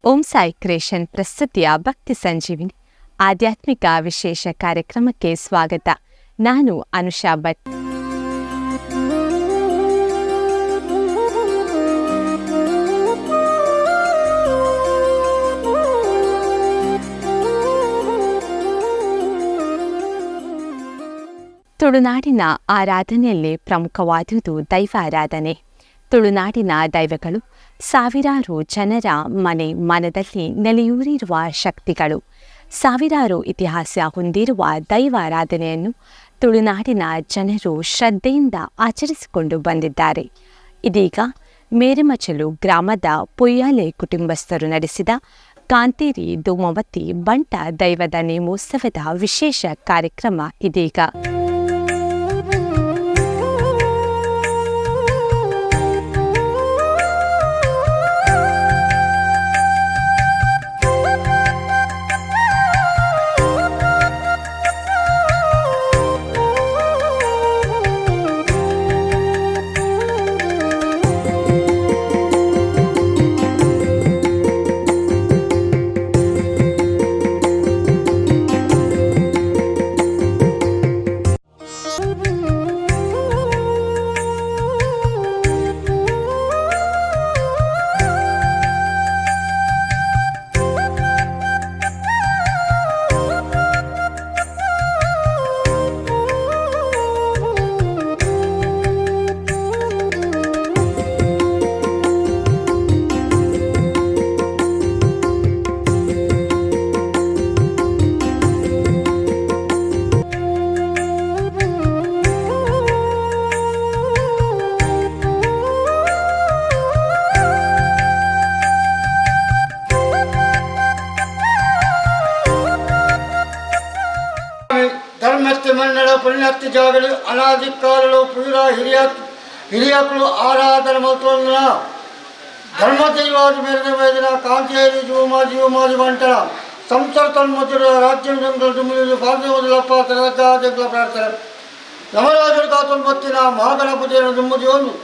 Om Sai creation ಪ್ರಸ್ತುತಿಯ ಭಕ್ತಿ ಸಂಜೀವಿನಿ ಆಧ್ಯಾತ್ಮಿಕ ವಿಶೇಷ ಕಾರ್ಯಕ್ರಮಕ್ಕೆ ಸ್ವಾಗತ. ನಾನು ಅನುಷಾ ಭಟ್. ತುಳುನಾಡಿನ ಆರಾಧನೆಯಲ್ಲಿ ಪ್ರಮುಖವಾದುದು ದೈವಾರಾಧನೆ. ತುಳುನಾಡಿನ ದೈವಗಳು ಸಾವಿರಾರು ಜನರ ಮನೆ ಮನದಲ್ಲಿ ನೆಲೆಯೂರಿರುವ ಶಕ್ತಿಗಳು. ಸಾವಿರಾರು ಇತಿಹಾಸ ಹೊಂದಿರುವ ದೈವಾರಾಧನೆಯನ್ನು ತುಳುನಾಡಿನ ಜನರು ಶ್ರದ್ಧೆಯಿಂದ ಆಚರಿಸಿಕೊಂಡು ಬಂದಿದ್ದಾರೆ. ಇದೀಗ ಮೇರೆಮಚಲು ಗ್ರಾಮದ ಪೊಯ್ಯಾಲೆ ಕುಟುಂಬಸ್ಥರು ನಡೆಸಿದ ಕಾಂತೇರಿ ಧೂಮಾವತಿ ಬಂಟ ದೈವದ ನೇಮೋತ್ಸವದ ವಿಶೇಷ ಕಾರ್ಯಕ್ರಮ ಇದೀಗ. ಧರ್ಮಕ್ಕೆ ಮನ್ನಡ ಪುಣ್ಯಕ್ಕೆ ಜಾಗಲು ಅನಾದಿ ಕಾಲಲು ಪೂರ ಹಿರಿಯ ಹಿರಿಯಕರು ಆರಾಧನೆ ಮಲ್ತೊಂದಿನ ಧರ್ಮ ದೈವಾದಿ ಮೇಲಿನ ಮೇಲಿನ ಕಾಂತಿಯರಿ ಜೀವಮ ಜೀವಮಾದಿ ಬಂಟರ ಸಂಸಾರ ತನ್ಮತಿರ ರಾಜ್ಯ ಪಾರ್ಶ್ವದಲ್ಲಪ್ಪ ತರಗತಿಗಳ ಪ್ರಾರ್ಥನೆ. ಯಮರಾಜರು ಕಾತೊಂಬತ್ತಿನ ಮಹಾಗಣಪತಿಯನ್ನು ದುಮ್ಮದಿಯೊಂದು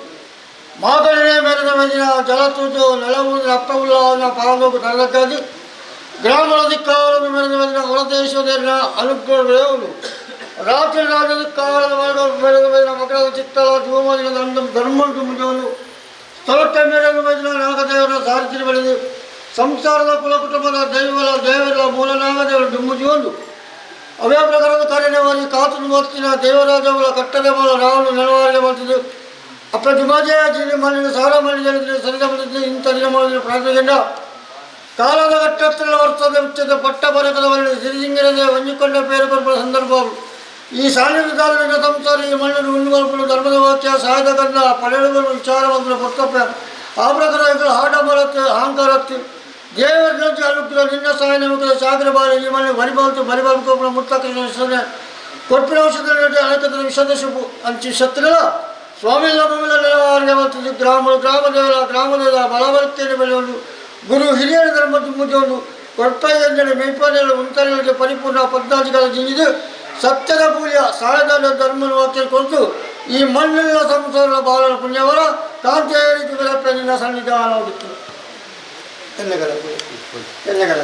ಮಹಾಗಣನೆ ಮೇಲಿನ ಮೇಲಿನ ಜಲತೂಜು ನೆಲವು ಅಪ್ಪವುಳ್ಳವನ ಪಾದೋಗು ತರಗತಿ ಗ್ರಾಮದ ದಿಕ್ಕಾಲದ ಮೇಲಿನ ಮೇಲಿನ ಹೊರದೇಶದ ಅನುಗ್ರಹಗಳು ರಾತ್ರಿ ರಾಜ ದಿಕ್ಕಾಲದ ಮೇಲಿನ ಮೇಲಿನ ಮಕರ ಚಿತ್ತಲ ಜೀವಮಾದಿನ ಧರ್ಮ ದುಮ್ಮದಿಯೊಂದು ಸ್ಥಳಕ್ಕೆ ಮೇಲಿನ ಮೇಲಿನ ನಾಗದೇವರ ಸಾರಥಿ ಬೆಳೆದು ಸಂಸಾರದ ಕುಲ ಕುಟುಂಬದ ದೈವಗಳ ದೇವರ ಮೂಲ ನಾಗದೇವರ ದುಮ್ಮದಿಯೊಂದು ಅವೇ ಪ್ರಕಾರದ ಕಾರ್ಯವಾಗಿ ಕಾತು ಮೂರ್ತಿನ ದೇವರಾಜವರ ಕಟ್ಟಲೆ ಮೂಲ ರಾವಣ ನೆಲವಾರಿಗೆ ಮಾಡ್ತಿದ್ದು ಅಪ್ಪ ಜುಮಾಜಯ ಜೀನಿ ಮಣ್ಣಿನ ಸಾರ ಮಣ್ಣಿನ ಸರಿದ ಬಂದಿದ್ದು ಇಂಥ ದಿನ ಮಾಡಿದ ಪ್ರಾರ್ಥನೆಯಿಂದ ಕಾಲದ ಘಟ್ಟತ್ತಿನ ವರ್ತದ ಉಚ್ಚದ ಪಟ್ಟ ಬರಕದ ವರ್ಣ ಸಿರಿಜಿಂಗರದೆ ಒಂಜಿಕೊಂಡ ಪೇರು ಕೊರಪುವ ಸಂದರ್ಭ ಈ ಸಾನ್ನಿಧ್ಯದಾರನ ಸಂಸಾರ ಈ ಮಣ್ಣನ್ನು ಉಣ್ಣುವಲ್ಪಲು ಧರ್ಮದ ವಾಕ್ಯ ಸಹಾಯದ ಕನ್ನ ಪಡೆಯುವ ವಿಚಾರವನ್ನು ಕರ್ತವ್ಯ. ಆ ಪ್ರಕಾರ ಇಗಳು ಹಾಡ ಬರತ್ತೆ ಅಹಂಕಾರಕ್ಕೆ ದೇವರ ಅನುಗ್ರಹ ನಿನ್ನ ಸಹಾಯ ನಮಗೆ ಸಾಗರ ಬಾರಿ ಈ ಮಣ್ಣು ಬರಿಬಾಲ್ತು ಬರಿಬಾಲ್ಕೋಪುರ ಮುತ್ತಕ ಕೊಪ್ಪಿನ ಔಷಧ ಅನೇಕ ವಿಷದ ಶುಭು ಅಂಚಿ ಶತ್ರುಗಳ ಸ್ವಾಮಿ ನೆಲವಾರಿಗೆ ಗ್ರಾಮ ಗ್ರಾಮದೇವರ ಗ್ರಾಮದೇವರ ಬಲವರ್ತೇನೆ ಬೆಳೆಯುವುದು ಗುರು ಹಿರಿಯರ ಧರ್ಮ ಮುಗಿಯುವುದು ಕೊಡ್ಪೈದಂಜನೆ ಮೇಯ್ಪಾನೆಗಳು ಉಂತನೆಗಳಿಗೆ ಪರಿಪೂರ್ಣ ಪದ್ಧತಿಗಳ ಜಿಗಿದು ಸತ್ಯದ ಪೂರ್ಯ ಸಾಯದ ಧರ್ಮನ ವಾಕ್ಯ ಕೊರತು ಈ ಮಣ್ಣಿನ ಸಂಸಾರದ ಬಾಲನ ಪುಣ್ಯವರ ಕಾಂತಿಯ ನಿನ್ನ ಸನ್ನಿಧಾನವಾಗಿತ್ತು. ಎಣ್ಣೆಗಳ ಎಣ್ಣೆಗಳ.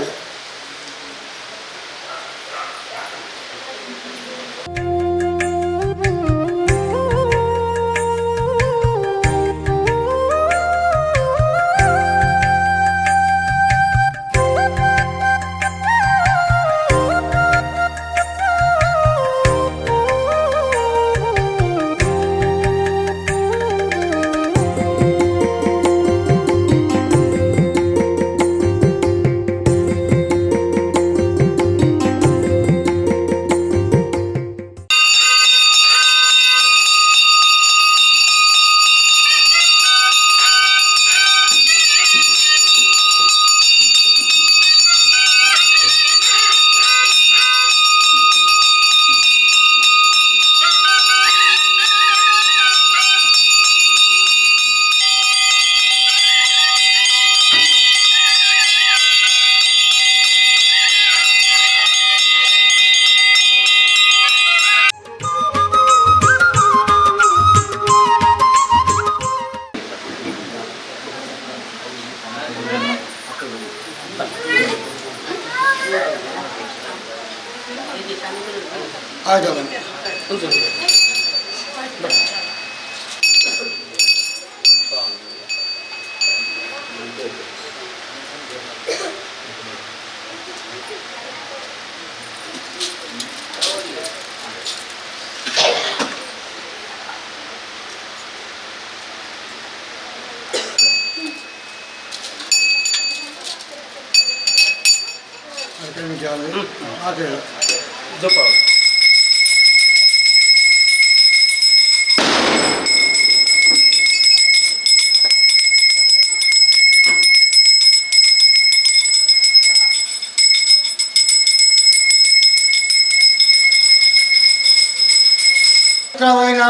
ಆಯ್ತು.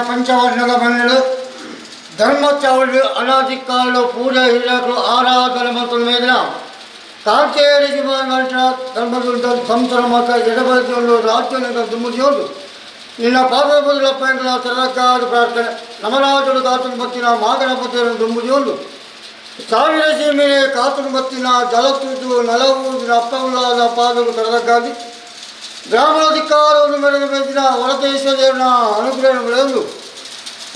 పంచవర్ణల మన్నులు ಧರ್ಮಚಾವಳಿ ಅನಾದಿಕಾಲು ಪೂಜೆ ಹಿರಿಯರು ಆರಾಧನೆ ಮತ್ತು ಮೇಲಿನ ಕಾಂತೇರಿ ಧರ್ಮದ ಸಂಸಾರ ಮಾತ ಎಡಬಲದಿಯೊಂದು ರಾಜ್ಯನಗರ ದುಮ್ಮದಿಯೊಂದು ನಿನ್ನ ಪಾದ ಬದಲ ಪಯಂಗಳ ತರಕಾದ ಪ್ರಾರ್ಥನೆ ನಮರಾಜರು ಕಾತನು ಬತ್ತಿನ ಮಾಗಣಪತಿಯನ್ನು ದುಮ್ಮದಿಯೊಂದು ಸಾವಿರ ಸೀಮೆಗೆ ಕಾತನು ಬತ್ತಿನ ಜಲತೂತು ನಲವೂದಿನ ಅಪ್ಪವುಳ್ಳಾದ ಪಾದವು ತರದಕ್ಕಾಗಿ ಗ್ರಾಮಾಧಿಕಾರವನ್ನು ಮೆರೆದ ಮೇಲಿನ ಹೊರದೇಶದೇವನ ಅನುಗ್ರಹ ಬೆಳೆದು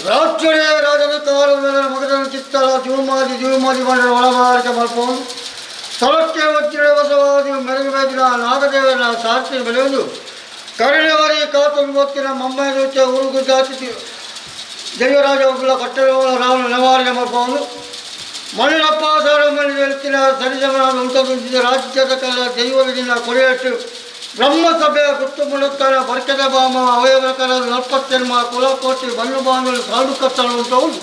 ರಾಜ್ಯರೇ ರಾಜಧಿಕಾರವನ್ನು ಮಗದನ ಚಿತ್ತರ ಜೀವಮಾದಿ ಜೀವಮಾದಿ ಮಂಡಲ ಒಳಮಾರಿಕೆ ಮಲ್ಪವನು ಸ್ಥಳಕ್ಕೆ ವಜ್ರ ಬಸವಾದಿ ಮೆರೆದ ಮೇಲಿನ ನಾಗದೇವನ ಸಾಕ್ಷಿ ಬೆಳೆಯುವುದು ಕರುಣವರಿ ಕಾತನು ಹೊತ್ತಿನ ಮಮ್ಮೈ ಉರುಗು ಜಾತಿ ದೈವರಾಜ ಒಬ್ಬಳ ಕಟ್ಟಡಗಳ ರಾವಣ ನಿವಾರಣೆ ಮಲ್ಪವನು ಮಣ್ಣಪ್ಪ ಸಾರಮಣಿ ಹೇಳ್ತಿನ ಸರಿಜಮನ ಉಂಟು ರಾಜ್ಯದ ಕಲ ದೈವದಿಂದ ಕೊರೆಯಷ್ಟು ಬ್ರಹ್ಮಸಭೆಯ ಗುತ್ತು ಮುಳುತ್ತಾನ ಬರ್ಕದ ಬಾಮ ಅವಯವಕರ ನಲ್ಪತ್ತೆನ್ಮ ಕುಲಕೋಟಿ ಬನ್ನು ಬಾಂಧಲು ಸಾಡು ಕತ್ತಲು ಉಂಟು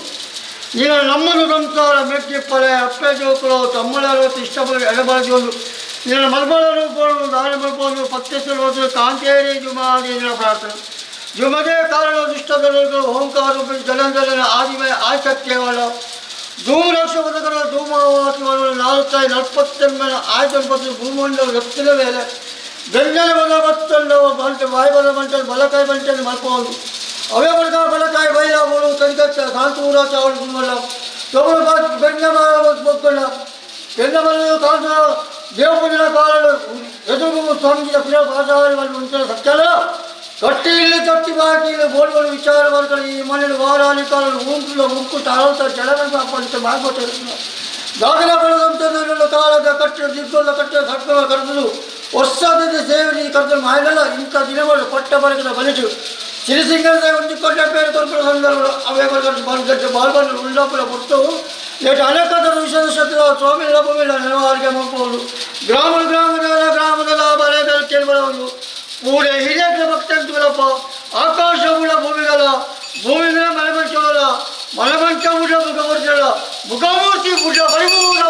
ಈಗ ನಮ್ಮನ್ನು ಸಂಸಾರ ಮೆಟ್ಟಿಪ್ಪಳೆ ಅಪ್ಪೆ ಜೋಕುಲು ತಮ್ಮಳರು ಇಷ್ಟಪಡಿ ಎಡಬಾರದು ನಿನ್ನ ಮಲ್ಬಳ ರೂಪವನ್ನು ದಾರಿ ಮಲ್ಪವನ್ನು ಪತ್ತೆಸಲು ಕಾಂತೇರಿ ಜುಮಾದಿ ಪ್ರಾರ್ಥನೆ ಜುಮದೇ ಕಾರಣ ದುಷ್ಟದವರು ಓಂಕಾರ ಜಲಂಜಲನ ಆದಿಮಯ ಆಸಕ್ತಿಯವಳ ಧೂಮರಾಕ್ಷಪದಕರ ಧೂಮಾವಾಸವನ್ನು ನಾಲ್ಕಾಯಿ ನಲ್ಪತ್ತೆಮ್ಮನ ಆಯ್ತೊಂಬತ್ತು ಭೂಮಂಡಲ ಎತ್ತಿನ ಮೇಲೆ ಬೆಂಜನ ಬಲ ಮತ್ತೊಂದು ಬಂಟೆ ಬಾಯಿ ಬಲ ಬಂಟೆ ಬಲಕಾಯಿ ಬಂಟೆ ಮಲ್ಪಬಹುದು ಅವೇ ಬಲಕ ಬಲಕಾಯಿ ಬೈಲ ಬೋಳು ಕರಿಕತ್ತ ಕಾಂತೂರ ಚಾವಳು ಗುಮ್ಮಲ್ಲ ತೊಗೊಳು ಬೆಂಜ ಬೊಕ್ಕಳ್ಳ ಬೆಂಜ ಬಲ ಕಾಂತ ದೇವಪೂಜನ ಕಾರಣ ಎದುರು ಸ್ವಾಮೀಜಿಯ ಪ್ರಿಯ ಬಾಜಾರವನ್ನು ಉಂಟು ಸತ್ಯಲ್ಲ ಕಟ್ಟಿ ಇಲ್ಲಿ ತಟ್ಟಿ ಬಾಕಿ ಇಲ್ಲಿ ಬೋರ್ಡ್ಗಳು ವಿಚಾರ ಮಾಡ್ತಾರೆ. ಈ ಮನೇಲಿ ವಾರಾಲಿ ಕಾಲ ಉಂಟು ಮುಕ್ಕು ತಾಳಂತ ಜಲವನ್ನು ಹಾಕೊಂಡು ಮಾಡ್ಕೊತಾರೆ. ದಾಖಲೆ ಬೆಳೆದಂತ ಕಾಲದ ಕಟ್ಟಿ ದಿಗ್ಗಲ್ಲ ಕಟ್ಟಿ ಕಟ್ಟ ಕರೆದು ವರ್ಷದ ಸೇವೆ ಕರೆದು ಮಾಯಲ್ಲ ಇಂಥ ದಿನಗಳು ಪಟ್ಟ ಬರಕದ ಬಲಿಸು ಸಿರಿಸಿಂಗದ ಒಂದು ಕೊಟ್ಟ ಪೇರು ಕೊರ್ಪುರ ಸಂದರ್ಭಗಳು ಅವೇ ಬಾಲ್ಗಡ್ಡೆ ಬಾಲ್ಬಂದು ಉಳ್ಳಾಪುರ ಕೊಟ್ಟು ಲೇಟ್ ಅನೇಕ ವಿಶೇಷ ಸ್ವಾಮಿ ಲಭವಿಲ್ಲ ನೆನವಾರಿಗೆ ಮಕ್ಕಳು ಗ್ರಾಮ ಗ್ರಾಮದ ಗ್ರಾಮದ ಬರೆದ ಕೇಳಬರವನು ಮೂಡೆ ಹಿರಿಯರ ಭಕ್ತಂತುಗಳಪ್ಪ ಆಕಾಶ ಉಳ್ಳ ಭೂಮಿಗಳ ಭೂಮಿಗಳ ಮಲಮಂಚವಲ್ಲ ಮಲಮಂಚ ಉಳ್ಳ ಮುಖಮೂರ್ತಿಗಳ ಮುಖಮೂರ್ತಿ ಪುಟ ಪರಿಪೂರ್ಣ.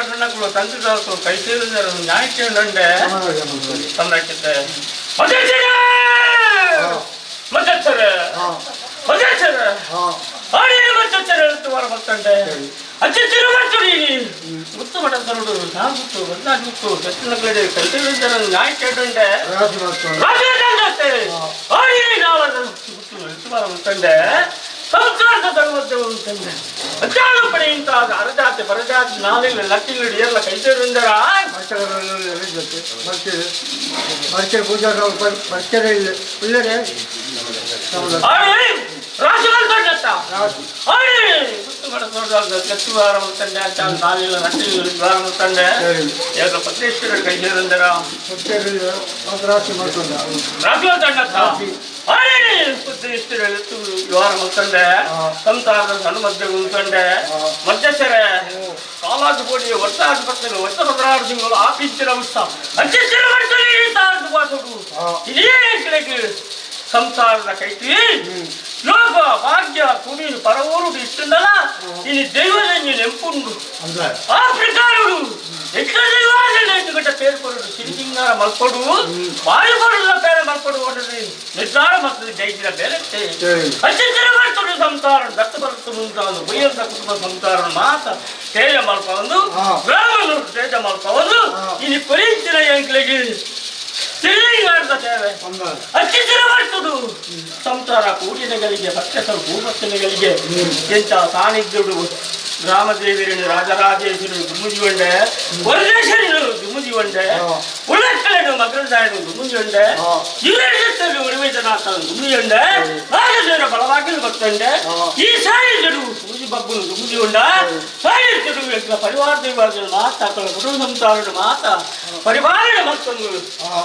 ಮಠನಕ್ಕಳು ತಂತ್ರಿದಾಸರು ಕೈ ಸೇರಿದರು ನ್ಯಾಯ ತಂದಾಕಿದ್ದೆ. ಮಧ್ಯಸ್ಥರೇ! ಮಧ್ಯಸ್ಥರೇ! ಮಧ್ಯಸ್ಥರೇ! ಆಡಿ ಮಧ್ಯಸ್ಥರೇ ವಾರ ಬರ್ತಂಡೆ ಅಚ್ಚ ಮಾಡ್ತೀರಿ. ಗುತ್ತು ಮಠ ಗುತ್ತು ಬದ್ನಾಜ್ ಗುತ್ತು ದಕ್ಷಿಣ ಕಡೆ ಕೈ ಸೇರಿದರು ನ್ಯಾಯ ಕೇಳುಂಡೆ. ತಂದೆ ಸಂಸಾರದ ಧರ್ಮದ ತಂದೆ ಅಜ್ಜಾನು ಪಡೆಯುವಂತಹ ಅರಜಾತಿ ಪರಜಾತಿ ನಾಲಿಲ್ಲ ಲಟ್ಟಿಲ್ಲ ಎಲ್ಲ ಕೈ ಸೇರಿಂದರ. ತಂದೆ ಪತ್ನೇಶ್ವರ ಕೈ ಸೇರಿಂದರ. ವ್ಯವಹಾರ ಮಾಡ್ತಂಡೆ ಸಂಸಾರದ ಸಣ್ಣ ಮಧ್ಯೆ ಉಂಟಂಡೆ. ಮಧ್ಯಸ್ಥರೇ, ಕಾಲಾಜು ಕೋಡಿ ವರ್ಷ ಆಸ್ಪತ್ರೆ ವರ್ಷ 16 ತಿಂಗಳು ಆಫೀಸಿನ ಉತ್ಸಾಹ ಅಧ್ಯಕ್ಷರ ಮಾಡ್ತಾರೆ. ಇದೇ ಕಡೆಗೆ ಸಂಸಾರದ ಕೈತಿ ಲೋಕ ಭಾಗ್ಯ ಕುಡಿದು ಪರವೂರು ಇಟ್ಟುಂಡಲ ಇನ್ನು ದೈವದ ನೆಂಪುಂಡು. ಆ ಪ್ರಕಾರಡು ಎಟ್ಲ ದೈವಾದನೆ ಗಂಟ ಪೇರು ಕೊಡು ಸಿರಿಸಿಂಗಾರ ಮಲ್ಕೊಡು ಬಾಯಿ ಕೊಡಲ್ಲ ಬೇರೆ ಮಲ್ಕೊಡು ಹೊಡೆದು ನಿರ್ಧಾರ ಮತ್ತು ಜೈಸಿದ ಬೇರೆ ಅತ್ಯಂತರ ಮಾಡ್ತದೆ. ಸಂಸಾರ ದತ್ತು ಬರುತ್ತೆ ಮುಂತಾದ ಉಯ್ಯಂತ ಕುಟುಂಬ ಸಂಸಾರ ಮಾತ ತೇಜ ಮಲ್ಪವಂದು ಬ್ರಾಹ್ಮಣರು ತೇಜ ಮಲ್ಪವಂದು ಇನ್ನು ಕೊರಿಂಚಿನ ಎಂಕ್ಲೆಗೆ ತಿರುಗಾರದ ಸೇವೆ ಅತ್ಯಂತರ ಮಾಡ್ತದು. ಸಂಸಾರ ಕೂಡಿನಗಳಿಗೆ ಭಕ್ತರು ಭೂಭಕ್ತನಿಗಳಿಗೆ ಎಂತ ಸಾನ್ನಿಧ್ಯಡು ಗ್ರಾಮದೇವಿರನು ರಾಜರಾಜೇಶ್ವರನು ಗುಮ್ಮುಜಿಗೊಂಡೆ, ವರದೇಶ್ವರನು ಗುಮ್ಮುಜಿಗೊಂಡೆ, ಉಳ್ಳಕ್ಕలను ಮಗನದಾಯನು ಗುಮ್ಮುಜಿಗೊಂಡೆ, ಇವರೆಲ್ಲರೂ ಉರುವೇದನಾಥನು ಗುಮ್ಮುಜಿಗೊಂಡೆ, ನಾಗದೇವರ ಬಲವಾಗಿಲು ಬರ್ತಂಡೆ. ಈ ಸಾಯಿಜರು ಪೂಜೆ ಬಗ್ಗುನು ಗುಮ್ಮುಜಿಗೊಂಡ ಸಾಯಿಜರು ಎಟ್ಲ ಪರಿವಾರ ದೇವಾಲಯದ ಮಾತ ಕುಟುಂಬ ಸಂಸಾರದ ಮಾತ ಪರಿವಾರ ಮತ್ತೊಂದು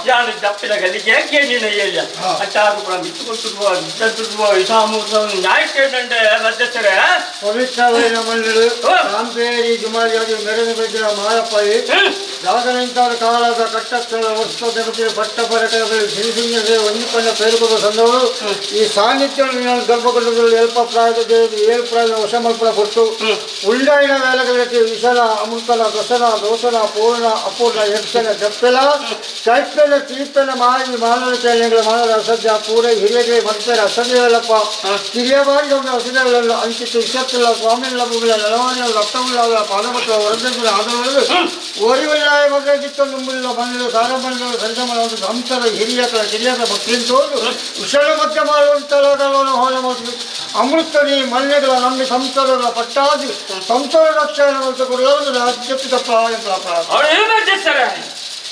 ಯಾನು ಜಪ್ಪಿನ ಗಲ್ಲಿಗೆ ಕೇಳಿನ ಏರಿಯ ಅಚ್ಚಾರು ಕೂಡ ಮಿತ್ತು ಕೊಟ್ಟಿರುವ ವಿದ್ಯುತ್ ವಿಷಾಮೂರ್ತ ನ್ಯಾಯ ಕೇಳಿದಂಡೆ ಮಧ್ಯಸ್ಥರೇ. ಪವಿತ್ರವಾದ ಮಣ್ಣು ಕಾಂತೇರಿ ಜುಮಾರಿಯಾಗಿ ಮೆರೆದು ಬಿದ್ದಿನ ಮಾಯಪ್ಪಾಯಿ ಜಾಗನಿಂತಾದ ಕಾಲದ ಕಟ್ಟಕ್ಕಳ ವಸ್ತು ಜಗತ್ತಿನ ಪಟ್ಟ ಪರಕಗಳು ಸಿರಿಸಿಂಗದೆ ಒಂದಿಕೊಂಡ ಪೇರುಕೊಂಡು ಸಂದವರು ಈ ಸಾನ್ನಿಧ್ಯವನ್ನು ಗರ್ಭಗುಂಡದಲ್ಲಿ ಎಲ್ಪ ಪ್ರಾಯದ ದೇವಿ ಏಳು ಪ್ರಾಯದ ವಶ ಮಲ್ಪನ ಕೊಟ್ಟು ಉಳ್ಳಾಯಿನ ವೇಲಗಳಿಗೆ ವಿಷನ ಅಮೃತನ ರಸನ ದೋಷನ ಪೂರ್ಣ ಅಪೂರ್ಣ ಯಕ್ಷನ ಜಪ್ಪೆಲ ಚೈತ್ಯನ ತೀರ್ಥನ ಮಾಯಿ ಮಾನವ ಚೈನ್ಯಗಳ ಮಾನವ ಅಸಧ್ಯ ಪೂರೈ ಹಿರಿಯರಿಗೆ ಭಕ್ತರ ಅಸಧ್ಯವಲ್ಲಪ್ಪ ಕಿರಿಯಬಾರಿ ನಮ್ಮ ಅಸಧ್ಯವಲ್ಲ ಅಂಚಿತ್ತು ಇಷತ್ತಿಲ್ಲ ಸ್ವಾಮಿಗಳ ಭೂಮಿಲ ನಲವಾಣಿಯ ಲಪ್ತವುಳ್ಳ ಪಾದಮತ್ರ ವರದಗಳ ಆದವರು ಓರಿವಲ್ಲಾಯ ಮಗದಿತ್ತು ನುಂಬುಲ್ಲ ಮಣ್ಣು ಸಾರಮಣ್ಣು ಸರಿಸಮನ ಸಂಸದ ಹಿರಿಯಕರ ಕಿರಿಯರ ಭಕ್ತಿಂತೋದು ವಿಷಣ ಮಧ್ಯ ಮಾಡುವಂತಲೋದಲೋನ ಹೋಲ ಅಮೃತನಿ ಮಲ್ಯಗಳ ನಮ್ಮ ಸಂಸಾರದ ಪಟ್ಟಾದಿ ಸಂಸಾರ ರಕ್ಷಣೆ ಕೊಡಲಾವುದು ರಾಜ್ಯಪಿತ ಪ್ರಾಯ ಅವಳು ಏನು ಮಧ್ಯಸ್ಥರೇ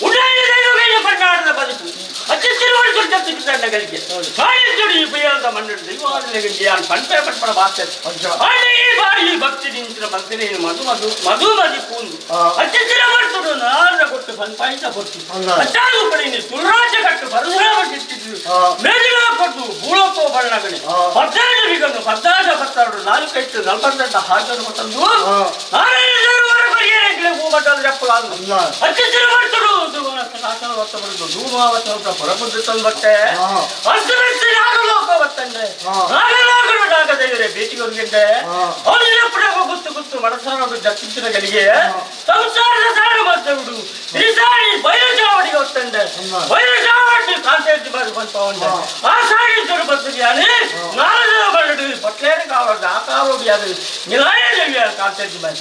ಉಳ್ಳಾಯಿನ ದೈವಗಳಿಗೆ ಕೊಂಡಾಡದ ಬದುಕು ಅತ್ಯಂತ ಗಳಿಗೆ ಸಾಯಿಸುಡಿ ಉಪಯೋಗದ ಮಣ್ಣು ದೈವಾಲಯಗಳಿಗೆ ಯಾನ್ ಪಂಪೆ ಪಟ್ಪಡ ಭಾಷೆ ಬಾರಿ ಭಕ್ತಿ ನಿಂತಿನ ಮಂತ್ರಿ ಮಧು ಮಧು ಮಧು ಮದಿ ಪೂಂದು ಅತ್ಯಂತ ಮಾಡ್ತಡು ನಾರ ಕೊಟ್ಟು ಪಂಪಾಯಿತ ಕೊಟ್ಟು ಅಚ್ಚಾದು ಪಡೆಯಿನಿ ತುಳರಾಜ ಕಟ್ಟು ಪರಶುರಾಮ ಸಿಟ್ಟಿದ್ದು ಮೇಜಿನ ಕೊಟ್ಟು ಭೂಲೋಕೋ ಬಣ್ಣಗಣೆ ಪದ್ದಾಜ ಬಿಗನ್ನು ಪದ್ದಾಜ ಪತ್ತಾರು ನಾಲ್ಕೈದು ನಲ್ವತ್ತೆಂಟು ಹಾಜರು ಕೊಟ್ಟಂದು ನಾರಾಯಣ ದೇವರ ಪರಿಹಾರಕ್ಕೆ ಹೂಮಟ್ಟದ ಜಪ್ಪಲಾಂದು ಅತ್ಯಂತ ಮಾಡ್ತಡು ಧೂಮಾವತ ಹೊರಬಂದು ತಂದಟ್ಟೆ ಅಸ್ತವ್ಯಸ್ತ ನಾಗಲೋಕ ಬತ್ತಂಡೆ ನಾಗಲೋಕನು ನಾಗದೇವರೇ ಭೇಟಿಗೆ ಹೋಗಿದ್ದೆ ಅವನ ಗುತ್ತು ಗುತ್ತು ಮಡಸಾನೋಡು ಜಪ್ಪಿನ ಗಳಿಗೆ ಸಂಸಾರದ ಸಾರು ಬರ್ತುಡು ಈ ಸಾರಿ ಬಯಲು ಹೊತ್ತಂಡೆ ಬಯಲು ಚಾವಡಿ ಕಾಂತೇಜಿ ಬಾರಿ ಬಂತ ಆ ಸಾರಿ ಚೊರು ಬರ್ತಿದ್ಯಾನೆ ನಾರದ ಬಳ್ಳಡು ಪಟ್ಲೇರು ಕಾವಡ ಆ ಕಾವಡು ಯಾರು ನಿಲಾಯ ದೇವಿಯ ಕಾಂತೇಜಿ ಬಾರಿ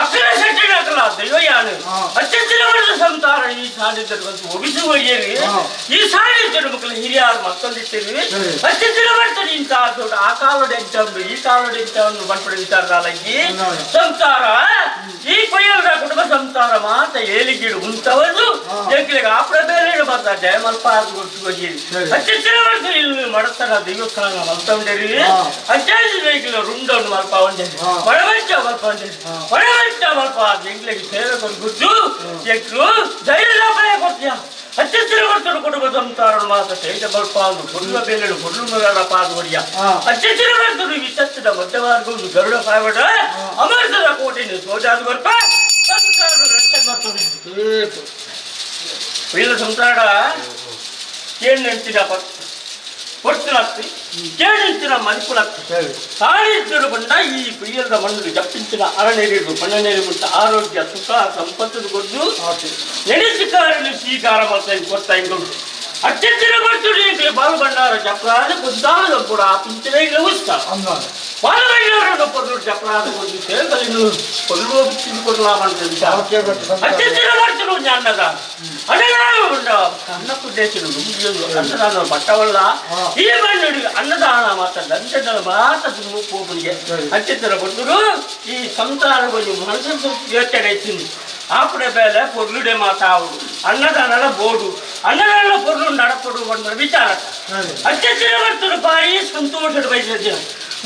ಅಕ್ಕರ ಶೆಟ್ಟಿ ಅಕ್ಕಲ ದೈವ ಯಾನು ಅತ್ಯಂತ ಸಂಸಾರ ಈ ಸಾರಿ ಬಂತು ಒಬಿಸು ಒಯ್ಯರಿ ಈ ಸಾರಿ ಮಕ್ಕಳು ಹಿರಿಯಾರು ಮತ್ತೊಂದಿಟ್ಟಿರಿ ಅತ್ಯಂತ ಬರ್ತಾರೆ ಇಂಥ ದೊಡ್ಡ ಆ ಕಾಲೋಡೆ ಎಂತ ಉಂಟು ಈ ಕಾಲೋಡೆ ಎಂತ ಉಂಟು ಬಂದ್ಬಿಡ ವಿಚಾರದಾಲಗಿ ಸಂಸಾರ ಈ ಕೊಯ್ಯಲ್ದ ಕುಟುಂಬ ಸಂಸಾರ ಮಾತ ಏಲಿಗೀಡು ಉಂಟವದು ಎಂಕ್ಲಿಗೆ ಆ ಪ್ರಬೇಲೆ ಬರ್ತ ಜಯಮಲ್ಪ ಗೊತ್ತು ಹೋಗಿ ಅತ್ಯಂತ ಬರ್ತಾರೆ ಇಲ್ಲಿ ಮಡತರ ದೇವಸ್ಥಾನ ಮಲ್ತೊಂಡೇರಿ ಅತ್ಯಂತ ರುಂಡನ್ನು ಮಲ್ಪ ಉಂಡೇರಿ ಒಳವಂಚ ಮಲ್ಪ ಉಂಡೇರಿ ಒಳವಂಚ ಮಲ್ಪ ಎಂಕ್ಲಿಗೆ ಸೇವೆ ಗುದ್ದು ಎಂಕ್ಲು ಧೈರ್ಯದ ಭಯ ಕೊಡ್ತೀಯ ಅತ್ಯಂತ ಬರ್ತಾರೆ ಕುಟುಂಬ ಸಂಸಾರ ಮಾತ ತೇಜ ಬಲ್ಪ ಒಂದು ಕೊಲ್ಲ ಬೇಲೆಡು ಕೊಲ್ಲು ಮಗಾಡ ಪಾದ ಹೊಡಿಯ ಅತ್ಯಂತ ಬರ್ತಾರೆ ವಿಚತ್ತದ ಮಧ್ಯಮಾರ್ಗ ಗರುಡ ಪಾವಡ ಅಮೃತದ ಕೋಟೆಯನ್ನು ಸೋಜಾದ ಬರ್ಪ ಸಂಸಾರ ರಕ್ಷಣೆ ಬರ್ತದೆ. ವೀರ ಸಂಸಾರ ಏನ್ ನೆನ್ಪಿದ ಪೊರ್ತಿನತ್ತಿ ಕೇಳಿಂಚಿನ ಮದಿಪುನತ್ತಿ ತಾಳಿದ್ದರು ಬಂಡ ಈ ಪ್ರಿಯದ ಮಣ್ಣು ಜಪ್ಪಿಂಚಿನ ಅರನೇರಿಡು ಪಣ್ಣನೇರಿ ಮುಟ್ಟ ಆರೋಗ್ಯ ಸುಖ ಸಂಪತ್ತು ಕೊದ್ದು ನೆನೆಸಿಕಾರನು ಸ್ವೀಕಾರ ಮಾಡ್ತಾ ಕೊಡ್ತಾ ಇದ್ದು ಅತ್ಯಂತ ಬರ್ತಿಡಿ ಬಾಲು ಭಂಡಾರ ಚಪ್ರಾದ ಕುದ್ದಾದ ಕೂಡ ಪಿಂಚನೆ ಉಸ್ತ ಬಾಲು ಭಂಡಾರ ಪೊರ್ಲು ಚಪ್ರಾದ ಕೊದ್ದು ಸೇಬಲಿನು ಕೊಲ್ಲುವ ಕೊಡ್ಲಾಮಂತ ಅತ್ಯಂತ ಬರ್ತಿರು ಜ್ಞಾನದ ಅನ್ನದಾನ ಉಂಡ ಅನ್ನ ಕುದ್ದೇಶನು ಅನ್ನದಾನ ಪಟ್ಟವಲ್ಲ ಈ ಮಣ್ಣು ಅನ್ನದಾನ ಮಾತ್ರ ದಂಡದ ಮಾತ್ರ ತುಂಬ ಪೋಪನಿಗೆ ಅತ್ಯಂತ ಬಂದರು ಈ ಸಂಸಾರ ಮನಸ್ಸು ಯೋಚನೆ ಇತ್ತು ಆಪಡೆ ಬೇಲೆ ಪೊರ್ಲುಡೆ ಮಾತಾವು ಅನ್ನದಾನದ ಬೋಡು ಅನ್ನದಾನ ಪೊರ್ಲು ನಡಪಡು ಬಂದ ವಿಚಾರ ಅತ್ಯಂತ ಬರ್ತರು ಬಾರಿ ಸಂತೋಷದ ಬಯಸಿದ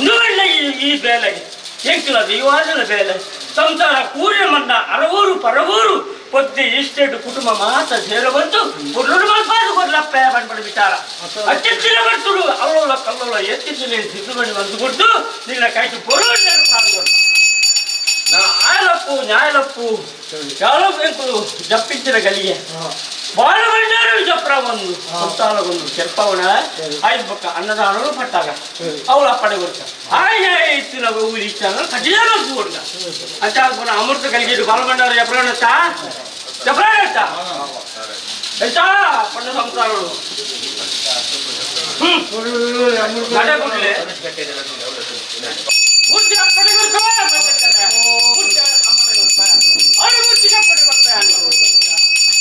ನುವೆಳ್ಳ ಈ ಬೇಲೆಗೆ ಎಂಕಲ ದೈವಾದನ ಬೇಲೆ ಸಂಸಾರ ಕೂರಿನ ಮನ್ನ ಅರವೂರು ಪರವೂರು పొద్దు ఇస్టేట్ కుటుంబ మాత చేరవంతు పొర్లుడు మల్పాదు కొర్లప్ప పడిపడి విచార అత్యంత భర్తుడు అల్లోల కల్లోల ఎత్తించలేని సిద్ధుమని వంతుకుంటూ నిన్న కైటు పొరుడు నేర్పాడు. నా ఆయలప్పు న్యాయలప్పు చాలా పెంకులు జప్పించిన గలిగే ಬಾಲಬಂಡಾರು ಜಪ್ರ ಒಂದು ಸಂತಾನ ಒಂದು ಚೆಪ್ಪವನ ಐದು ಪಕ್ಕ ಅನ್ನದಾನರು ಪಟ್ಟಾಗ ಅವಳ ಅಪ್ಪಡೆ ಕೊಡ್ತ ಆಯ ಇತ್ತಿನ ಊರಿ ಇಚ್ಚಾನ ಕಠಿಣ ಕೊಡ್ತ ಅಂತ ಪುನಃ ಅಮೃತ కలిగేడు బాలబండారు చెప్పరానచ్చా చెప్పరానచ్చా ఎంత పండు సంసారుడు నడకుండలే బుద్ధి అప్పటి కొడుకు బుద్ధి అమ్మడి కొడుకు అడు బుద్ధి అప్పటి కొడుకు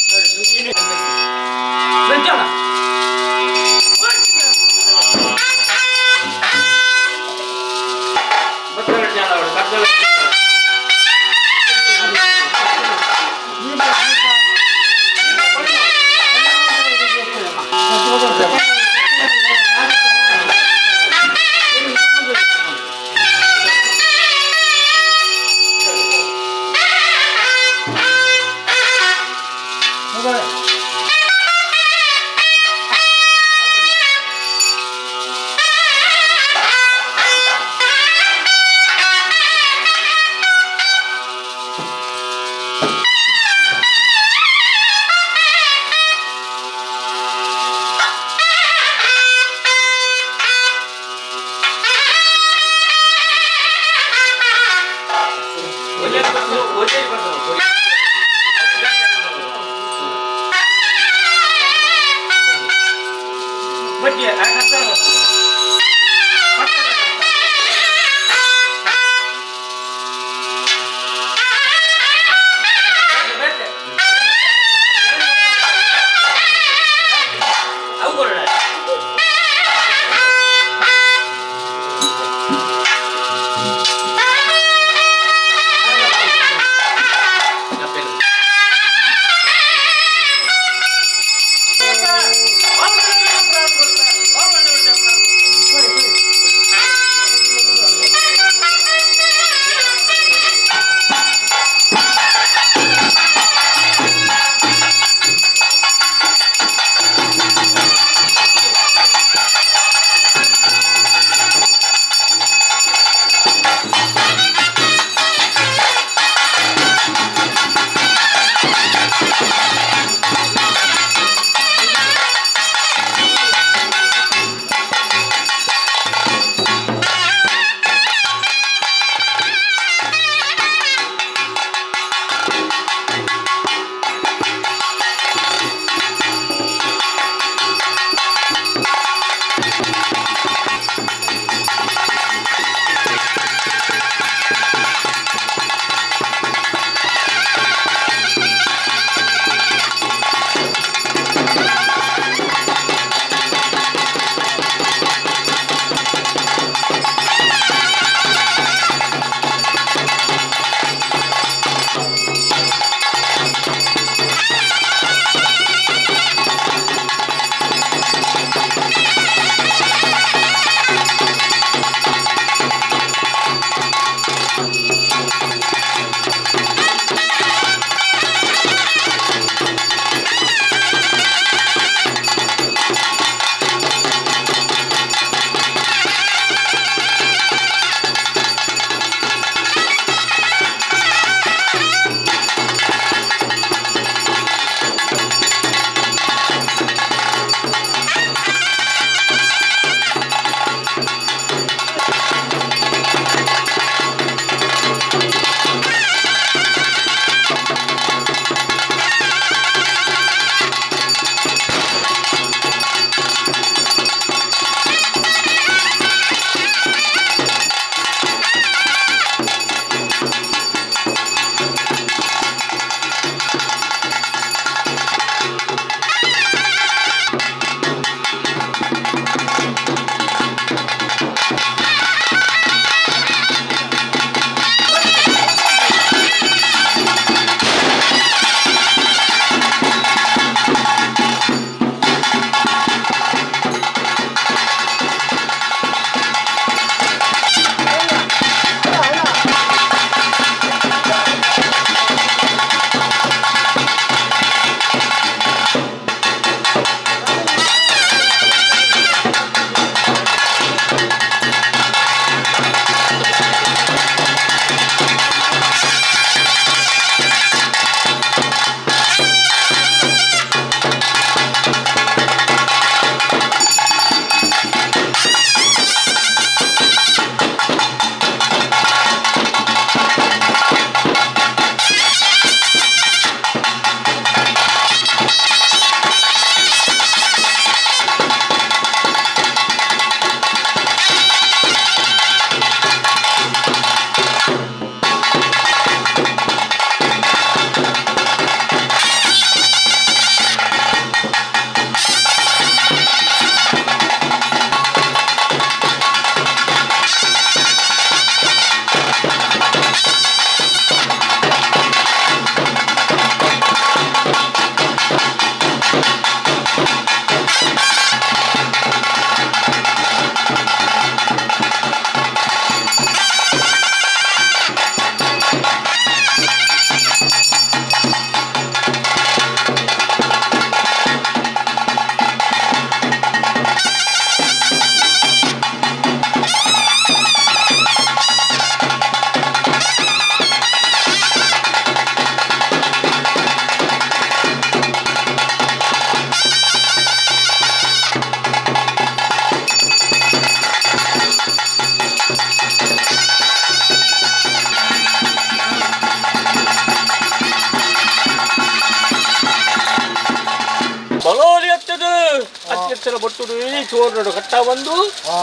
ಅಚ್ಚಿತ್ತಿರ ಬಟ್ಟುಡು ಚೋರ್ನಡು ಕಟ್ಟ ಬಂದು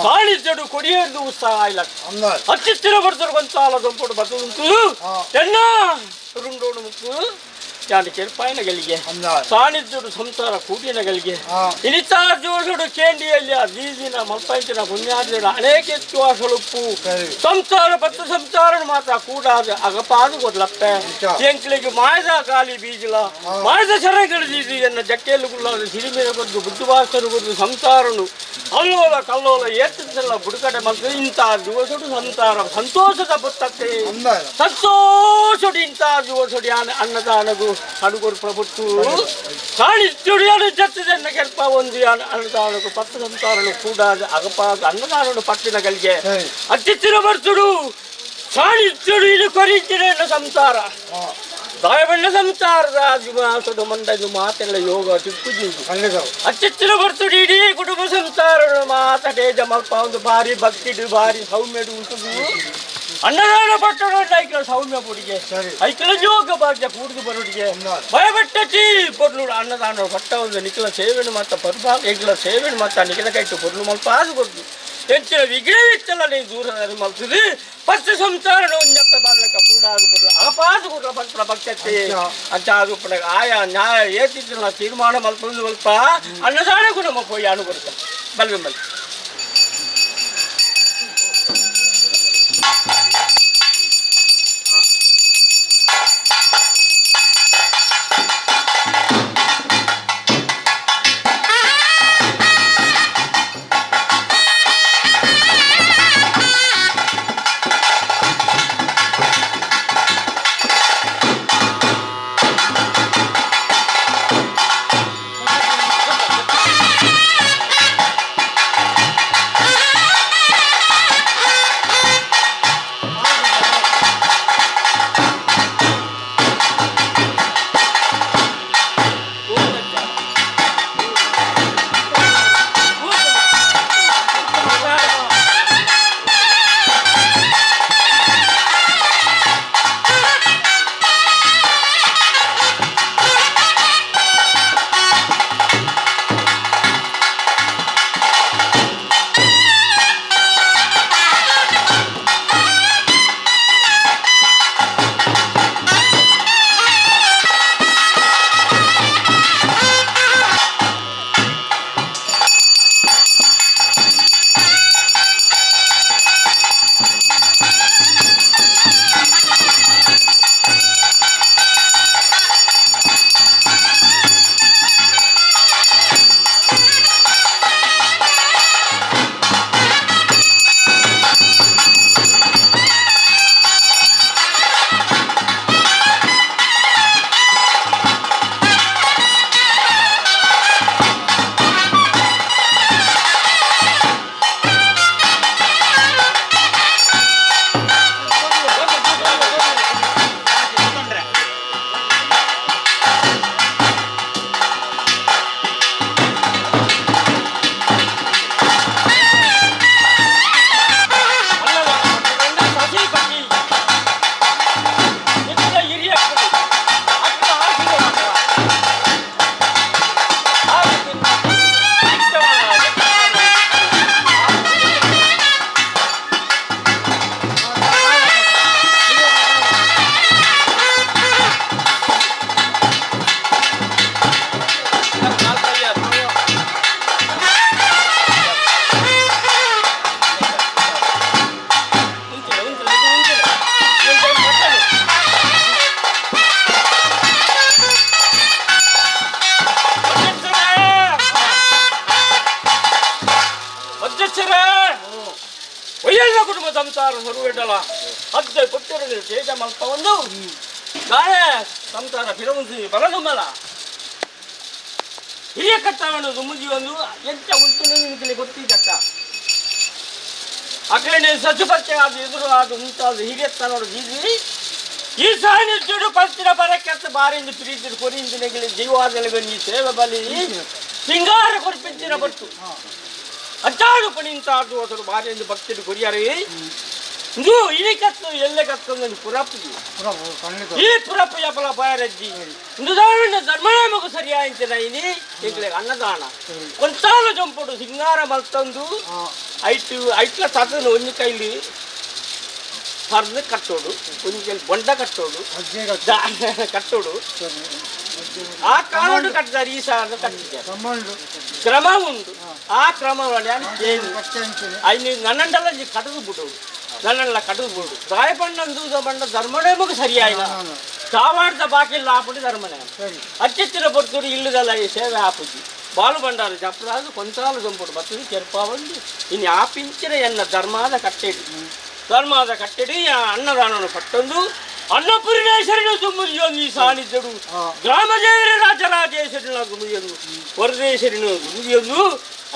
ಸಾಣಿದ್ಯಡು ಕೊಡಿಯರ್ದು ಉತ್ಸಾಹ ಇಲ್ಲ ಅಚ್ಚಿತ್ತಿರ ಬರ್ತರು ಗೊಂತಾಲ ದೊಂಪಡು ಬತ್ತುಂಟು ಎನ್ನ ರುಂಡೋಡು ಮುಕ್ಕು ಯಾನು ಕೆರ್ಪಾಯಿನ ಗಲಿಗೆ ಸಾಣಿದ್ಯಡು ಸಂಸಾರ ಕೂಡಿನ ಗಲಿಗೆ ಇನಿತಾ ಜೋಷುಡು ಕೇಂಡಿಯಲ್ಲಿ ದೀದಿನ ಮಲ್ಪಂಚಿನ ಪುಣ್ಯಾರ್ಜನ ಅನೇಕ ಉಪ್ಪು ಸಂಸಾರ ಪತ್ತು ಸಂಸಾರ ಮಾತ್ರ ಕೂಡಾದ ಅಗಪಾದು ಕೊಡ್ಲಪ್ಪೆ ಎಂಕ್ಲಿಗೆ ಮಾಯದ ಗಾಲಿ ಬೀಜಲ ಮಾಯದ ಸರಗಳು ದೀದಿ ಎನ್ನ ಜಕ್ಕೆಯಲ್ಲಿ ಗುಳ್ಳಾದ ಸಿರಿಮೇಲೆ ಕೊದ್ದು ಬುದ್ಧವಾಸರು ಕೊದ್ದು ಸಂಸಾರನು ಅಲ್ಲೋಲ ಕಲ್ಲೋಲ ಏರ್ತಿಲ್ಲ ಬುಡುಕಡೆ ಮತ್ತು ಇಂಥ ದಿವಸಡು ಸಂಸಾರ ಸಂತೋಷದ ಬುತ್ತಕ್ಕೆ ಸಂತೋಷಡು ಇಂಥ ದಿವಸಡು ಅನ್ನದಾನಗು ಅಡುಗೊರು ಪ್ರಭುತ್ತು ಸಾಣಿದ್ಯುಡಿಯಾಡು ಜತ್ತಿದೆನ್ನ ಕೆಲ್ಪ ಒಂದು ಅನ್ನದಾನಗು ಪತ್ತು ಸಂಸಾರನು ಕೂಡಾದ ಅಗಪಾದ ಅನ್ನದಾನನು ಪಟ್ಟಿನ ಗಲಿಗೆ ಅತ್ತಿತ್ತಿರ ಬರ್ತುಡು ಸಾಣಿದ್ಯುಡು ಇದು ಕೊರಿತಿರ ಸಂಸಾರ ದಾಯಬಣ್ಣ ಸಂಸಾರದ ದಿವಾಸಡು ಮಂಡದು ಮಾತೆಲ್ಲ ಯೋಗ ತಿಪ್ಪುಜಿ ಅತ್ತಿತ್ತಿರ ಬರ್ತುಡು ಇಡೀ ಕುಟುಂಬ ಸಂಸಾರ ಮಾತಟೇಜ ಮಲ್ಪ ಒಂದು ಭಾರಿ ಭಕ್ತಿಡು ಭಾರಿ ಸೌಮ್ಯಡು ಉಂಟು ಅನ್ನದಾನ ಪಟ್ಟಣ ಐಕ್ಲ ಸೌಮ್ಯ ಪುಡಿಗೆ ಐಕ್ಲ ಯೋಗ ಭಾಗ್ಯ ಕೂಡುದು ಬರುಡಿಗೆ ಭಯಪಟ್ಟಚಿ ಪೊರ್ಲು ಅನ್ನದಾನ ಪಟ್ಟ ಒಂದು ನಿಖಿಲ ಸೇವೆನು ಮಾತ ಪರ್ಭಾ ಎಂಕ್ಲ ಸೇವೆನು ಮಾತ ನಿಖಿಲ ಕೈಟು ಪೊರ್ಲು ಮಲ್ಪ ಆದು ಕೊಡ್ದು ಎಂಚಿನ ವಿಗ್ರಹಿತ್ತಲ್ಲ ನೀ ದೂರ ಮಲ್ತದೆ ಪತ್ತು ಸಂಸಾರ ಒಂಜಪ್ಪ ಬಾಲಕ ಕೂಡಾದು ಪೊರ್ಲು ಅಗಪಾದು ಕೂಡ ಪತ್ರ ಭಕ್ತತೆ ಅಂತ ಅದು ಪಡಗ ಆಯಾ ನ್ಯಾಯ ಏತಿದ್ರಲ್ಲ ತೀರ್ಮಾನ ಮಲ್ಪೊಂದು ಮಲ್ಪ ಅನ್ನದಾನ ಗುಣ ಪೋಯಿ ಅನುಗುರುತ ಬಲ್ವೆ ಬಲ್ ಸಂಸಾರ ಸರುವಿಡಲ ಅದ್ದೆ ಕೊಟ್ಟಿರಲಿ ತೇಜ ಮಲ್ಪ ಒಂದು ಗಾಯ ಸಂಸಾರ ಫಿರವುಂಸಿ ಬಲದುಮ್ಮಲ ಹಿರಿಯ ಕಟ್ಟವನ್ನು ದುಮ್ಮುಜಿ ಒಂದು ಎಂಚ ಉಂಟು ನಿನಗೆ ಗೊತ್ತಿದ್ದಕ್ಕ ಅಕಡೆ ಸಜುಪತ್ತೆ ಅದು ಎದುರು ಅದು ಉಂಟಾದ ಹಿರಿಯತ್ತನೋಡು ದೀದಿ ಈ ಸಾನಿಧ್ಯಡು ಪಲ್ತಿನ ಬರಕತ್ತ ಬಾರಿಂದ ಪ್ರೀತಿ ಕೊರಿಂದಿನಗಲಿ ಜೀವಾದಲಗ ನೀ ಸೇವೆ ಬಲಿ ಸಿಂಗಾರ ಕೊರ್ಪಿಂಚಿನ ಬಟ್ಟು ಅಜ್ಜಾಡು ಪಣಿಂತಾದು ಅದರು ಬಾರಿಂದ ಭಕ್ತಿಡು ಕೊರಿಯರಿ. ಇಂದು ಇನಿ ಕತ್ತು ಎಲ್ಲೆ ಕತ್ತೊಂದು ಪುರಪ್ಪು. ಪುರ ಈ ಪುರಪ್ಪು ಯಪಲ ಬಾಯರಜ್ಜಿ ಇಂದು ದಾವಣ ಧರ್ಮನಾಮకు ಸರಿಯಾయించిన ಇನಿ ಎಂಕ್ಲೆಗ್ ಅನ್ನದಾನ ಕೊಂಚಾಲ ಜಂಪುಡು ಸಿಂಗಾರ ಮಲ್ತಂದು ಐಟ್ ಐಟ್ಲ ತದನು ಒಂಜಿ ಕೈಲಿ ಪರ್ದು ಕಟ್ಟೋಡು, ಒಂಜಿ ಕೈಲಿ ಬೊಂಡ ಕಟ್ಟೋಡು, ಕಟ್ಟೋಡು. ಆ ಕಾಲೋಡು ಕಟ್ಟಿದ್ದಾರೆ, ಈ ಸಾರ ಕಟ್ಟಿದ್ದಾರೆ. ಕ್ರಮ ಉಂಟು. ಆ ಕ್ರಮ ಐನು ನನ್ನಂಡಲ ಕಟದು ಬಿಡು, ನನ್ನಲ್ಲ ಕಟದು ಬಿಡು. ದಾಯಪಣ್ಣಂದು ಬಂಡ ಧರ್ಮನೇಮకు ಸರಿಯಾಯಿನ ಚಾವಾಡ್ದ ಬಾಕಿಲ್ಲ ಆಪುಡಿ ಧರ್ಮನೇ ಅಚ್ಚೆಚ್ಚಿನ ಪೊರ್ತುಡು ಇಲ್ಲದಲ್ಲ ಈ ಸೇವೆ ಆಪುಜಿ. ಬಾಲು ಬಂಡಾರು ಜಪ್ಪರಾದು ಕೊಂಚಾಲು ಜಂಪುಡು ಬತ್ತದು ಕೆರ್ಪಾವಂದು ಇನ್ನು ಆಪಿಂಚಿನ ಎನ್ನ ಧರ್ಮಾದ ಕಟ್ಟೆಡಿ, ಧರ್ಮಾದ ಕಟ್ಟೆಡಿ ಅನ್ನದಾನನು ಪಟ್ಟೊಂದು ಅನ್ನಪೂರ್ಣೇಶ್ವರನು ದುಮ್ಮುದಿಯೊಂದು ಈ ಸಾನ್ನಿಧ್ಯಡು ಗ್ರಾಮದೇವರ ರಾಜರಾಜೇಶ್ವರನ ದುಮ್ಮುದಿಯೊಂದು ವರದೇಶ್ವರನು ದುಮ್ಮುದಿಯೊಂದು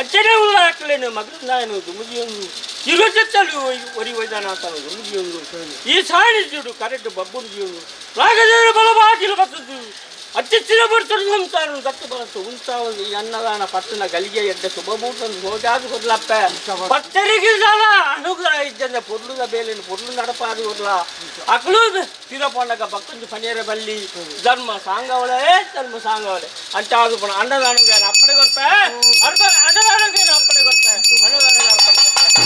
ಅಚ್ಚನೆ ಉಳ್ಳಾಕಲೇನು ಮಗನಾಯನು ದುಮ್ಮುದಿಯೊಂದು ಇರುಚತ್ತಲು ಒರಿ ವೈದ್ಯನಾಥನು ದುಮ್ಮುದಿಯೊಂದು ಈ ಸಾನ್ನಿಧ್ಯಡು ಕರೆಕ್ಟ್ ಬಬ್ಬುದಿಯೊಂದು ರಾಗದೇವರ ಬಲ ಬಾಗಿಲು ಬತ್ತದ್ದು ಅತ್ಯಚ್ಚಿನ ಬರ್ತರು ಸಂಸಾರ ದತ್ತು ಬರತ್ತು ಉಂಟಾவது ಈ ಅನ್ನದಾನ ಪಟ್ಟಣ ಗಲಿಗೆ ಎಡ್ಡ ಶುಭಮೂರ್ತನ್ನು ಹೋಜಾದು ಕೊಡ್ಲಪ್ಪ ಪತ್ತರಿಗೆ ಸಾಲ ಅನುಗ್ರಹ ಇದ್ದಂದ ಪೊರ್ಲುದ ಬೇಲಿನ ಪೊರ್ಲು ನಡಪಾದು ಕೊಡ್ಲ ಅಕ್ಲು ತಿರಪಂಡಗ ಭಕ್ತಂಜು ಪನಿಯರ ಬಲ್ಲಿ ಧರ್ಮ ಸಾಂಗವಳೆ ಧರ್ಮ ಸಾಂಗವಳೆ ಅಂಚಾದು ಪಣ ಅನ್ನದಾನಗೆ ಅಪ್ಪಣೆ ಕೊರ್ಪೆ, ಅನ್ನದಾನಗೆ ಅಪ್ಪಣೆ ಕೊರ್ಪೆ, ಅನ್ನದಾನಗೆ ಅಪ್ಪಣೆ ಕೊರ್ಪೆ.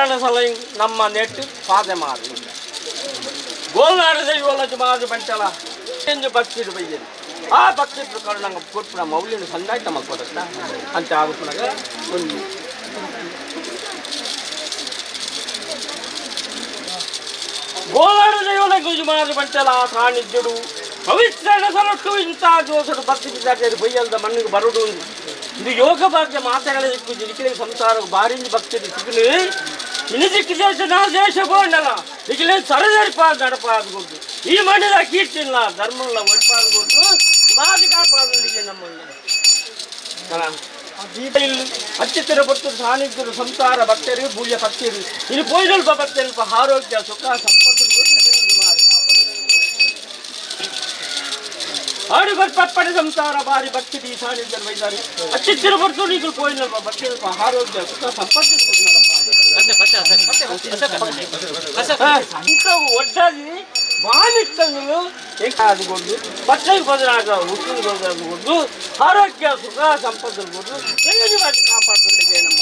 ಪವಿತ್ರ ಸಲ ನಮ್ಮ ನೆಟ್ಟು ಪಾದೆ ಮಾರು ಗೋಲ್ನಾಡು ದೈವಲ ಮಾರು ಬಂಟಲ ಎಂದು ಭಕ್ತಿಡು ಬೈಯರು ಆ ಭಕ್ತಿ ಪ್ರಕಾರ ನಂಗೆ ಕೊಟ್ಟು ಮೌಲ್ಯನ ಸಂದಾಯ್ತ ಮಲ್ಕೊಡತ್ತ ಅಂತ ಆಗುತ್ತನಾಗ ಒಂದು ಗೋಲಾಡು ದೈವಲ ಗುಜುಮಾರು ಬಂಟಲ ಆ ಸಾನ್ನಿಧ್ಯಡು ಪವಿತ್ರ ಸಲಟ್ಟು ಇಂಥ ಜೋಸಡು ಭಕ್ತಿ ಬಿದ್ದಾಚಾರಿ ಬೈಯಲ್ದ ಮಣ್ಣಿಗೆ ಬರುಡು ಇದು ಯೋಗ ಭಾಗ್ಯ ಮಾತೆಗಳ ದಿಕ್ಕು ಜಿಲಿಕಿಲಿ ಸಂಸಾರ ಬಾರಿಂಜಿ ಭಕ್ತಿ ಸಿಗ್ಲಿ ಇನ್ನು ದಿಕ್ಕು ದೇಶ ನಾ ದೇಶ ಬೋಂಡಲ ಇಕ್ಲೆ ಸರದರಿಪಾದ ನಡಪಾದಗುಡ್ಡು ಈ ಮಣ್ಣಿನ ಕೀರ್ತಿಲ್ಲ ಧರ್ಮಲ್ಲ ಒಡ್ಪಾದಗುಡ್ಡು ಬಾದಿ ಕಾಪಾದಲ್ಲಿಗೆ ನಮ್ಮ ಅತ್ಯತರ ಭಕ್ತರು ಸಾನ್ನಿಧ್ಯರು ಸಂಸಾರ ಭಕ್ತರಿಗೆ ಬೂಲ್ಯ ಭಕ್ತರು ಇನ್ನು ಪೋಯ್ದಲ್ಪ ಭಕ್ತಲ್ಪ ಆರೋಗ್ಯ ಸುಖ ಸಂಪತ್ತು ಆಡು ಬರ್ಪಪ್ಪಡೆ ಸಂಸಾರ ಬಾರಿ ಭಕ್ತಿ ಈ ಸಾನ್ನಿಧ್ಯರು ಬೈದಾರೆ ಅತ್ಯತರ ಭಕ್ತರು ನೀವು ಪೋಯ್ದಲ್ಪ ಭಕ್ತಲ್ಪ ಆರೋಗ್ಯ ಸುಖ ಸಂಪತ್ತು ಇಂಥವು ಒಟ್ಟಾಗಿ ಬಾನಿತ್ತಂಗಳು ಅದು ಬಟ್ಟೆಗೆ ಬದಲಾಗ ಹುಟ್ಟಿನ ಬದಲಾಗಬಹುದು ಆರೋಗ್ಯ ಸುಖ ಸಂಪತ್ತು ದೇವವಾಗಿ ಕಾಪಾಡಲಿಕ್ಕೆ ನಮ್ಮ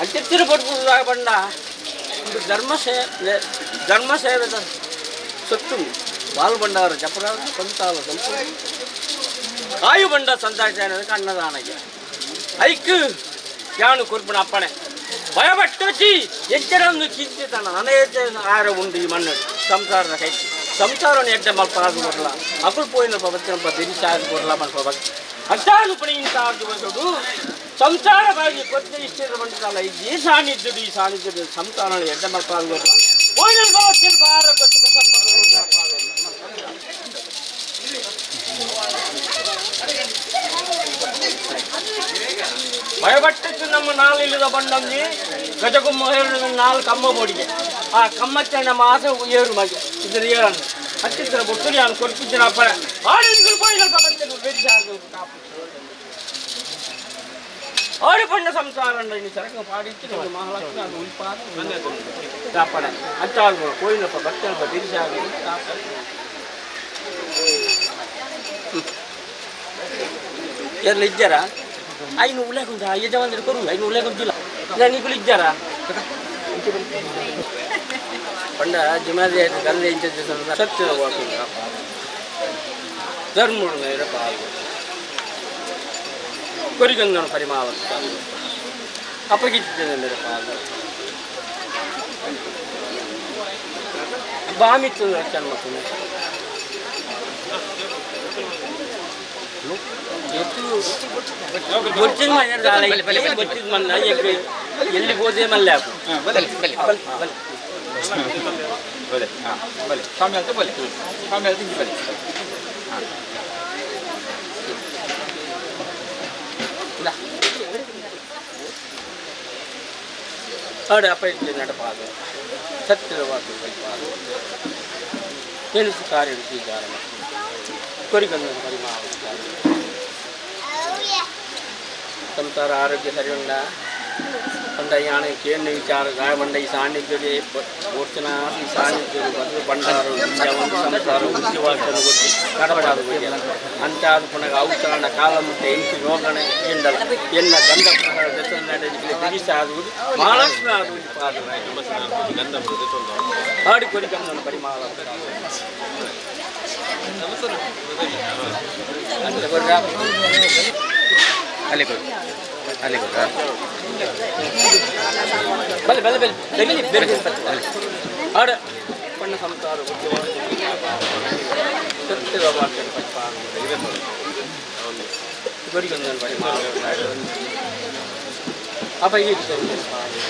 ಅತ್ಯತ್ತಿರ ಪಡ್ಬೋದು ಬಂಡ ಒಂದು ಧರ್ಮ ಸೇವೆ ಧರ್ಮ ಸೇವೆದ ಸೊತ್ತು ಬಾಲು ಬಂಡಾರ ಚಪರಾದ ಸಂತಾಲ ಸಂಪೂರ್ಣ ಕಾಯು ಬಂಡ ಸಂತಾಚಾರ ಅನ್ನದಾನಕ್ಕೆ ಐಕ್ ಯಾನು ಕೊರ್ಪಣ ಅಪ್ಪಣೆ ಭಯಪಟ್ಟಿ ಎಚ್ಚರೊಂದು ಚಿಂತಿತನ ಅನೇಕ ಆರ ಉಂಡು ಈ ಮಣ್ಣು ಸಂಸಾರದ ಕೈ ಸಂಸಾರವನ್ನು ಎಡ್ಡೆ ಮಲ್ಪ ಅದು ಕೊಡಲ ಅಕುಲ್ ಪೋಯಿನಲ್ಪ ಬತ್ತಿನಲ್ಪ ಬೆರಿಸಾದು ಕೊಡಲ ಮಲ್ಪ ಭಕ್ತಿ ಅಷ್ಟಾದು ಪಣಿ ಇಂಥ ದಿವಸಡು ಸಂಸಾರ ಬಾಗಿ ಕೊಟ್ಟೆ ಇಷ್ಟ ಬಂದಲ್ಲ ಈ ಸಾನ್ನಿಧ್ಯಡು ಈ ಸಾನ್ನಿಧ್ಯಡು ಸಂಸಾರ ಎಡ್ಡೆ ಮಲ್ಪ ಅದು ಕೊಡಲ ಪೋಯಿನಲ್ಪ ಬತ್ತಿನಲ್ಪ ಆರೋಗ್ಯ ಸುಖ ಸಂಪತ್ತು ಭಯಪಟ್ಟಿತ್ತು ನಮ್ಮ ನಾಲಿಲ್ಲದ ಬಂಡಂದಿ ಗಜಗುಮ್ಮ ಏರು ನಾಲ್ಕು ಕಮ್ಮ ಬೋಡಿಗೆ ಆ ಕಮ್ಮತ್ತೆ ನಮ್ಮ ಆಸೆ ಏರು ಮಗೆ ಇದರ ಏರನ್ನು ಹತ್ತಿರ ಬೊಟ್ಟುಲಿ ನಾನು ಕೊಡ್ತಿದ್ದೇನೆ ಅಪ್ಪರ ಆಡು ರೂಪಾಯಿ ಆಡು ಪಣ್ಣ ಸಂಸಾರ ನೀನು ಸರಕು ಪಾಡಿತ್ತು ನಿಮ್ಮ ಮಹಾಲಕ್ಷ್ಮಿ ಅದು ಉಲ್ಪಾದ ಕಾಪಾಡ ಅಚ್ಚಾಲು ಕೋಯಿನಪ್ಪ ಬಟ್ಟೆಲ್ಪ ಬಿರಿಸಾಗಿ ಎಲ್ಲ ಇದ್ದಾರಾ ಐನು ಉಲ್ಲೇಖ ಯಜಮಾನರು ಕೊರು ಐನು ಉಲ್ಲೇಖ ಇಲ್ಲ ನೀకులు ಇದ್ದಾರಾ ಪಂಡ ಜಿಮಾದಿ ಗಂಧ ಇಂಚ ಸತ್ಯ ಧರ್ಮುಡು ಕೊರಿಗಂದನು ಪರಿಮಾವತ್ತ ಅಪಗಿದ್ದೇನೆ ಬಾಮಿತ್ತು ಚನ್ಮಕ್ಕಳು ಗೊತ್ತಿದ್ ಮನ್ನ ಎಲ್ಲಿ ಹೋದೆ ಮಲ್ಲೆ ಹಾಕು ಬಲೆ ಬಲೆ ಬಲೆ ಬಲೆ ಹಾಂ ಬಲೆ ಸ್ವಾಮಿ ಅಂತ ಬಲೆ ಸ್ವಾಮಿ ಅಂತ ಬಲೆ. ಆಡ ಅಪ್ಪ ನಡಪಾದ ಸತ್ಯದ ವಾಕು ಕಲ್ಪಾದ తెలుసు ಕಾರ್ಯ ವಿಚಾರ ಕೊರಿಗಂದ ಪರಿಮಾಣ ಸಂಸಾರ ಆರೋಗ್ಯ ಸರಿ ಉಂಡ ಪಂಡ ಯಾನೆ ಕೇಂದ್ರ ವಿಚಾರ ಗಾಯ ಬಂಡ ಈ ಸಾನ್ನಿಧ್ಯಡೆ ಓಡ್ತನ ಈ ಸಾನ್ನಿಧ್ಯಡು ಬಂದು ಬಂಡಾರು ಸಂಸಾರ ಉದ್ಯವಾಸನ ಗೊತ್ತಿ ನಡಪಾದ ಅಂತ ಅದು ಪುನಗ ಔಷಧ ಕಾಲ ಮುಟ್ಟೆ ಇಂಚು ರೋಗಣ ಎಂಡಲ ಎನ್ನ ಗಂಧ ಬಿಗಿಸ ಆಗುವುದು ಮಹಾಲಕ್ಷ್ಮಿ ಆಗುವುದು ಪಾದ ಆಡಿ ಕೊರಿಗಂದನ ಪರಿಮಾಣ ಅಲ್ಲಿ ಕೊಡು ಅಲ್ಲಿ ಕೊಡು ಹಾಂ. ಬಲೆ ಬಲೆ ಬಲೆ ಬೆಲೆ ಬೆಲೆ ಆಡ ಪಣ್ಣ ಸಂಸಾರ ಸತ್ಯದ ವಾಕ್ಯ ಅಪ್ಪ ಈ ಅಪ್ಪ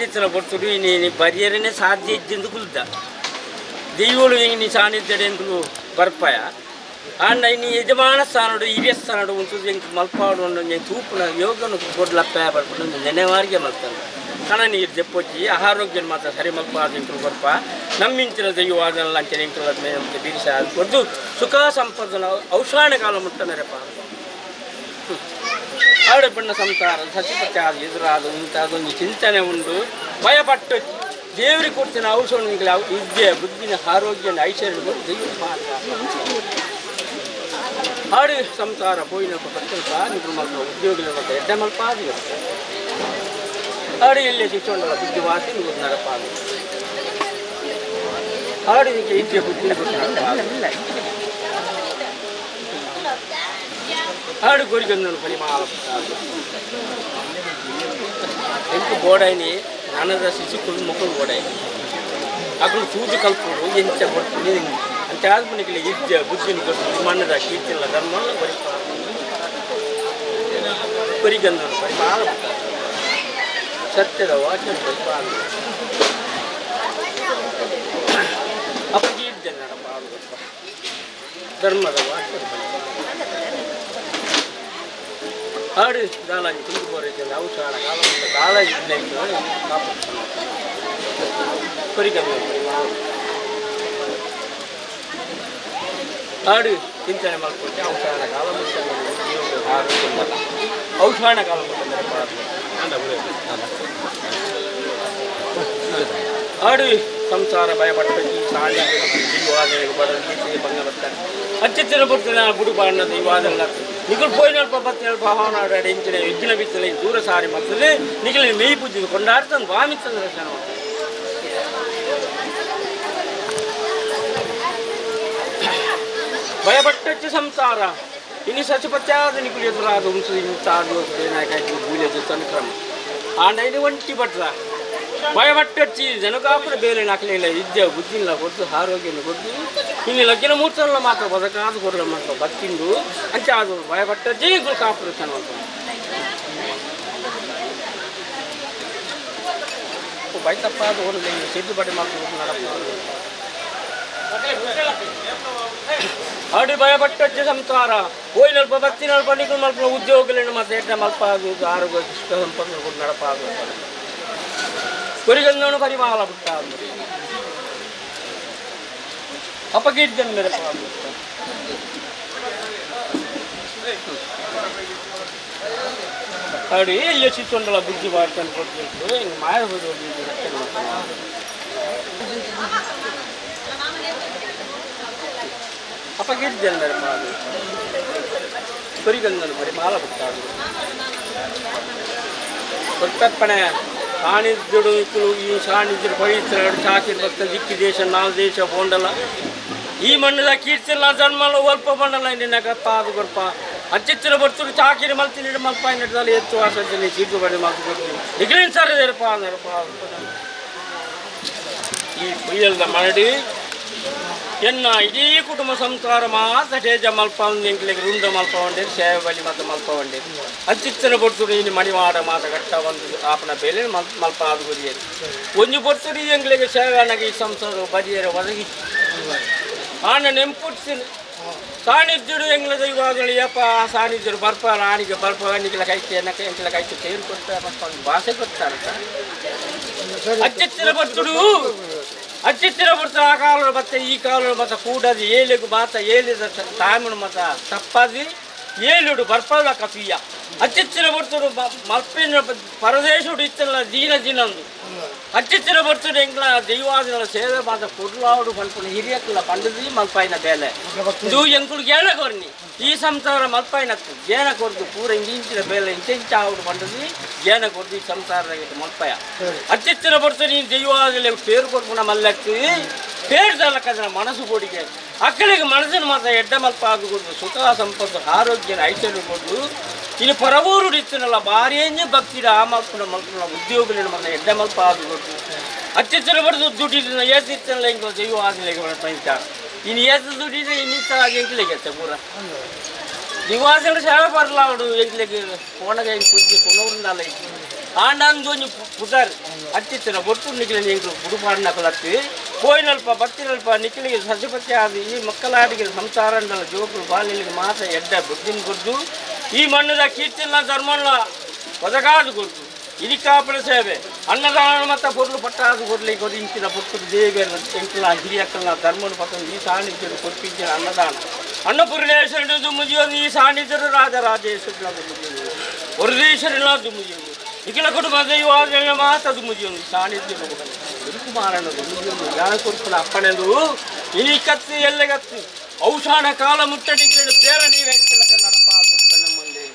ಇಟ್ಟಿನ ಬರ್ತುಡು ನೀನು ಬರಿಯರನೇ ಸಾಧ್ಯ ಇದ್ದಿಂದ ಕುಲ್ದ. ದೈವಳು ಎಂಗಿನಿ ಸಾನ್ನಿಧ್ಯಡು ಎಂಕುಲು ಬರ್ಪಾಯ ಆಂಡ ಇನಿ ಯಜಮಾನ ಸ್ಥಾನಡು ಹಿರಿಯ ಸ್ಥಾನಡು ಉಂಟು ಎಂಕ್ ಮಲ್ಪಾಡು ಒಂಜಿ ತೂಪುನ ಯೋಗನು ಕೊಡ್ಲಪ್ಪ ಬರ್ಪುನ ನೆನೆವಾರಿಗೆ ಮಲ್ತಾನೆ ಕಣ ನೀರು ದೆಪ್ಪೊಚ್ಚಿ ಆರೋಗ್ಯ ಮಾತ್ರ ಸರಿ ಮಲ್ಪಾದ ಎಂಕುಲು ಬರ್ಪ ನಮ್ಮಿಂಚಿನ ದೈವ ಆದಲ್ಲ ಅಂಚನೆ ಎಂಕುಲ ಬೀರಿಸ ಕೊದ್ದು ಸುಖ ಸಂಪದನ ಔಷಾಣ ಕಾಲ ಮುಟ್ಟ ಆಡೆ ಬಣ್ಣ ಸಂಸಾರ ಸಚಿಪತ್ಯ ಆದ ಎದುರಾದ ಉಂಟಾದೊಂದು ಚಿಂತನೆ ಉಂಡು ಭಯಪಟ್ಟು ದೇವರಿಗೆ ಕೊಡ್ತೀನಿ ಔಷಧ ವಿದ್ಯೆ ಬುದ್ಧಿನ ಆರೋಗ್ಯನ ಐಶ್ವರ್ಯ ದೈವ ಮಾತ್ರ ಹಾಡು ಸಂಸಾರ ಪೋಯಿನ ಪತ್ತಲ್ಪ ನಿಗುರು ಮಲ್ಪ ಉದ್ಯೋಗಿల ಮಲ್ಪ ಎಡ್ಡೆ ಮಲ್ಪ ಆದಿ ಹಾಡು ಎಲ್ಲಿ ಶಿಕ್ಷಣ ಬುದ್ಧಿ ವಾಸಿ ನಿಗುರು ನಡಪ ಹಾಡು ವಿದ್ಯೆ ಬುದ್ಧಿ ನಡಪ ಹಾಡು ಗೊರಿಗಂದನು ಪರಿಮಾಳ ಎಂಕು ಬೋಡೈನಿ ನಾನದ ಶಿಶುಕುಲು ಮಕ್ಕಳು ಬೋಡೈನಿ ಅಕುಲು ತೂಜು ಕಲ್ಪುಡು ಎಂಚ ಕೊಟ್ಟು ಅಂಚ ಆದ್ಮನಿಗೆ ವಿದ್ಯೆ ಬುದ್ಧಿನ ಕೊಟ್ಟು ಮಣ್ಣದ ಕೀರ್ತಿಲ್ಲ ಧರ್ಮ ಪರಿಗಂದನು ಪರಿಮಾಳ ಸತ್ಯದ ವಾಚನ ಪರಿಪಾಲ ಅಪಕೀರ್ತಿ ನಡಪ ಧರ್ಮದ ವಾಚನ ಹಾಡು ದಾಲಾಜಿ ತುಂಡು ಬೋರೈತೆ ಔಷಧ ಕಾಲ ದಾಲಾಜಿ ಪರಿಗಮನ ಹಾಡು ಚಿಂತನೆ ಮಾಡ್ಕೊಳ್ತೆ ಔಷಧ ಕಾಲ ಔಷಧ ಕಾಲ ಹಾಡು ಸಂಸಾರ ಭಯಪಟ್ಟ ಸಾಲಿ ಬಂಗ ಬರ್ತಾರೆ ಅತ್ಯಂತ ಬರ್ತಾನೆ ಬುಡು ಬಾಣ್ಣದ ಇವಾದಲ್ಲ ನಿಗುಲು ಪೋಯಿನಲ್ಪ ಬತ್ತಿನಲ್ಪ ಭಾವನಾಡ ಇಂಚಿನ ವಿಘ್ನ ಬಿತ್ತಲೆ ದೂರ ಸಾರಿ ಮರ್ತದೆ ನಿಗಲಿನ ಮೇಯ್ ಪೂಜೆ ಕೊಂಡಾಡ್ತಾನೆ ವಾಮಿತ್ತಂದ್ರೆ ರಚನೆ ಮಾಡ್ತಾರೆ. ಭಯಪಟ್ಟಚ್ಚು ಸಂಸಾರ ಇನ್ನು ಸಚಿಪತ್ಯಾದ ನಿಗುಲು ಎದುರಾದ ಉಂಸು ಇಂತಾದ ಬೂಲೆ ತನ್ಕ್ರಮ ಆಂಡ ಇದು ಒಂಟಿ ಭಟ್ರ ಭಯಪಟ್ಟಚ್ಚಿ ಜನಕಾಪುರ ಬೇರೆ ನಾಕಲಿಲ್ಲ ವಿದ್ಯೆ ಬುದ್ಧಿಲ್ಲ ಕೊಟ್ಟು ಆರೋಗ್ಯನ ಕೊಟ್ಟು ಇನ್ನು ಲಗ್ನ ಮೂರ್ತಲ್ಲ ಮಾತ್ರ ಬದಕಾದ ಕೊಡಲ ಮಾತ್ರ ಬತ್ತಿಂದು ಅಂಚೆ ಅದು ಭಯಪಟ್ಟಚ್ಚಿ ಕಾಪುರ ಚೆನ್ನ ಬೈತಪ್ಪ ಅದು ಹೊರಗೆ ಸಿದ್ಧಪಡಿ ಮಾಡ್ಕೊಂಡು ನಡಪ ಅಡಿ ಭಯಪಟ್ಟಚ್ಚ ಸಂಸಾರ ಹೋಯ್ನಲ್ಪ ಬತ್ತಿನಲ್ಪ ನಿಗುಲು ಮಲ್ಪ ಉದ್ಯೋಗಗಳನ್ನು ಮಾತ್ರ ಎಟ್ಟ ಮಲ್ಪ ಅದು ಆರೋಗ್ಯ ಸಂಪନ୍ନ ಕೊಟ್ಟು ನಡಪ ಅದು ಕೊರಿಗನ್ನೋನು ಪರಿಮಾಲ ಬಿಟ್ಟ ಅಪಕೀರ್ತನ ಮೇಲೆ ಅಡಿ ಎಲ್ಲಿ ಚಿತ್ತೊಂಡಲ ಬುದ್ಧಿ ಮಾಡ್ತಾನೆ ಕೊಡ್ತಿತ್ತು ಹಿಂಗೆ ಮಾಯ ಅಪಕೀರ್ತನ ಮೇಲೆ ಕೊರಿಗನ್ನೋನು ಪರಿಮಾಲ ಬಿಟ್ಟ ಕೊಟ್ಟಪ್ಪಣೆ ಸಾನ್ನಿಧ್ಯಡು ಇಕ್ಕಳು ಈ ಸಾನ್ನಿಧ್ಯಡು ಪವಿತ್ರ ಚಾಕಿರ್ ಭಕ್ತ ದಿಕ್ಕಿ ದೇಶ ನಾಲ್ ದೇಶ ಪೋಂಡಲ ಈ ಮಣ್ಣದ ಕೀರ್ತಿಲ್ಲ ಜನ್ಮಲ ಒಲ್ಪ ಬಂಡಲ ನಿನ್ನ ಪಾದ ಕೊರ್ಪ ಅಚ್ಚಿತ್ತಿನ ಬರ್ತರು ಚಾಕಿರಿ ಮಲ್ತಿನ ಮಲ್ಪ ನೆಟ್ಟದಲ್ಲಿ ಎತ್ತು ವಾಸದಲ್ಲಿ ಸೀಟು ಬಡಿ ಮಾತು ಕೊಡ್ತೀನಿ ನಿಗ್ಲಿನ್ ಸರ್ ನೆರಪ ನೆರಪ ಈ ಪುಯ್ಯಲ್ದ ಮರಡಿ ಎನ್ನ ಇಡೀ ಕುಟುಂಬ ಸಂಸಾರ ಮಾತ್ರ ಟೇಜ ಮಲ್ಪ ಎಂಕ್ಲೆಗ್ ರುಂಡ ಮಲ್ಪ ಉಂಡೇರು ಸೇವೆ ಬಲಿ ಮಾತ ಮಲ್ಪ ಉಂಡೇರು ಅಚ್ಚಿತ್ತನ ಬರ್ತುಡು ಇನಿ ಮಣಿವಾಡ ಮಾತ ಗಟ್ಟ ಒಂದು ಆಪನ ಬೇಲೆ ಮಲ್ಪ ಅದು ಗುರಿಯರು ಒಂಜಿ ಬರ್ತುಡು ಎಂಕ್ಲೆಗ್ ಸೇವೆ ಅನಗ ಈ ಸಂಸಾರ ಬದಿಯರ ಒದಗಿ ಆನ ನೆಂಪುಡ್ಸಿನ ಸಾನ್ನಿಧ್ಯಡು ಎಂಗ್ಲ ದೈವಾದಳು ಯಪ್ಪ ಆ ಸಾನ್ನಿಧ್ಯರು ಬರ್ಪ ರಾಣಿಗೆ ಬರ್ಪ ನಿಕ್ಲ ಕೈತೆ ಎನ್ನಕ ಎಂಕ್ಲ ಕೈತೆ ತೇರು ಕೊಡ್ತಾರೆ ಬರ್ಪ ಭಾಷೆ ಕೊಡ್ತಾರೆ ಅಚ್ಚಿತ್ತಿನ ಬರ್ತುಡು ಅಚ್ಚಿತ್ತಿನ ಬರ್ತು ಆ ಕಾಲ ಮತ್ತೆ ಈ ಕಾಲ ಮತ ಕೂಡದು ಏಲಿಗು ಮಾತ ಏಲಿದ ತಾಮಿನ ಮತ ತಪ್ಪದು ಏಳುಡು ಬರ್ಪದ ಕಪಿಯ ಅಚ್ಚಿತ್ತಿನ ಬರ್ತುಡು ಮಲ್ಪಿನ ಪರದೇಶುಡು ಇತ್ತಲ್ಲ ದೀನ ದಿನಂದು ಅಚ್ಚಿತ್ತಿನ ಬರ್ತುಡು ಎಂಗ್ಲ ದೈವಾದಿನ ಸೇವೆ ಮಾತ ಕೊಡ್ಲಾಡು ಪನ್ಪುನ ಹಿರಿಯಕ್ಲ ಪಂಡದಿ ಮಲ್ಪಾಯಿನ ಬೇಲೆ ಇದು ಎಂಕುಲು ಗೇಣ ಕೊರ್ನಿ ಈ ಸಂಸಾರ ಮಲ್ಪಾಯಿನ ಗೇಣ ಕೊರ್ದು ಪೂರ ಇಂಚಿನ ಬೇಲೆ ಇಂಚ ಆవుడు ಪಂಡದಿ ಗೇಣ ಕೊರ್ದು ಈ ಸಂಸಾರ ಮಲ್ಪಾಯ ಅಚ್ಚಿತ್ತಿನ ಬರ್ತುಡು ಈ ದೈವಾದಿನ ಪೇರು ಕೊರ್ಪುನ ಮಲ್ಲಕ್ಕೆ ಪೇರ್ದಲ್ಲ ಕದನ ಮನಸ್ಸು ಕೊಡಿಗೆ ಅಕ್ಕಳಿಗೆ ಮನಸ್ಸಿನ ಮಾತ್ರ ಎಡ್ಡ ಮಲ್ಪ ಆಗುದು ಸುಖ ಸಂಪತ್ತು ಆರೋಗ್ಯನ ಐಶ್ವರ್ಯ ಕೊಡು ಇನ್ನು ಪರವೂರು ಇತ್ತನಲ್ಲ ಭಾರಿ ಭಕ್ತಿ ಆ ಮಲ್ಪುನ ಮಲ್ಪುನ ಉದ್ಯೋಗಲಿನ ಮಾತ್ರ ಎಡ್ಡ ಮಲ್ಪ ಆಗುದು ಅತ್ಯಂತ ಬರೆದು ದುಡ್ಡಿನ ಏತಿತ್ತನಲ್ಲ ಹಿಂಗೆ ದೈವ ಆಗಲಿಕ್ಕೆ ಪಂಚ ಇನ್ನು ಏತ ದುಡ್ಡಿದ್ರೆ ಇನ್ನಿತ್ತ ಎಂಕ್ಲಿಗೆ ಪೂರ ದಿವಾಸಗಳು ಸೇವೆ ಬರಲ್ಲ ಅವಡು ಎಂಕ್ಲಿಗೆ ಕೋಣಗೆ ಹಿಂಗೆ ಪೂಜೆ ಕೊನೋರ್ನಲ್ಲ ಆಂಡಂದೊಂಜಿ ಪುದರ್ ಅತ್ತಿತ್ತಿನ ಬೊಟ್ಟು ನಿಕ್ಲೆ ಎಂಕ್ಲು ಬುಡುಪಾಡಿನಕಲತ್ತಿ ಪೋಯಿನಲ್ಪ ಬತ್ತಿನಲ್ಪ ನಿಕ್ಲಿಗೆ ಸಸಿಪತಿ ಆದ್ ಈ ಮಕ್ಕಳಾಟಿಗೆ ಸಂಸಾರಂಡಲ ಜೋಕುಲು ಬಾಲಿಲಿಗೆ ಮಾತ ಎಡ್ಡ ಬುದ್ಧಿನ ಕೊರ್ದು ಈ ಮಣ್ಣದ ಕೀರ್ತಿನ ಧರ್ಮನ ಒದಗಾದು ಕೊರ್ದು ಇರಿಕಾಪುರ ಸೇವೆ ಅನ್ನದಾನ ಮತ್ತ ಪೊರ್ಲು ಪಟ್ಟಾದ ಕೊರ್ಲಿ ಕೊರಿಂಚಿನ ಪೊರ್ತುಡು ದೇವೆರ್ ಎಂಕುಲ ಹಿರಿಯಕ್ಕಲ್ನ ಧರ್ಮನ ಪತ್ತೊಂದು ಈ ಸಾನ್ನಿಧ್ಯರು ಕೊರ್ಪಿಂಚಿನ ಅನ್ನದಾನ ಅನ್ನಪೂರ್ಣೇಶ್ವರನ ದುಮ್ಮುಜಿಯೋದು ಈ ಸಾನ್ನಿಧ್ಯರು ರಾಜರಾಜೇಶ್ವರನ ದುಮ್ಮುಜಿಯೋದು ವರದೇಶ್ವರನ ದುಮ್ಮುಜಿಯೋದು ಇಕಿಲ ಕುಟುಂಬ ದೈವ ಮಾತ ದುಮ್ಮುಜಿಯೋದು ಸಾನ್ನಿಧ್ಯರು ತಿರುಕುಮಾರನ ದುಮ್ಮುಜಿಯೋದು ಯಾನ ಕೊರ್ಪುನ ಅಪ್ಪಣೆಂದು ಇನಿ ಕತ್ತು ಎಲ್ಲೆಗತ್ತು ಔಷಾಣ ಕಾಲ ಮುಟ್ಟಡಿಗೆ ಪೇರ ನೀವೇಕಿಲಗ ನಡಪಾದು ನಮ್ಮಲ್ಲಿ.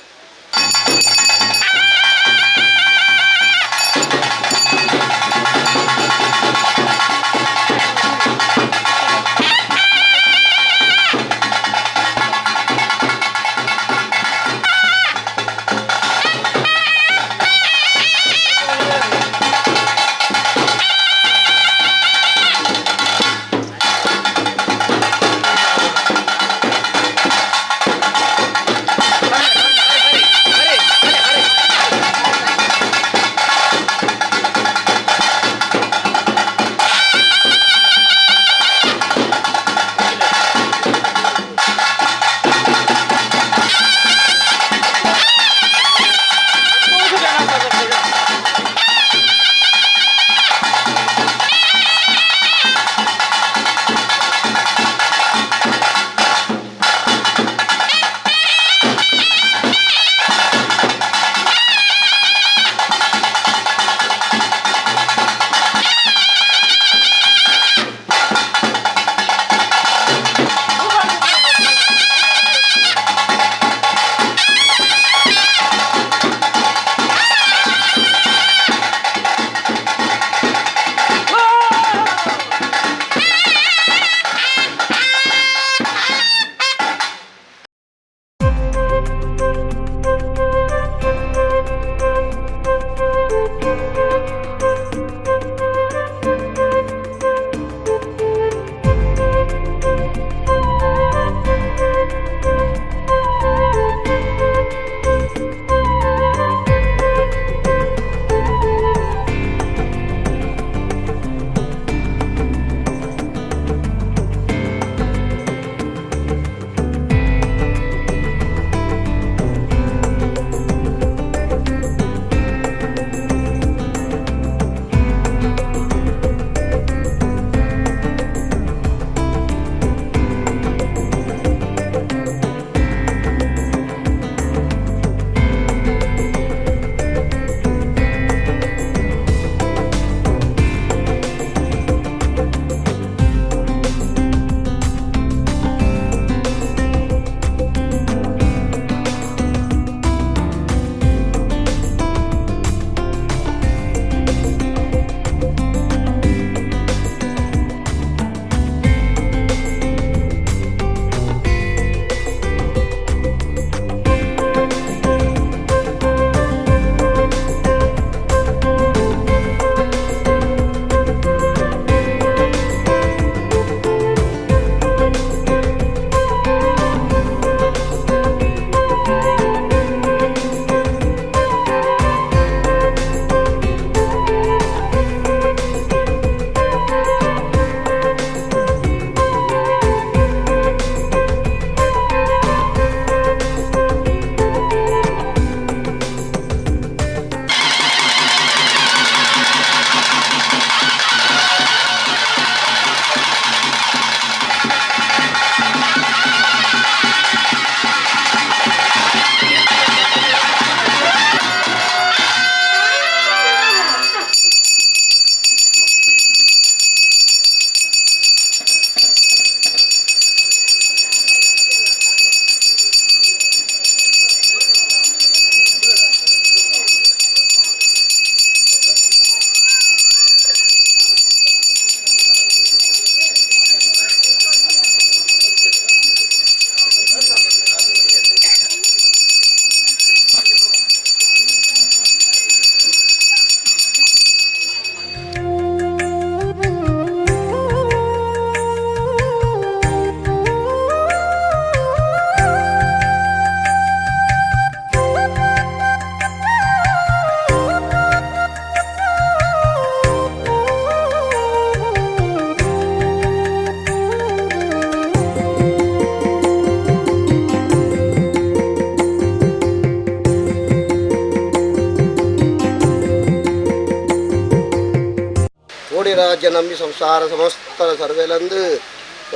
ಕೋಡಿ ರಾಜ್ಯ ನಂಬಿ ಸಂಸಾರ ಸಮಸ್ತರ ಸರ್ವೆಲಂದು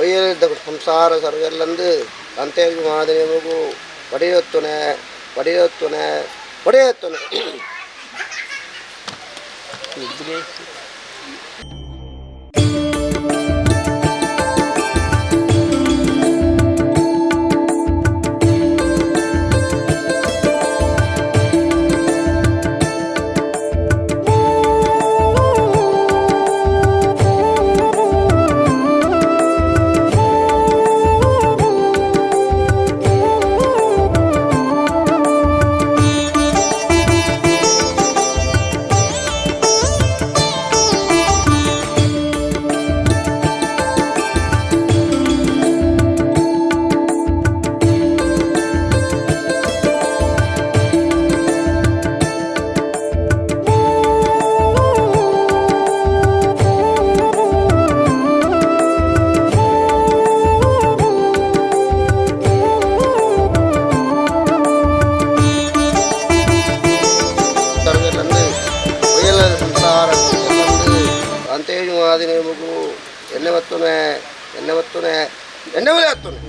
ಒಯ್ಯದ ಸಂಸಾರ ಸರ್ವೆಲ್ಲಂದು ಅಂತೆ ಮಾದನೆ ಮಗು ಒಡೆಯೊತ್ತುನೆ ಒಡೆಯೊತ್ತುನೆ ಒಡೆಯೊತ್ತುನೆ. ಸರ್ವೆಲಂದು ಒಯ್ಯಲ ಸಂಸಾರ ಸರ್ವೆಲಂದು ಅಂತೆ ಮಾದನೆ ಮಗು ಎಣ್ಣೆ ಒತ್ತುನೆ ಎಣ್ಣೆ ಒತ್ತುನೆ ಎಣ್ಣೆ ಒಲೆ ಹತ್ತುನೆ.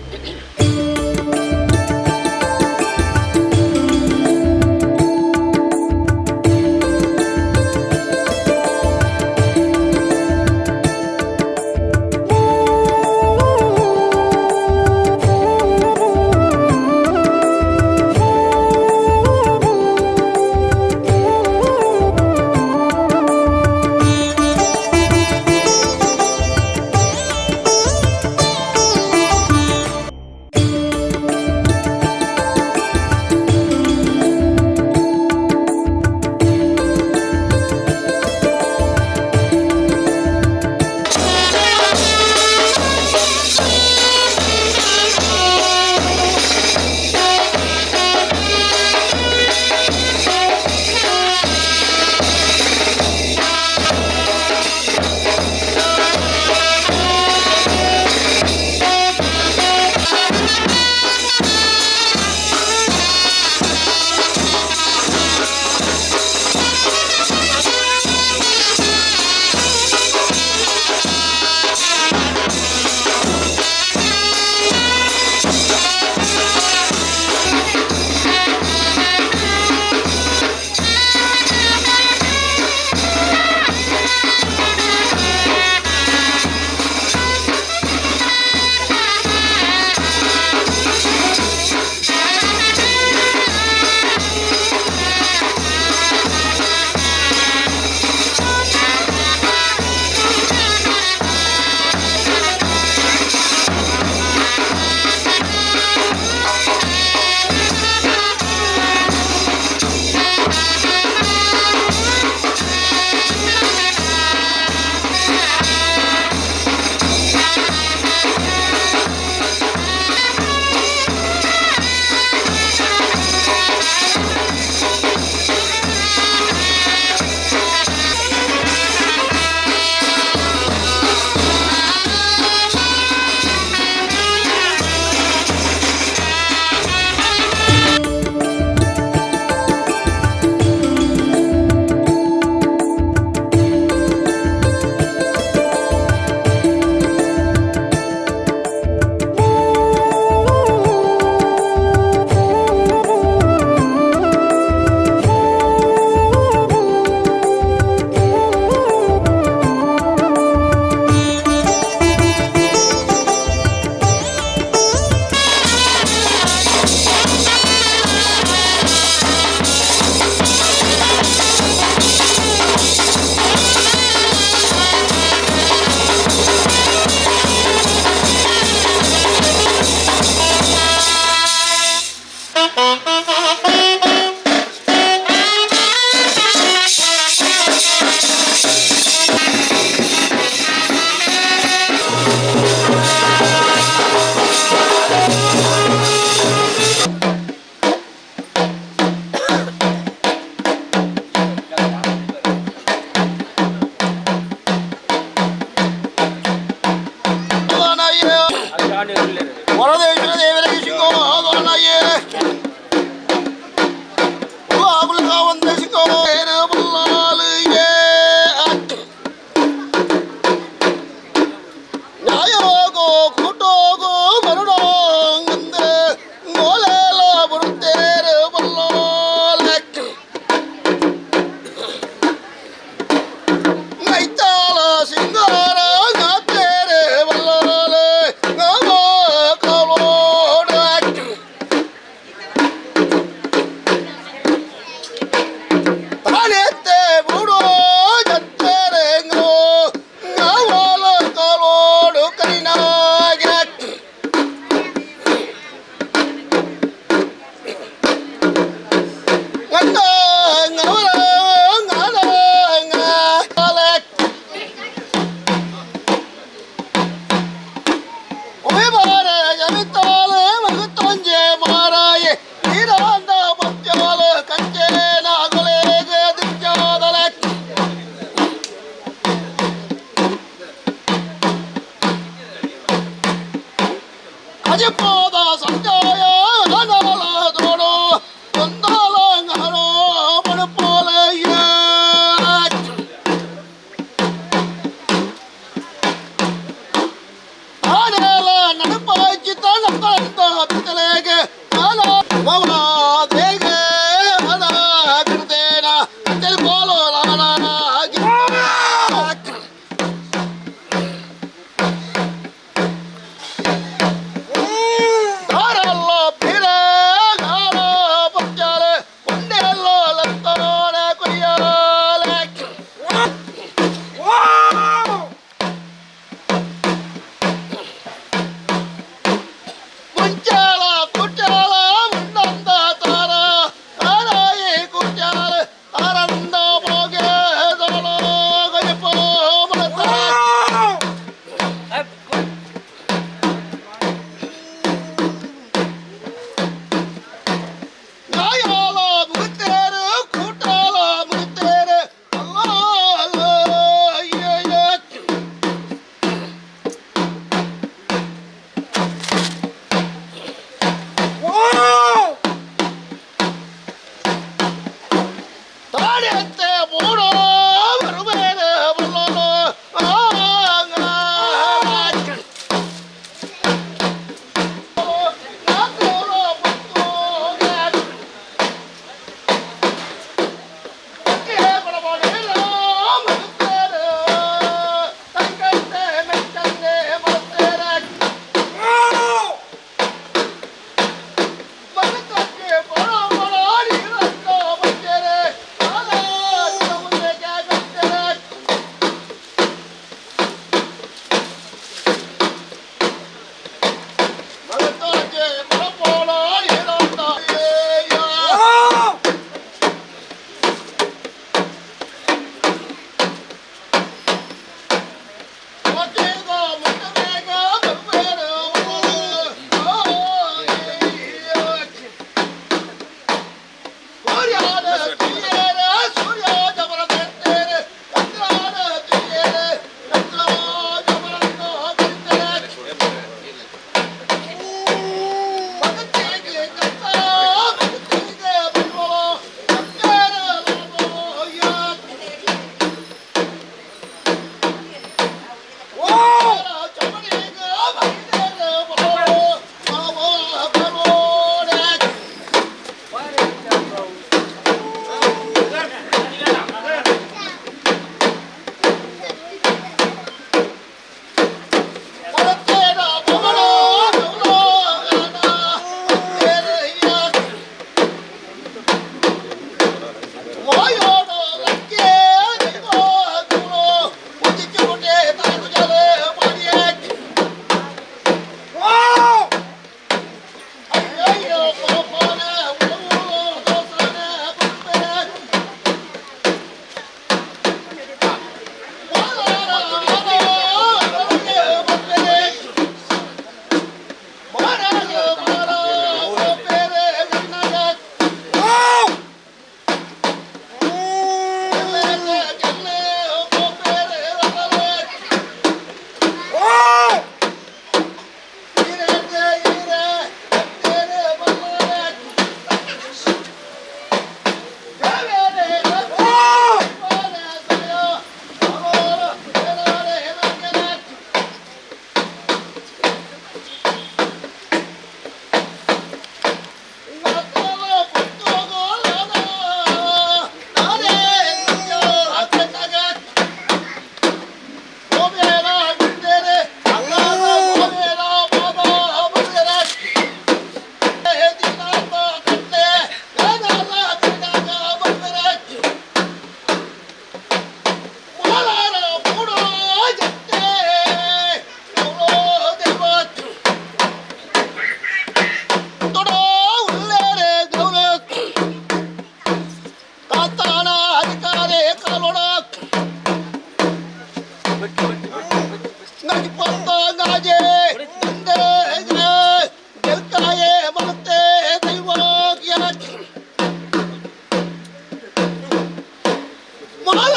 ಿ.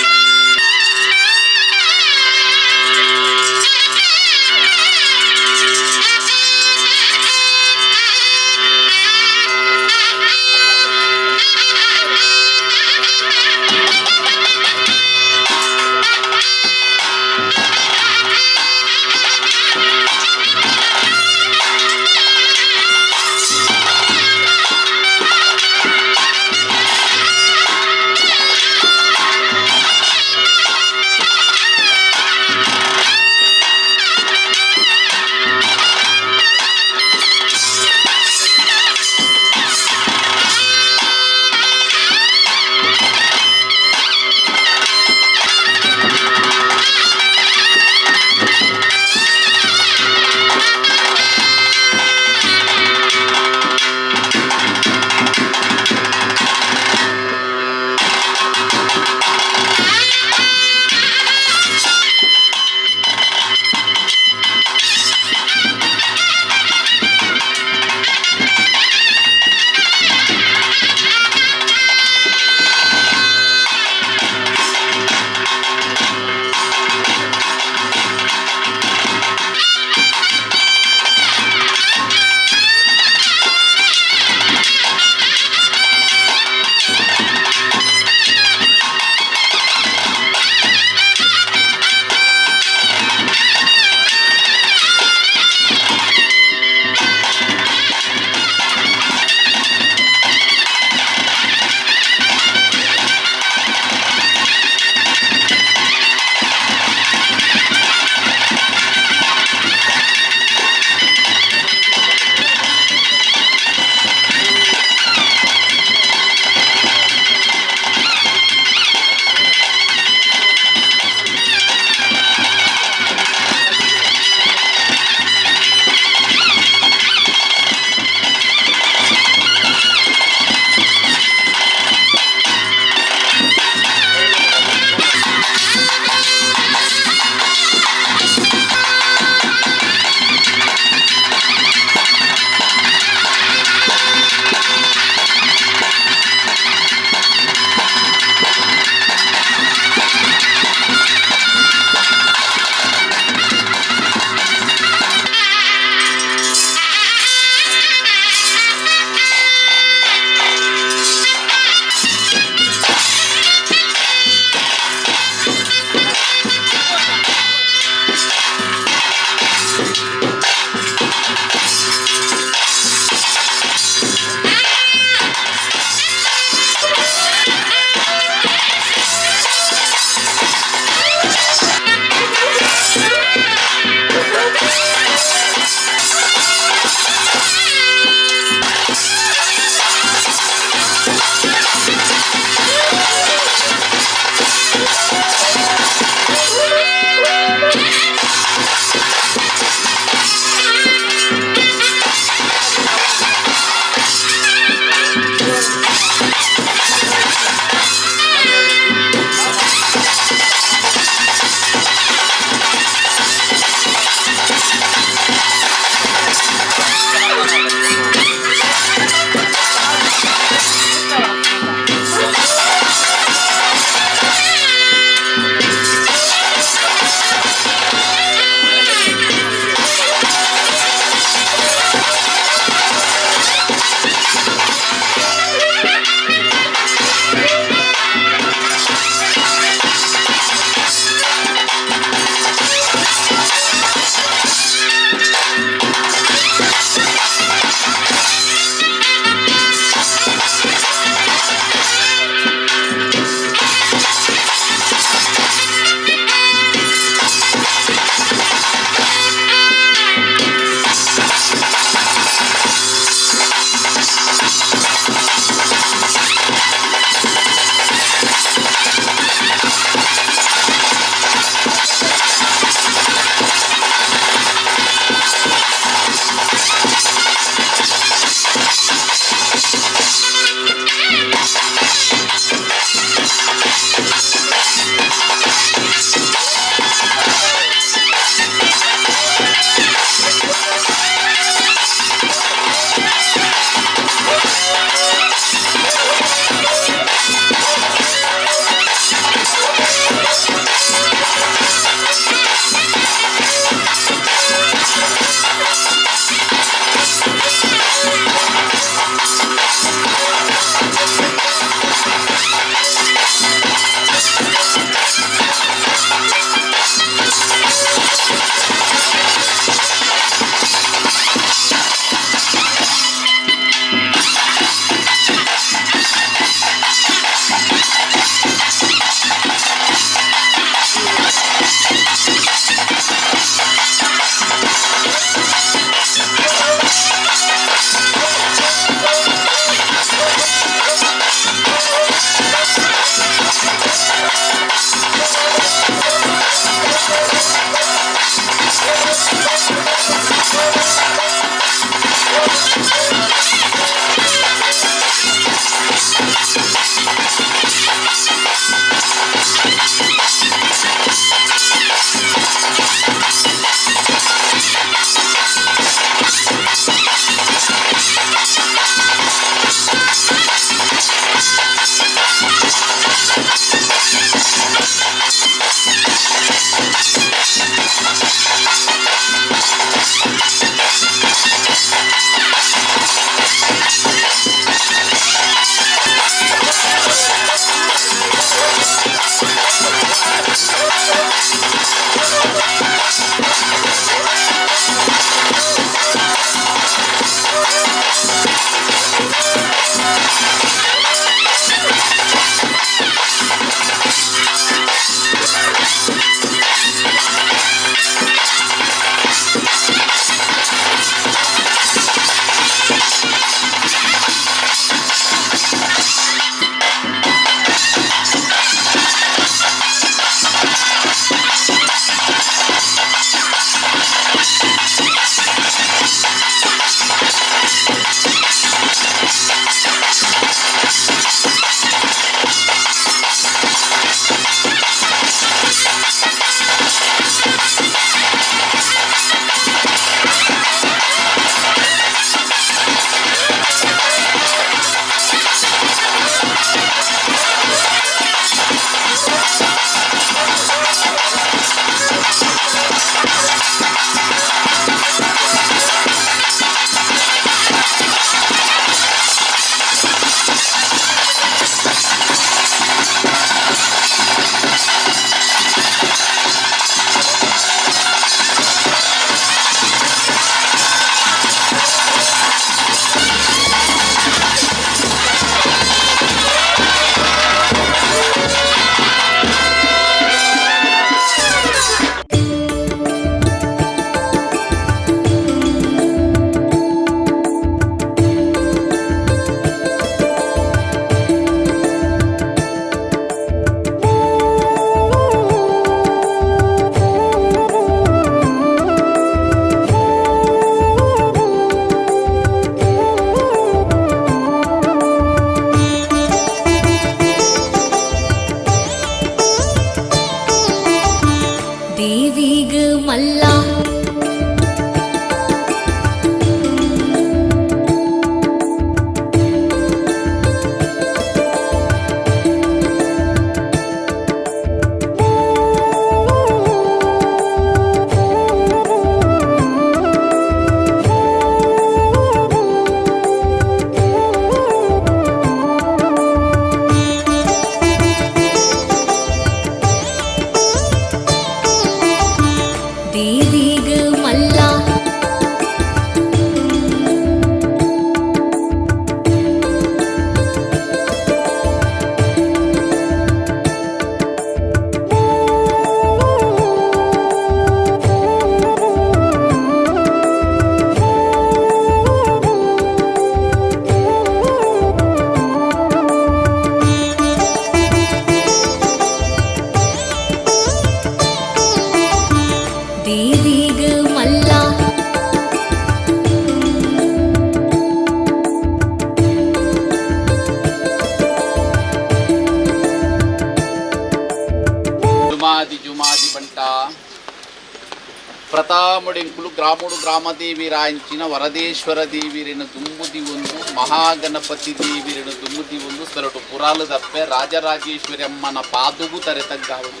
ಪ್ರತಾಮಡಿಂಕುಲು ಗ್ರಾಮೋಡು ಗ್ರಾಮದೇವಿ ರಾಂಚಿನ ವರದೇಶ್ವರ ದೇವಿರಿನ ದುಂಬುದಿ ಒಂದು ಮಹಾಗಣಪತಿ ದೇವಿರಿನ ದುಂಬುದಿ ಒಂದು ಸ್ಥಳಟು ಪುರಾಲದಪ್ಪೆ ರಾಜರಾಜೇಶ್ವರಿ ಅಮ್ಮನ ಪಾದುಗು ತರೆ ತಗ್ಗಾವನು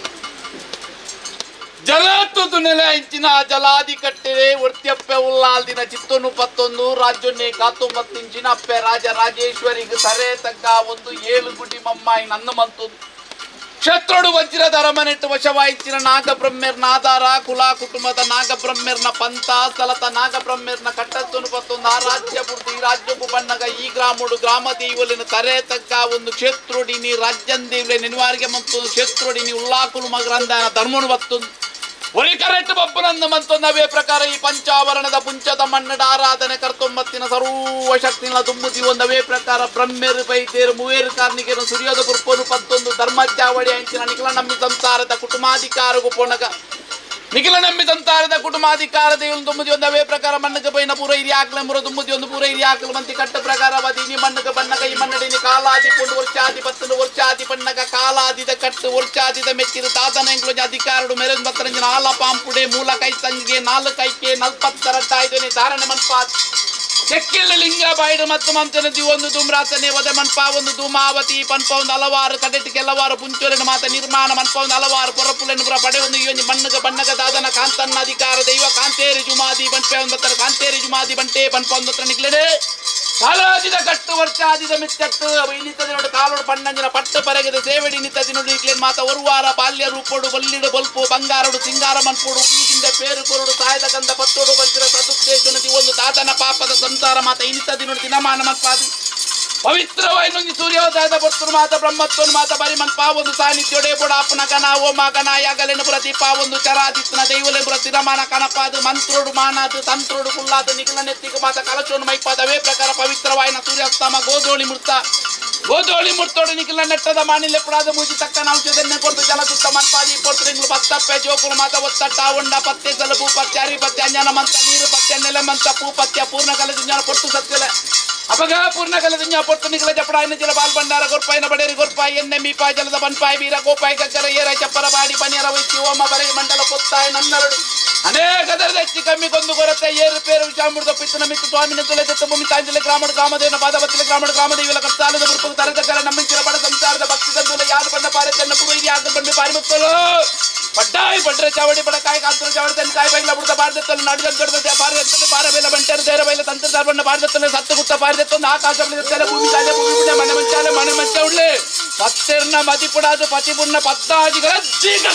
ಜಲತ್ತು ನೆಲೆ ಇಂಚಿನ ಜಲಾದಿ ಕಟ್ಟೆರೆ ಒರ್ತ್ಯಪ್ಪೆ ಉಲ್ಲಾಲ್ದಿನ ಚಿತ್ತೊನು ಪತ್ತೊಂದು ರಾಜ್ಯನ್ನೇ ಕಾತೊಂಬತ್ತಿಂಚಿನ ಅಪ್ಪೆ ರಾಜ ರಾಜೇಶ್ವರಿಗೆ ತರೆ ತಗ್ಗ ಒಂದು ಏಳು ಗುಡಿ ಮಮ್ಮಾಯಿ ನನ್ನ ಮಂತೊಂದು ಕ್ಷತ್ರೋಡು ವಜ್ರದ ಅರಮನೆಟ್ಟು ವಶವಾಯಿಚಿನ ನಾಗಬ್ರಹ್ಮೆರ್ನ ಆಧಾರ ಕುಲ ಕುಟುಂಬದ ನಾಗಬ್ರಹ್ಮೆರ್ನ ಪಂಥ ಸ್ಥಳತ ನಾಗಬ್ರಹ್ಮೆರ್ನ ಕಟ್ಟತ್ತನು ಪತ್ತೊಂದು ಆ ರಾಜ್ಯ ಪೂರ್ತಿ ಈ ರಾಜ್ಯಕ್ಕೂ ಬಣ್ಣಗ ಈ ಗ್ರಾಮೋಡು ಗ್ರಾಮ ದೇವಲಿನ ತರೆ ತಗ್ಗ ಒಂದು ಕ್ಷೇತ್ರೋಡಿನಿ ರಾಜ್ಯಂದೇವ್ಲೆ ನಿನ್ವಾರಿಗೆ ಮಂತೊಂದು ಕ್ಷೇತ್ರೋಡಿನಿ ಉಲ್ಲಾಕುಲು ಮಗರಂದಾನ ಧರ್ಮನು ಬತ್ತೊಂದು ಒರಿ ಕರೆಕ್ಟ್ ಬಪ್ಪುನಂದ ಮಂತೊಂದು ಅವೇ ಪ್ರಕಾರ ಈ ಪಂಚಾವರಣದ ಪುಂಚದ ಮನ್ನಡ ಆರಾಧನೆ ಕರ್ತೊಂಬತ್ತಿನ ಸರ್ವ ಶಕ್ತಿನ ತುಂಬುತಿ ಒಂದವೇ ಪ್ರಕಾರ ಬ್ರಹ್ಮೇರು ಪೈತೇರು ಮೂವೇರು ಕಾರ್ಣಿಕರು ಸುರ್ಯೋದ ಪುರ್ಪನು ಪತ್ತೊಂದು ಧರ್ಮಚಾವಳಿ ಅಂಚಿನ ನಿಖಿಲ ನಂಬಿ ಸಂಸಾರದ ಕುಟುಂಬಾಧಿಕಾರಗು ಪೋಣಗ ನಿಖಿಲ ನಂಬಿ ಸಂಸಾರದ ಕುಟುಂಬಾಧಿಕಾರ ದೇವನು ತುಂಬುದಿ ಒಂದವೇ ಪ್ರಕಾರ ಮಣ್ಣಕ್ಕೆ ಪೈನ ಪೂರ ಇರಿ ಆಕಲ ಮುರ ತುಂಬುದಿ ಒಂದು ಪೂರ ಇರಿ ಆಕಲ ಮಂತಿ ಕಟ್ಟ ಪ್ರಕಾರ ಬದೀನಿ ಮಣ್ಣಕ್ಕೆ ಬಣ್ಣಗ ಈ ಮನ್ನಡಿನಿ ಕಾಲಾದಿ ಪುಂಡು ವರ್ಷಾದಿ ಪತ್ತನು ವರ್ಷಾದಿ ಪಣ್ಣಗ ಕಾಲಾದಿದ ಕಟ್ಟು ವರ್ಷಾದಿದ ಮೆಚ್ಚಿದ ತಾತನ ಎಂಗ್ಲು ಅಧಿಕಾರಡು ಮೆರನ್ ಬತ್ತರಂಜನ ಆಲ ಪಾಂಪುಡೆ ಮೂಲ ಕೈ ಸಂಗಿಗೆ ನಾಲ್ಕೈಕೆ ನಲ್ಪತ್ತರಟ್ಟಾಯ್ದನೆ ಧಾರಣೆ ಮನ್ಪಾತ್ ಚೆಕ್ಕಿಳ್ಳ ಲಿಂಗ ಬಾಯಿಡು ಮತ್ತು ಮಂಚನ ಒಂದು ಧೂಮ್ರಾಸನೆ ಒದೆ ಮನ್ಪ ಒಂದು ಧೂಮಾವತಿ ಪನ್ಪ ಒಂದು ಹಲವಾರು ಕಡೆಟ್ ಕೆಲವಾರು ಪುಂಚೋಲಿನ ಮಾತ ನಿರ್ಮಾಣ ಮನ್ಪ ಒಂದು ಹಲವಾರು ಪೊರಪುಲೆನು ಪುರ ಪಡೆ ಒಂದು ಈ ಒಂದು ಮಣ್ಣಗ ಬಣ್ಣಗ ದಾದನ ಕಾಂತನ್ನ ಅಧಿಕಾರ ದೈವ ಕಾಂತೇರಿ ಜುಮಾದಿ ಬಂಟೆ ಒಂದು ಬತ್ತರ ಕಾಂತೇರಿ ಜುಮಾದಿ ಬಂಟೆ ಪನ್ಪ ಒಂದು ಹತ್ರ ನಿಕ್ಲೆಡೆ ಕಾಲಾದಿದ ಕಟ್ಟು ವರ್ಷಾದಿದ ಮಿಚ್ಚಟ್ಟು ಇನ್ನಿತ್ತದಿನೋಡು ಕಾಲೋಡು ಪಣ್ಣಂಜಿನ ಪಟ್ಟು ಪರಗದ ಸೇವಡಿ ನಿತ್ತದಿನೋಡು ಇಕ್ಲೇನ್ ಮಾತ ಒರುವಾರ ಬಾಲ್ಯ ರೂಪೋಡು ಬಲ್ಲಿಡು ಬೊಲ್ಪು ಬಂಗಾರಡು ಸಿಂಗಾರ ಮನ್ಪೋಡು ಈಗಿಂದ ಪೇರು ಕೊರಡು ಸಾಯದ ಕಂದ ಪತ್ತೋಡು ಬಂಚಿರ ಸದುದ್ದೇಶನದಿ ಒಂದು ತಾತನ ಪಾಪದ ಸಂಸಾರ ಮಾತ ಇನ್ನಿತ್ತದಿನೋಡು ದಿನಮಾನ ಮನ್ಪಾದಿ ಪವಿತ್ರವಾಯಿನೊಂದು ಸೂರ್ಯೋದಯದ ಪೊರ್ತುನು ಮಾತ ಬ್ರಹ್ಮತ್ವನು ಮಾತ ಬರಿ ಮನ್ಪಾ ಒಂದು ಸಾನ್ನಿಧ್ಯೋಡೆ ಬೊಡ ಅಪ್ಪನ ಗಣ ಓಮ ಗಣ ಯಾಗಲೆನು ಪ್ರದೀಪ ಒಂದು ಚರಾದಿತ್ನ ದೈವಲೆ ಪ್ರತಿರಮಾನ ಕಣಪಾದು ಮಂತ್ರೋಡು ಮಾನಾದು ತಂತ್ರೋಡು ಕುಲ್ಲಾದು ನಿಖಿಲ ನೆತ್ತಿಗೆ ಮಾತ ಕಲಶೋನು ಮೈಪಾದ ಅವೇ ಪ್ರಕಾರ ಪವಿತ್ರವಾಯಿನ ಸೂರ್ಯಾಸ್ತಮ ಗೋಧೋಳಿ ಮೃತ ಗೋಧೋಳಿ ಮುರ್ತೋಡು ನಿಖಿಲ ನೆಟ್ಟದ ಮಾನಿಲೆ ಪುಡಾದ ಮೂಜಿ ತಕ್ಕನ ಔಷಧನ್ನೇ ಕೊಡ್ತು ಜಲಸುತ್ತ ಮನ್ಪಾದಿ ಪೊರ್ತು ನಿಂಗ್ಲು ಪತ್ತಪ್ಪೆ ಜೋಕುಲು ಮಾತ ಒತ್ತಟ್ಟ ಉಂಡ ಪತ್ತೆ ಸಲಬು ಪತ್ತೆ ಅರಿ ಪತ್ತೆ ಅಂಜನ ಮಂತ ನೀರು ಪತ್ತೆ ನೆಲೆ ಮಂತ ಪೂ ಪತ್ಯ ಪೂರ್ಣ ಕಲದ ಪೊಟ್ಟು ಸತ್ಯಲೆ ಅಪಗ ಪೂರ್ಣ ಕಲದ ಪೊಟ್ಟು ನಿಖಿಲ ಜಪಡಾಯಿನ ಜಲ ಬಾಲ್ ಭಂಡಾರ ಗೊರ್ಪಾಯಿನ ಬಡೇರಿ ಗೊರ್ಪಾಯಿ ಎಣ್ಣೆ ಮೀಪಾಯಿ ಜಲದ ಬನ್ಪಾಯಿ ವೀರ ಗೋಪಾಯಿ ಗಗ್ಗರ ಏರ ಚಪ್ಪರ ಬಾಡಿ ಪನಿಯರ ವೈತಿ ಓಮ ಬರೈ ಮಂಡಲ ಪೊತ್ತಾಯ ನನ್ನರಡು ಅನೇಕ ದರದ ಹೆಚ್ಚು ಕಮ್ಮಿ ಕೊಂದು ಕೊರತೆ ಏರು ಪೇರು ವಿಷಾಮೃತ ಪಿತ್ತನ ಮಿತ್ತು ಸ್ವಾಮಿನ ತುಲೆ ದತ್ತ ಭೂಮಿ ತಾಂಜಲ ಗ್ರಾಮಡು ಗ್ರಾಮದೇವನ ಪಾದವತ್ತಿಲ ಗ್ರಾಮಡು ಗ್ರಾಮದೇವಿಲ ಕರ್ತಾಲದ ಬುರ್ಪು ತರದಕರ ನಮ್ಮಿಂಚಿನ ಬಡ ಸಂಸಾರದ ಭಕ್ತಿ ತಂದುಲ ಯಾರು ಬಣ್ಣ ಪಾರೆ ತನ್ನ ಪುರುಹಿರಿ ಆಗ ಬಂದು ಪಾರಿ ಮುತ್ತಲು ಪಡ್ಡಾಯಿ ಪಡ್ರ ಚಾವಡಿ ಬಡಕಾಯಿ ಕಾಂತರ ಚಾವಡಿ ತನ್ನ ಕಾಯಿ ಬೈಲ ಬುಡದ ಭಾರತದಲ್ಲಿ ನಾಡಿದ ದೊಡ್ಡ ಭಾರತದಲ್ಲಿ ಪಾರ ಬೈಲ ಬಂಟರ ದೇರ ಬೈಲ ತಂತ್ರ ಬಣ್ಣ ಭಾರತದಲ್ಲಿ ಸತ್ತು ಗುತ್ತ ಭಾರತದಲ್ಲಿ ಆಕಾಶ ಭೂಮಿ ತಾಜೆ ಭೂಮಿ ಪುಣ್ಯ ಮನೆ ಮಂಚಾಲೆ ಮನೆ ಮಂಚ ಉಳ್ಳೆ ಪತ್ತೆರ್ನ ಮದಿಪುಡಾದು ಪತಿಪುಣ್ಣ ಪತ್ತಾಜಿಗಳ ಜೀಗ.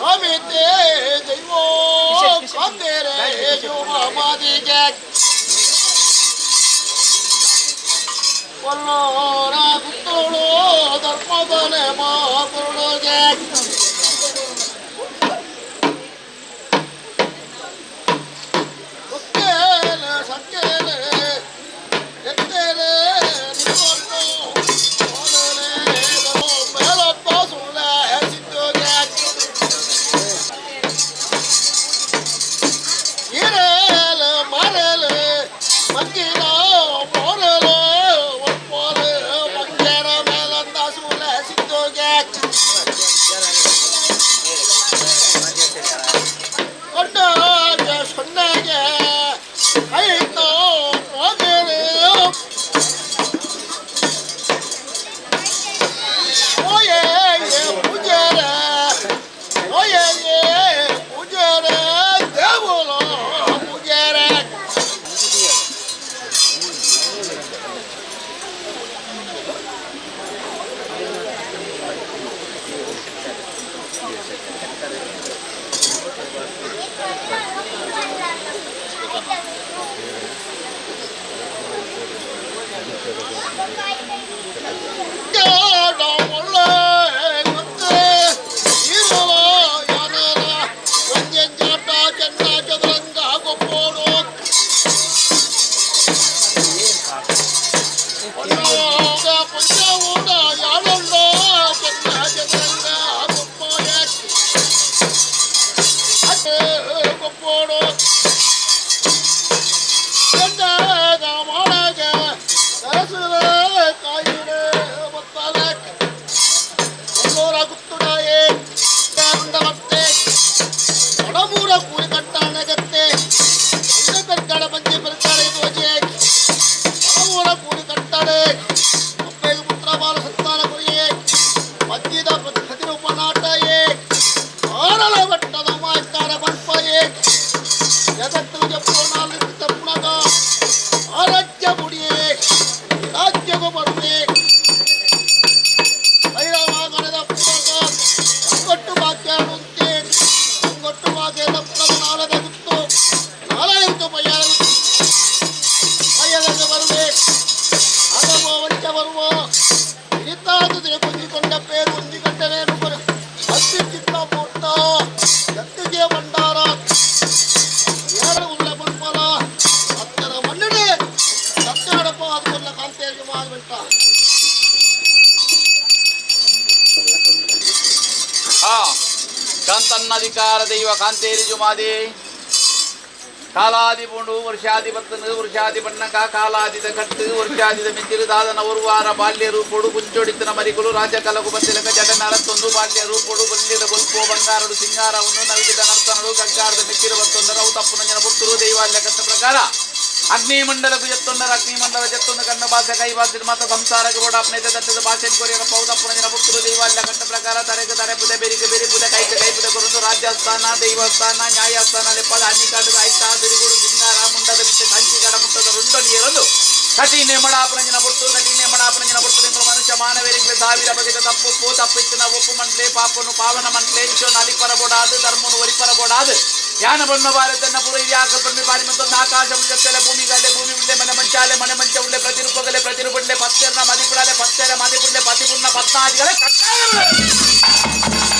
ಸ್ವಾಮಿ ದೈವೋ ಕಾಂತೇರೆ ಜುಮಾದಿಗೆ ಕೊಲ್ಲೋರ ಗುತ್ತೋಳು ಧರ್ಮದನೆ ಮಾತುಳುಗೆ ಒಕ್ಕೇಲೆ ಸಕ್ಕೇಲೆ ಎತ್ತೇಲೆ ನಿನ್ನೊಂದು ಓಲಲೆ ಮೇಲಪ್ಪ ಸುಳ್ಳೆ ಸಿದ್ದುಗೆ ಇರೇಲ ಮರಲ ಮಂಗಿಲ ಮೋರಲ ಒಪ್ಪೋಲ ಮಂಗೇರ ಮೇಲಂದ ಸುಳ್ಳೆ ಸಿದ್ದುಗೆ ಕೊಂಡಾಗ ಸೊನ್ನೆಗೆ ಐತೋ ಹೋಗೇನೆ ಓಯೇ ಪೂಜಾರ ಓಯೇ ಪೂಜಾರ ದೇವುಲ ಪೂಜಾರ ಕಾಂತನ್ನಧಿಕಾರ ದೈವ ಕಾಂತೇರಿ ಜುಮಾದಿ ಕಾಲಾದಿ ಪೂಂಡು ವರ್ಷಾದಿ ಬತ್ತನು ವರ್ಷಾದಿ ಬಣ್ಣಕ ಕಾಲಾದಿದ ಕಟ್ಟು ವರ್ಷಾದಿದ ಮಿಂಚಿರು ದಾದನ ಒರುವಾರ ಬಾಲ್ಯ ರೂಪೊಡು ಕುಂಚೊಡಿತನ ಮರಿಕುಲು ರಾಜ ಕಲಗು ಬತ್ತಿಲಕ ಜಡ ನರತ್ತೊಂದು ಬಾಲ್ಯ ರೂಪೊಡು ಬಲ್ಲಿದ ಗೊಲ್ಪೋ ಬಂಗಾರಡು ಸಿಂಗಾರವನ್ನು ನವಿಲಿದ ನರ್ತನಡು ಕಗ್ಗಾರದ ಮೆಚ್ಚಿರು ಬತ್ತೊಂದರ ಅವು ತಪ್ಪು ನಂಜನ ಪುತ್ತೂರು ದೈವಾಲ್ಯ ಕಟ್ಟ ಪ್ರಕಾರ ಅಗ್ನಿಮಂಡಲకు ಜತ್ತೊಂದರ ಅಗ್ನಿಮಂಡಲ ಜತ್ತೊಂದು ಕಣ್ಣು ಭಾಷೆ ಕೈ ಭಾಷೆ ಮಾತ ಸಂಸಾರಕ್ಕೆ ಬೋಡಾಪ್ನೈತೆ ದತ್ತದ ಭಾಷೆನ್ ಕೊರಿಯರ ಪೌದಪ್ಪನ ಜನ ಪುತ್ತೂರು ದೈವಾಲ್ಯ ಕಟ್ಟ ಪ್ರಕಾರ ತರೆಗೆ ತರೆ ಪುದೆ ಬೆರಿಗೆ ಬೆರಿ ಪುದೆ ಕೈಗೆ ಕೈ ಪುದೆ ಕೊರೊಂದು ರಾಜ್ಯಸ್ಥಾನ ದೈವಸ್ಥಾನ ನ್ಯಾಯಸ್ಥಾನ ಲೆಪ್ಪದ ಹನ್ನಿಕಾಟದ ಐತ ತಿರುಗುಡು ಸಿಂಗಾರ ಮುಂಡದ ಮಿಚ್ಚ ಕಂಚಿ ಕಡ ಮುಟ್ಟದ ರುಂಡ ನೀರೊಂದು ಕಠಿಣೆ ಮಡಾಪನ ಜನ ಪುತ್ತು ಕಠಿಣೆ ಮಡಾಪನ ಜನ ಪುತ್ತು ತಿಂಗಳು ಮನುಷ್ಯ ಮಾನವರಿಗೆ ಸಾವಿರ ಬಗೆದ ತಪ್ಪು ತಪ್ಪಿತ್ತಿನ ಒಪ್ಪು ಮಂಟ್ಲೆ ಪಾಪನು ಪಾವನ ಮಂಟ್ಲೆ ವಿಶ್ವ ನಾಲಿಪರ ಬೋಡಾದು ಧರ್ಮನು ಒರಿಪರ ಬೋಡಾದು ಯಾನ ಬಣ್ಣ ಭಾರತನ್ನ ಪುರ ಯಾಕ ಬಣ್ಣಿ ಬಾರಿ ಮಂತೊಂದು ಆಕಾಶ ಜತ್ತಲೆ ಭೂಮಿಗಲೆ ಭೂಮಿ ಉಳ್ಳೆ ಮನೆ ಮಂಚಾಲೆ ಮನೆ ಮಂಚ ಉಳ್ಳೆ ಪ್ರತಿರೂಪಗಲೆ ಪ್ರತಿರೂಪಡ್ಲೆ ಪತ್ತೆರ್ನ ಮದಿಪುಡಲೆ ಪತ್ತೆರ ಮದಿಪುಡ್ಲೆ ಪತಿಪುಣ್ಣ ಪತ್ನಾದಿಗಳೇ ಕಟ್ಟಾಯ. ಿ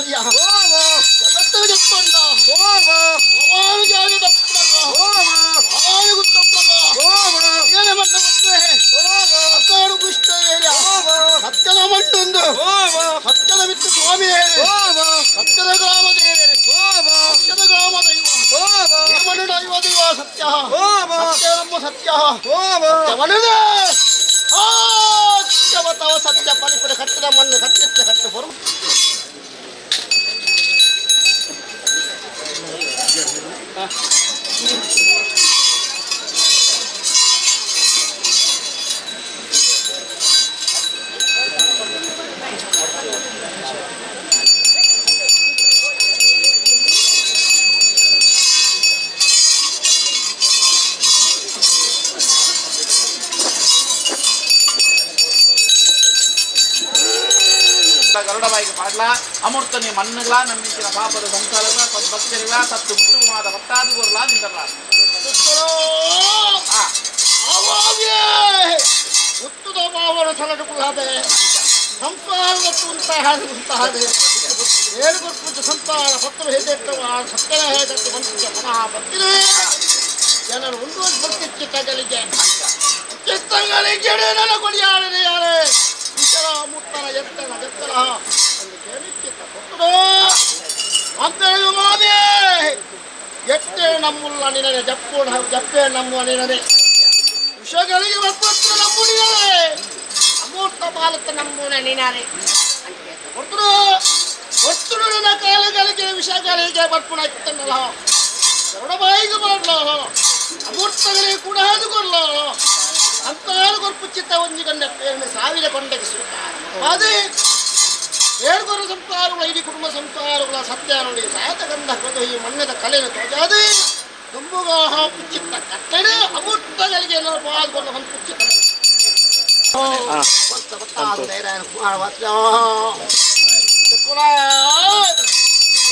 ಕೊರಿಯ ಜಗತ್ತು ಜಪ್ಪಂಡ ಭಗವಾನು ಜಾಗ ತಪ್ಪಗ ಭಗವಾನು ಗುತ್ತಪ್ಪಗ ಏನೇ ಮಣ್ಣ ಗೊತ್ತೇ ಅಕ್ಕಾಡು ಕೃಷ್ಣ ಹೇಳಿ ಸತ್ಯದ ಮಣ್ಣೊಂದು ಸತ್ಯದ ಬಿತ್ತು ಸ್ವಾಮಿ ಹೇಳಿ ಸತ್ಯದ ಗ್ರಾಮ ದೇವರು ಸತ್ಯದ ಗ್ರಾಮ ದೈವ ಈ ಮಣ್ಣು ದೈವ ದೈವ ಸತ್ಯ ಸತ್ಯ ನಮ್ಮ ಸತ್ಯ ಸತ್ಯವನದೇ ಸತ್ಯವತವ ಸತ್ಯ ಪರಿಪುರ ಕಟ್ಟದ ಮಣ್ಣು ಸತ್ಯಕ್ಕೆ ಕಟ್ಟ ಬರು ಗರುಡಬಾಯಿಗೆ ಪಾಡ್ಲ ಅಮೃತನಿ ಮಣ್ಣುಗಳ ನಂಬಿಂಚಿನ ಪಾಪದ ಸಂಸಾರಗಳ ಭಕ್ತರಿಗಳ ಸತ್ತು ಗುಟ್ಟು ಮಾದ ಭಕ್ತಾದು ಗೊರ್ಲಾ ನಿಂದರ್ಲ ಹುಟ್ಟುದ ಮಾವನ ಸಲಡು ಕುಲಾದೆ ಸಂಸಾರದ ತುಂತಹ ಏಳು ಗೊತ್ತು ಸಂಸಾರ ಪತ್ರ ಹೇಗೆಟ್ಟವ ಸತ್ಯನ ಹೇಗಟ್ಟು ಮನುಷ್ಯ ಪುನಃ ಬರ್ತಿದೆ ಜನರು ಒಂದು ಬರ್ತಿತ್ತು ತಗಲಿಗೆ ಚಿತ್ತಗಳಿಗೆ ನನ್ನ ಕೊಡಿಯಾಳೆ ಯಾರೇ ಇತರ ಮುತ್ತನ ಎತ್ತನ ಎತ್ತರ ಒಂದು ಕೇಳಿಚ್ಚಿತ್ತ ಕೊಟ್ಟರು ಅಂತೇಳಿ ಮಾದೇ ಎಟ್ಟೆ ನಮ್ಮುಲ್ಲ ನಿನಗೆ ಜಪ್ಪು ಜಪ್ಪೆ ನಮ್ಮ ನಿನಗೆ ವಿಷಗಳಿಗೆ ಒಪ್ಪತ್ತು ನಂಬು ನಿನಗೆ ಅಮೂರ್ತ ಬಾಲತ್ತ ನಂಬುನ ನಿನಗೆ ಕೊಟ್ಟರು ಕೊಟ್ಟರು ನನ್ನ ಕಾಲಗಳಿಗೆ ವಿಷಗಳಿಗೆ ಬರ್ಪುಣ ಇತ್ತನ್ನಲ್ಲ ಗರುಡ ಬಾಯಿಗೆ ಮಾಡಲ ಅಮೂರ್ತಗಳಿಗೆ ಕೂಡ ಹಾದುಕೊಡ್ಲ ಅಂತ ಕೊರ್ಪುಚಿತ್ತ ಒಂಜಿ ಗಂಡ ಪೇರಣೆ ಸಾವಿರ ಕೊಂಡಗೆ ಸ್ವೀಕಾರ ಅದೇ ಏಳ್ಗೊರ ಸಂಸಾರಗಳ ಇಡೀ ಕುಟುಂಬ ಸಂಸಾರಗಳ ಸತ್ಯ ನೋಡಿ ಸಾಯತ ಗಂಧ ಕೊದು ಈ ಮಣ್ಣದ ಕಲೆಯನ್ನು ತೋಜಾದೆ ತುಂಬುಗಾಹ ಪುಚ್ಚಿತ್ತ ಕಟ್ಟಡೆ ಅಮೂರ್ತಗಳಿಗೆ ಏನಾರು ಬಾದ್ಕೊಂಡು ಒಂದು ಪುಚ್ಚಿತ್ತ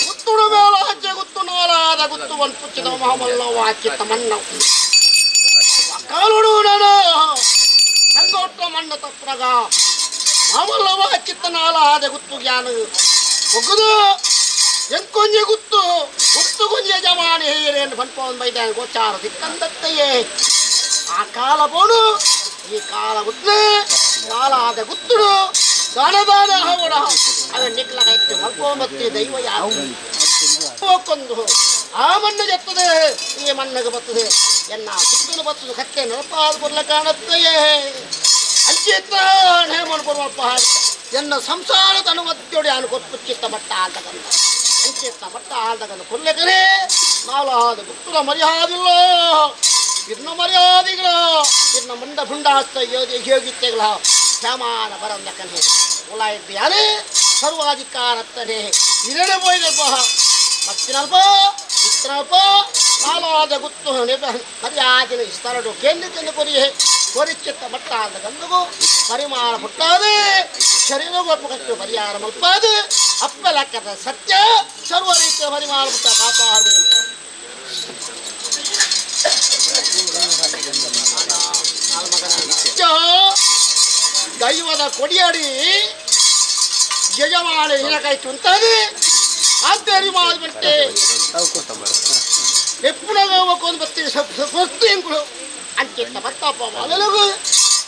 ಗುತ್ತುಡು ಮೇಲ ಹಚ್ಚೆ ಗುತ್ತು ನಾಲಾದ ಗುತ್ತು ಒಂದು ಪುಚ್ಚಿದ ಮಹಾಮಲ್ಲ ವಾಚಿತ್ತ ಮಣ್ಣ ಕಾಲುಡು ನಾನು ಸಂಗೋಟ್ಟ ಮಣ್ಣು ತಪ್ಪರಗ ಮಾಮಲ್ಲವ ಚಿತ್ತ ನಾಲಾದ ಗುತ್ತು ಜ್ಞಾನ ಒಗ್ಗದು ಎಂಕೊಂಜೆ ಗುತ್ತು ಗುತ್ತು ಗೊಂಜೆ ಜಮಾನಿ ಹೇರೇನು ಬನ್ಪೋನ್ ಬೈದಾನ ಗೋಚಾರ ದಿಕ್ಕಂದತ್ತೆಯೇ ಆ ಕಾಲ ಬೋಡು ಈ ಕಾಲ ಗುತ್ತು ಕಾಲಾದ ಗುತ್ತುಡು ದಾನ ದಾನ ಹವಡ ಅವ ನಿಕ್ಲಗೈತೆ ಮಲ್ಪೋಂಬತ್ತಿ ದೈವ ಯಾವ ಕೊಂಡು ಆ ಮಣ್ಣು ಜತ್ತದೆ ಈ ಮಣ್ಣಿಗೆ ಬರ್ತದೆ ಎನ್ನ ಗುತ್ತುನು ಬರ್ತದೆ ಕತ್ತೆ ನೆನಪಾದ ಕೊಡ್ಲ ಕಾಣತ್ತೆಯೇ ಅಂಚಿತ್ತ ನೇಮನ್ ಕೊಡುವಪ್ಪ ಎನ್ನ ಸಂಸಾರದ ಅನುಮತಿಯೋಡಿ ಅನು ಕೊಪ್ಪುಚಿತ್ತ ಮಟ್ಟ ಆಲ್ದಗಂದ ಅಂಚಿತ್ತ ಮಟ್ಟ ಆಲ್ದಗಂದ ಕೊಲ್ಲೆಕರೆ ನಾಲಾದ ಗುತ್ತುನ ಮರ್ಯಾದಿಲ್ಲ ಇನ್ನ ಮರ್ಯಾದಿಗಳ ಇನ್ನ ಮುಂಡ ಭುಂಡಾಸ್ತ ಯೋಗಿ ಯೋಗಿತ್ತೆಗಳ ಶ್ಯಾಮಾನ ಬರಂದಕನೆ ಉಲ ಇದ್ದಾನೆ ಸರ್ವಾಧಿಕಾರತ್ತನೆ ಇರಡೆ ಪೋಯಿನಲ್ಪ ಮತ್ತಿನಲ್ಪ ಇತ್ತನಲ್ಪ ನಾಲಾದ ಗುತ್ತು ಮರ್ಯಾದಿನ ಇಸ್ತರಡು ಕೇಂದ್ರ ಕೇಂದ್ರ ಕೊರಿಯೆ ಕೊರಿಚಿತ್ತ ಮಟ್ಟ ಆದ ಗಂದುಗು ಪರಿಮಾಣ ಪುಟ್ಟಾದೆ ಶರೀರ ಕಟ್ಟು ಪರಿಹಾರ ಮಲ್ಪಾದು ಅಪ್ಪಲಕ್ಕದ ಸತ್ಯ ಸರ್ವ ರೀತಿಯ ಪರಿಮಾಣ ಪುಟ್ಟ ಕಾಪಾಡು ದೈವದ ಕೊಡಿಯಡಿ ಯಜಮಾನ ಹಿನಕೈ ತುಂತದೆ ಅಂತೇರಿ ಮಾಡಿಬಿಟ್ಟೆ ಎಪ್ಪುನಗ ಒಂದು ಬತ್ತಿ ವಸ್ತು ಎಂಕುಳು ಅಂಚಿತ್ತ ಭತ್ತಪ್ಪ ಮೊದಲಗು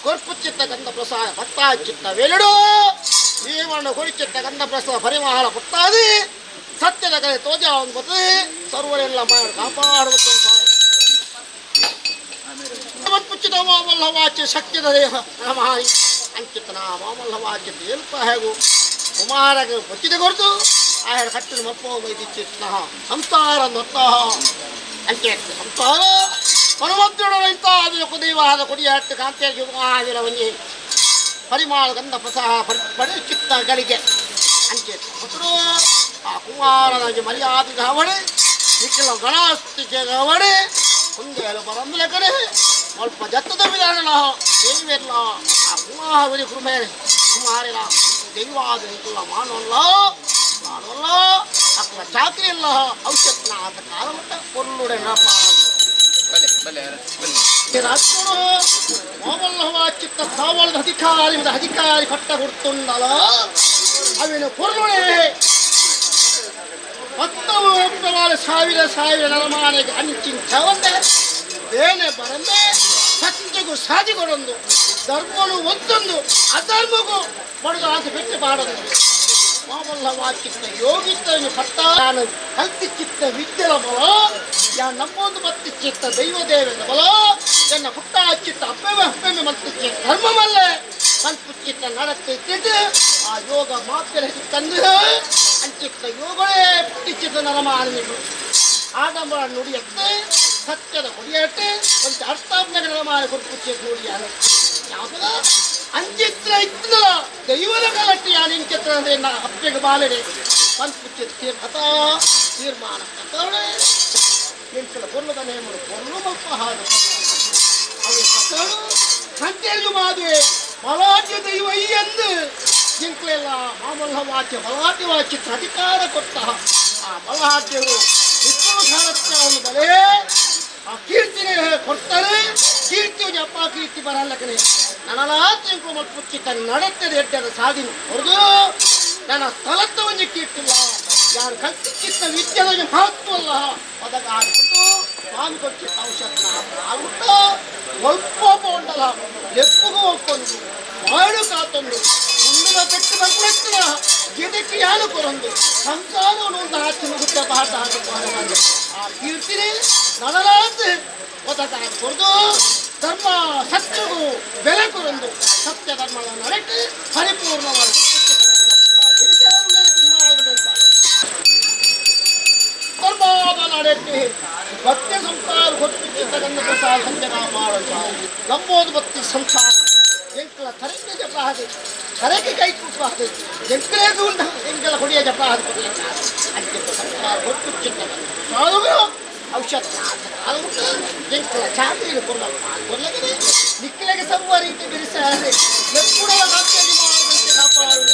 ಕೊರ್ಪುಚಿತ್ತ ಗಂಧ ಪ್ರಸಾದ ಭತ್ತ ಚಿತ್ತ ವೇಲುಡು ಈ ಕೊಡಿಚಿತ್ತ ಗಂಧ ಪ್ರಸಾದ ಪರಿಮಳ ಪುಟ್ಟಾದಿ ಸತ್ಯದ ಕಡೆ ತೋಜ ಒಂದು ಬರ್ತದೆ ಸರ್ವರೆಲ್ಲ ಕಾಪಾಡುವಂತ ಪುಚ್ಚಿದ ಮಾಮಲ್ಲವಾಚಿ ಶಕ್ತಿದ ದೇಹ ನಮಃ ಅಂಚಿತನ ಮಾಮಲ್ಲವಾಚಿತ ಎಲ್ಪ ಹೇಗು ಕುಮಾರಗ ಬಚ್ಚಿದ ಕೊರತು ಆಯರ ಕಟ್ಟಿನ ಮಪ್ಪೋ ವೈದಿಚ್ಚಿತ್ನ ಸಂಸಾರ ನೊತ್ತ ಅಂಚೆ ಸಂಸಾರ ಪರಮದ್ರುಡಂತ ಅದು ಕುದೈವಾದ ಕೊಡಿಯಾಟ್ಟು ಕಾಂತಿಯ ಯುಗಾದಿರ ಒಂಜಿ ಪರಿಮಾಳ ಗಂಧ ಪ್ರಸಾಹ ಪರಿಚಿತ್ತಗಳಿಗೆ ಅಂಚೆ ಹೊಸರು ಆ ಕುಮಾರನ ಮರ್ಯಾದೆ ಅವಡೆ ನಿಖಿಲ ಗಣಾಸ್ತಿಕೆ ಅವಡೆ ಕುಂದೇಲು ಬರಂದಲೆ ಕಡೆ ಸ್ವಲ್ಪ ಜತ್ತದ ವಿಧಾನ ದೇವಿಯಲ್ಲ ಆ ಕುಮಾರಿ ಕುರುಮೆ ಕುಮಾರಿನ ದೈವಾದ ನಿಖಿಲ ಮಾನವಲ್ಲ ಮಾನವಲ್ಲ ಅಕ್ಕಲ ಚಾಕ್ರಿ ಇಲ್ಲ ಔಷಧನ ಆತ ಕಾಲ ಮಟ್ಟ ಪೊರ್ಲುಡೆ ನಪ ಚಿತ್ತ ಸಾವಳದ ಅಧಿಕಾರಿ ಅಧಿಕಾರಿ ಪಟ್ಟ ಕೊಡ್ತುಂಡಲ ಅವಿನ ಪೊರ್ಲುಡೆ ಸಾವಿರ ಸಾವಿರ ನರಮಾನೆಗೆ ಅಂಚಿನ ಚವಂದೆ ಬೇನೆ ಬರಂದೆ ಸತ್ಯಗೂ ಸಾಧಿಕೊಡೊಂದು ಧರ್ಮನು ಒಂದೊಂದು ಅಧರ್ಮಗೂ ಬಡದು ಆಸೆ ಬಿಟ್ಟು ಬಾಡದು ಮಾಮಲ್ಲ ವಾಚಿತ್ತ ಯೋಗಿತ್ತನು ಪಟ್ಟ ನಾನು ಕಲ್ತಿಚ್ಚಿತ್ತ ವಿದ್ಯೆಯ ಬಲ ಯಾ ನಮ್ಮೊಂದು ಮತ್ತಿಚ್ಚಿತ್ತ ದೈವದೇವನ ಬಲ ಎನ್ನ ಪುಟ್ಟ ಅಚ್ಚಿತ್ತ ಅಪ್ಪೆಮೆ ಅಪ್ಪೆಮೆ ಮತ್ತಿಚ್ಚ ಧರ್ಮಮಲ್ಲ ಮಲ್ಪುಚ್ಚಿತ್ತ ನಡತ್ತಿತ್ತಿಟ್ಟು ಆ ಯೋಗ ಮಾತ್ರ ತಂದು ಅಂಚಿತ್ತ ಯೋಗಳೇ ಪುಟ್ಟಿಚ್ಚಿತ್ತ ನರಮಾನನಿಗಳು ಆಡಂಬರ ನುಡಿಯತ್ತೆ ಸತ್ಯದ ಕೊಡಿಯಟ್ಟೆ ಒಂದು ಅರ್ಥಾತ್ಮಕ ನರಮಾನ ಕೊಡ್ಪುಚ್ಚೆ ನುಡಿಯಾನ ಯಾವಾಗ ಅಂಚಿತ್ರ ಇತ್ತದ ದೈವದ ಕಲಟ್ಟಿ ಯಾನಿಂಚಿತ್ರ ಅಂದ್ರೆ ನಾ ಅಪ್ಪೆಗೆ ಬಾಲಡೆ ಪಂಪುಚ್ಚೆ ತೀರ್ಥ ತೀರ್ಮಾನ ಕತ್ತವಳೆ ಎಂಕಲ ಪೊರ್ಲದ ನೇಮನು ಪೊರ್ಲು ಮಲ್ಪ ಹಾಡು ಅವು ಕತ್ತಳು ಕಂಟೇಜು ಮಾದುವೆ ಬಲಾಢ್ಯ ದೈವ ಎಂದು ಎಂಕಲೆಲ್ಲ ಮಾಮಲ್ಲ ವಾಚ್ಯ ಬಲಾಢ್ಯ ವಾಚ್ಯ ಅಧಿಕಾರ ಕೊಟ್ಟ ಆ ಬಲಾಢ್ಯರು ವಿಷ್ಣು ಸಾರಥ್ಯವನ್ನು ಬಲೇ ಆ ಕೀರ್ತಿನೇ ಕೊಡ್ತಾರೆ. ಕೀರ್ತಿ ಅಪ್ಪ ಕೀರ್ತಿ ಬರಲ್ಲಕನೆ ನನಲಾತ್ಯಂಕು ಮಲ್ಪುಚ್ಚಿತ ನಡತ್ತದ ಎಡ್ಡದ ಸಾಧಿನ ಹೊರದು ನನ್ನ ಸ್ಥಳತ್ತ ಒಂಜಿ ಕೀರ್ತಿಲ್ಲ ಯಾರು ಕಲ್ತಿಚ್ಚಿತ್ತ ವಿದ್ಯೆದ ಮಹತ್ವಲ್ಲ ಪದಕ ಆಡ್ಬಿಟ್ಟು ಸ್ವಾಮಿ ಕೊಚ್ಚಿತ್ತ ಔಷಧ ಆಗ್ಬಿಟ್ಟು ಒಲ್ಪ ಉಂಡಲ್ಲ ಎಪ್ಪಗೂ ಒಪ್ಪೊಂದು ಮಾಡು ಕಾತೊಂದು ಮುಂದಿನ ಪೆಟ್ಟು ಬರ್ಕೊಳತ್ತಿನ ಗಿಡಕ್ಕೆ ಯಾರು ಕೊರೊಂದು ಸಂಸಾರವನ್ನು ಒಂದು ಆಚೆ ಮುಗುತ್ತ ಪಾಠ ಹಾಕಿ ಆ ಕೀರ್ತಿನೇ ನನಲಾತ್ ಒದಗ ಕೊರದು ಧರ್ಮ ಸತ್ಯಗೂ ಬೆಲೆ ಕೊರೊಂದು ಸತ್ಯ ಧರ್ಮದ ನಡೆಟ್ಟು ಪರಿಪೂರ್ಣವಾಗಿ ಧರ್ಮದ ನಡೆಟ್ಟು ಭಕ್ತಿ ಸಂಸಾರ ಹೊತ್ತಿದ್ದಗನ್ನ ಪ್ರಸಾದ ಸಂಜನ ಮಾಡೋ ನಂಬೋದು ಭಕ್ತಿ ಸಂಸಾರ ಎಂಕಲ ತರಕ್ಕೆ ಜಪ ಹಾಗೆ ತರಕ್ಕೆ ಕೈ ಕುಪ್ಪ ಹಾಗೆ ಎಂಕಲೇದು ಉಂಟು ಎಂಕಲ ಹೊಡಿಯ ಜಪ ಹಾಕಿ ಅಂಚಿತ್ತ ಸಂಸಾರ ಹೊತ್ತು ಚಿತ್ತ ಸಾಧುಗಳು ಔಷಧ ಉಂಟು ಎಂಕಲ ಚಾಟಿಗೆ ಕೊಲ್ಲ ಕೊಲ್ಲಗದೆ ನಿಕ್ಕಲೆಗೆ ಸರ್ವ ರೀತಿ ಬಿರಿಸಾರೆ ಎಪ್ಪುಡಲ ರಾಜ್ಯದಲ್ಲಿ ಮಾಡುವಂತೆ ಕಾಪಾಡು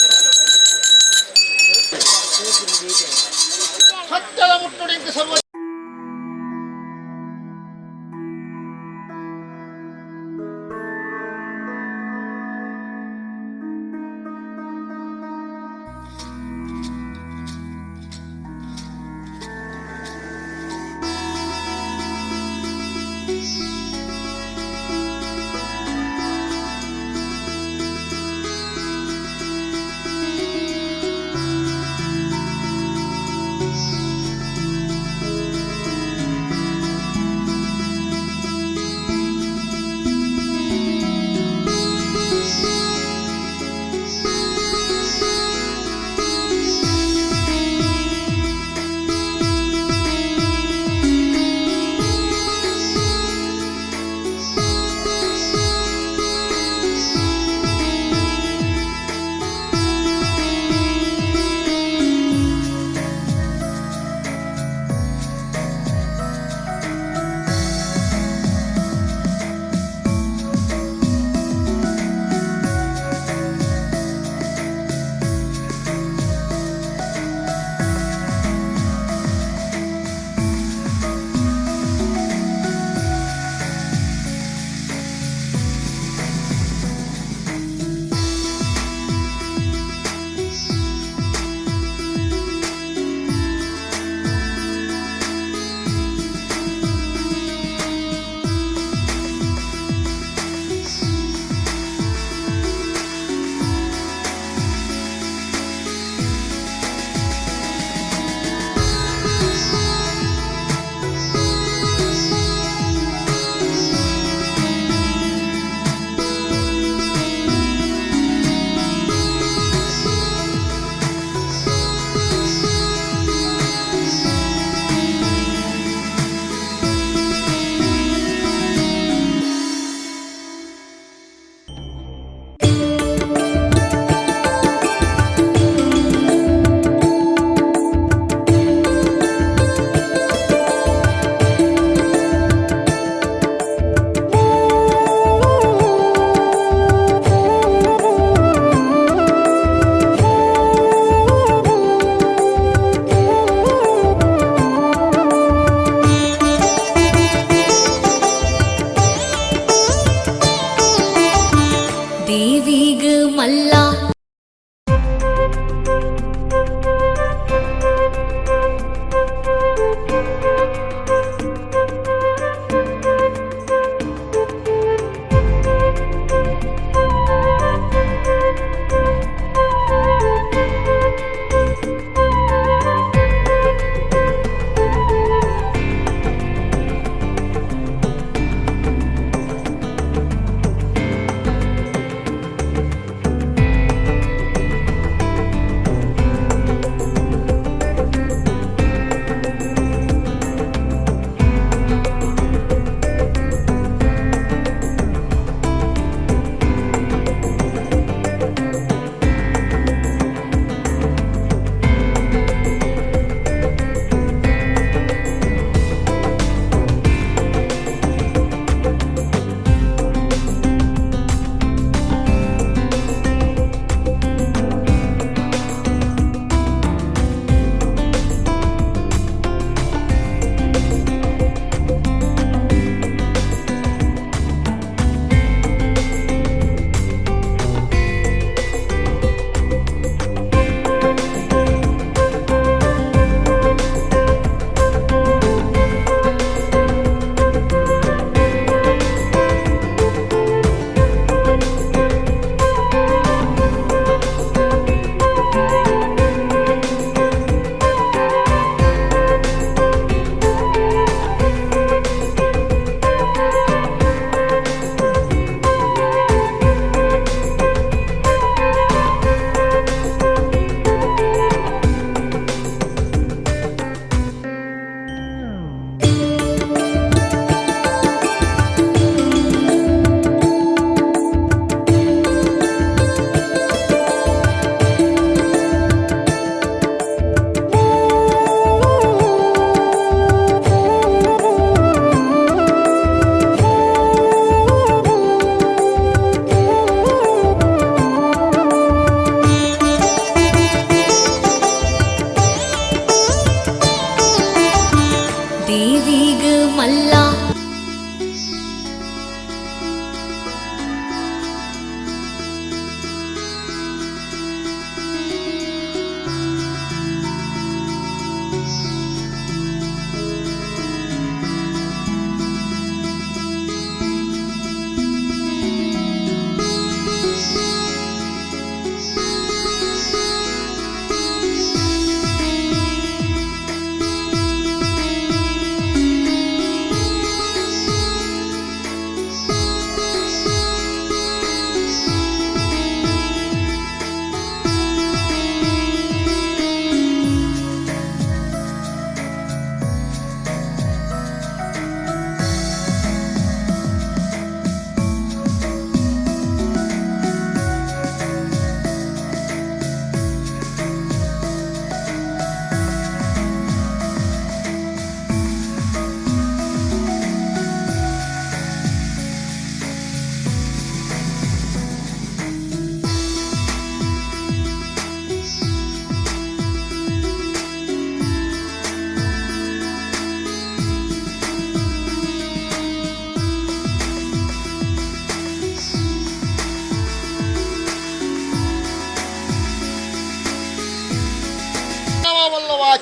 ಸತ್ಯದ ಮುಟ್ಟುಡಿಂಕ ಸರ್ವ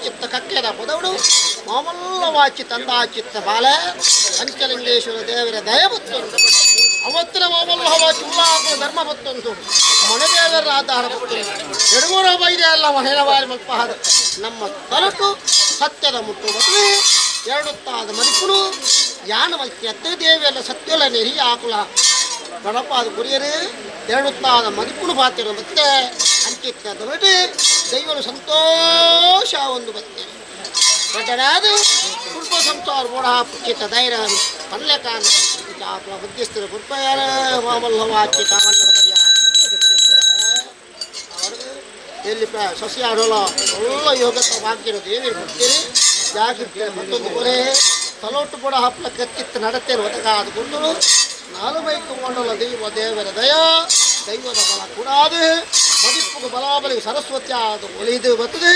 ಚಿತ್ತ ಕಕ್ಕೆದ ಪದವುಡು ಮಾಮಲ್ಲವಾಚಿ ತಂದಾಚಿತ್ತ ಬಾಲೆ ಪಂಚಲಿಂಗೇಶ್ವರ ದೇವರ ದಯ ಬತ್ತುಂಡು ಅವತ್ತಿನ ಮಾಮಲ್ಲವಾಚಿ ಉಲ್ಲಾಕುಲ ಧರ್ಮ ಬತ್ತುಂಟು ಮಣದೇವರ ಆಧಾರ ಬತ್ತುಂಟು ಎಡಗೂರ ಬೈದೆ ಅಲ್ಲ ಮಹಿಳವಾರಿ ಮಲ್ಪಹಾದ ನಮ್ಮ ತಲಟು ಸತ್ಯದ ಮುಟ್ಟು ಬದುವೆ ಎರಡುತ್ತಾದ ಮರಿಪುಡು ಯಾನ ಮಲ್ತಿ ದೇವಿಯಲ್ಲ ಸತ್ಯಲ ನೆರಿ ಆಕುಲ ಗಣಪಾದ ಗುರಿಯರು ಎರಡುತ್ತಾದ ಮದಿಪುಡು ಪಾತಿರು ಮತ್ತೆ ಅಂಚಿತ್ತ ದೊರಟು ದೈವರು ಸಂತೋಷ ಒಂದು ಬತ್ತೆ ದೊಡ್ಡರಾದ ಕುಲ್ಪ ಸಂಸಾರ ಬೋಡ ಪುಚ್ಚಿತ ಧೈರ್ಯ ಪಲ್ಲೆಕಾನ ಆಕುಲ ಬುದ್ಧಿಸ್ಥರು ಕುರ್ಪಯಾರ ಮಾಮಲ್ಲವಾಚಿ ಕಾಮಣ್ಣದ ಪರಿಹಾರ ಅವರು ಎಲ್ಲಿ ಸಸ್ಯ ಆಡೋಲ್ಲ ಒಳ್ಳೆ ಯೋಗತ್ತ ಭಾಗ್ಯರು ದೇವಿ ಬಿಡ್ತೀರಿ ಜಾಗೃತಿ ಮತ್ತೊಂದು ಕೊರೆ ತಲೋಟು ಕೂಡ ಹಪ್ಪಲ ಕತ್ತಿತ್ತು ನಡತೇನೆ ಒದಗಾದ ಗುಂಡರು ನಾಲು ಬೈಕು ಮಂಡಲ ದೈವ ದೇವರ ದಯ ದೈವದ ಬಲ ಕೂಡಾದು ಮದಿಪ್ಪುಗು ಬಲಾಬಲಿಗೆ ಸರಸ್ವತಿ ಆದ ಒಲಿದು ಬರ್ತದೆ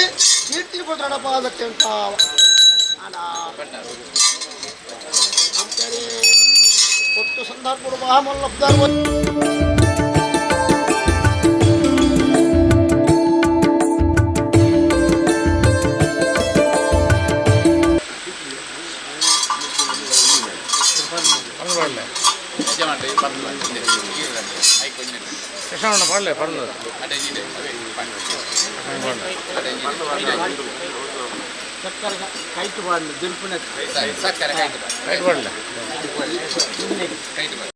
ಕೀರ್ತಿ ಕೂಡ ನಡಪಾದಕ್ಕೆ ಅಂತ ಅಂತೇಳಿ ಕೊಟ್ಟು ಸಂದರ್ಭ ಮಹಾಮಲ್ಲಬ್ದಾರ್. ಯಜಮಾನ್ರೆ ಪರ್ಲ I ಕೊಂಜ ಕೃಷ್ಣ ಪಾಡಲೆ ಪರ್ಲ. ಅಡೆ ಇದೆ ಅವೇ ಅಡೆ ಇದೆ. ಸಕ್ಕರೆ ಕೈಟು ಬಾಡಲು ದುಲ್ಪುನ. ಸಕ್ಕರೆ ಕೈಟ್ ಬಾರ್ಲಿ. ರೈಟ್ ಪಾಡಲೆ. ಕೈಟ್ ಬಾರ್ಲಿ.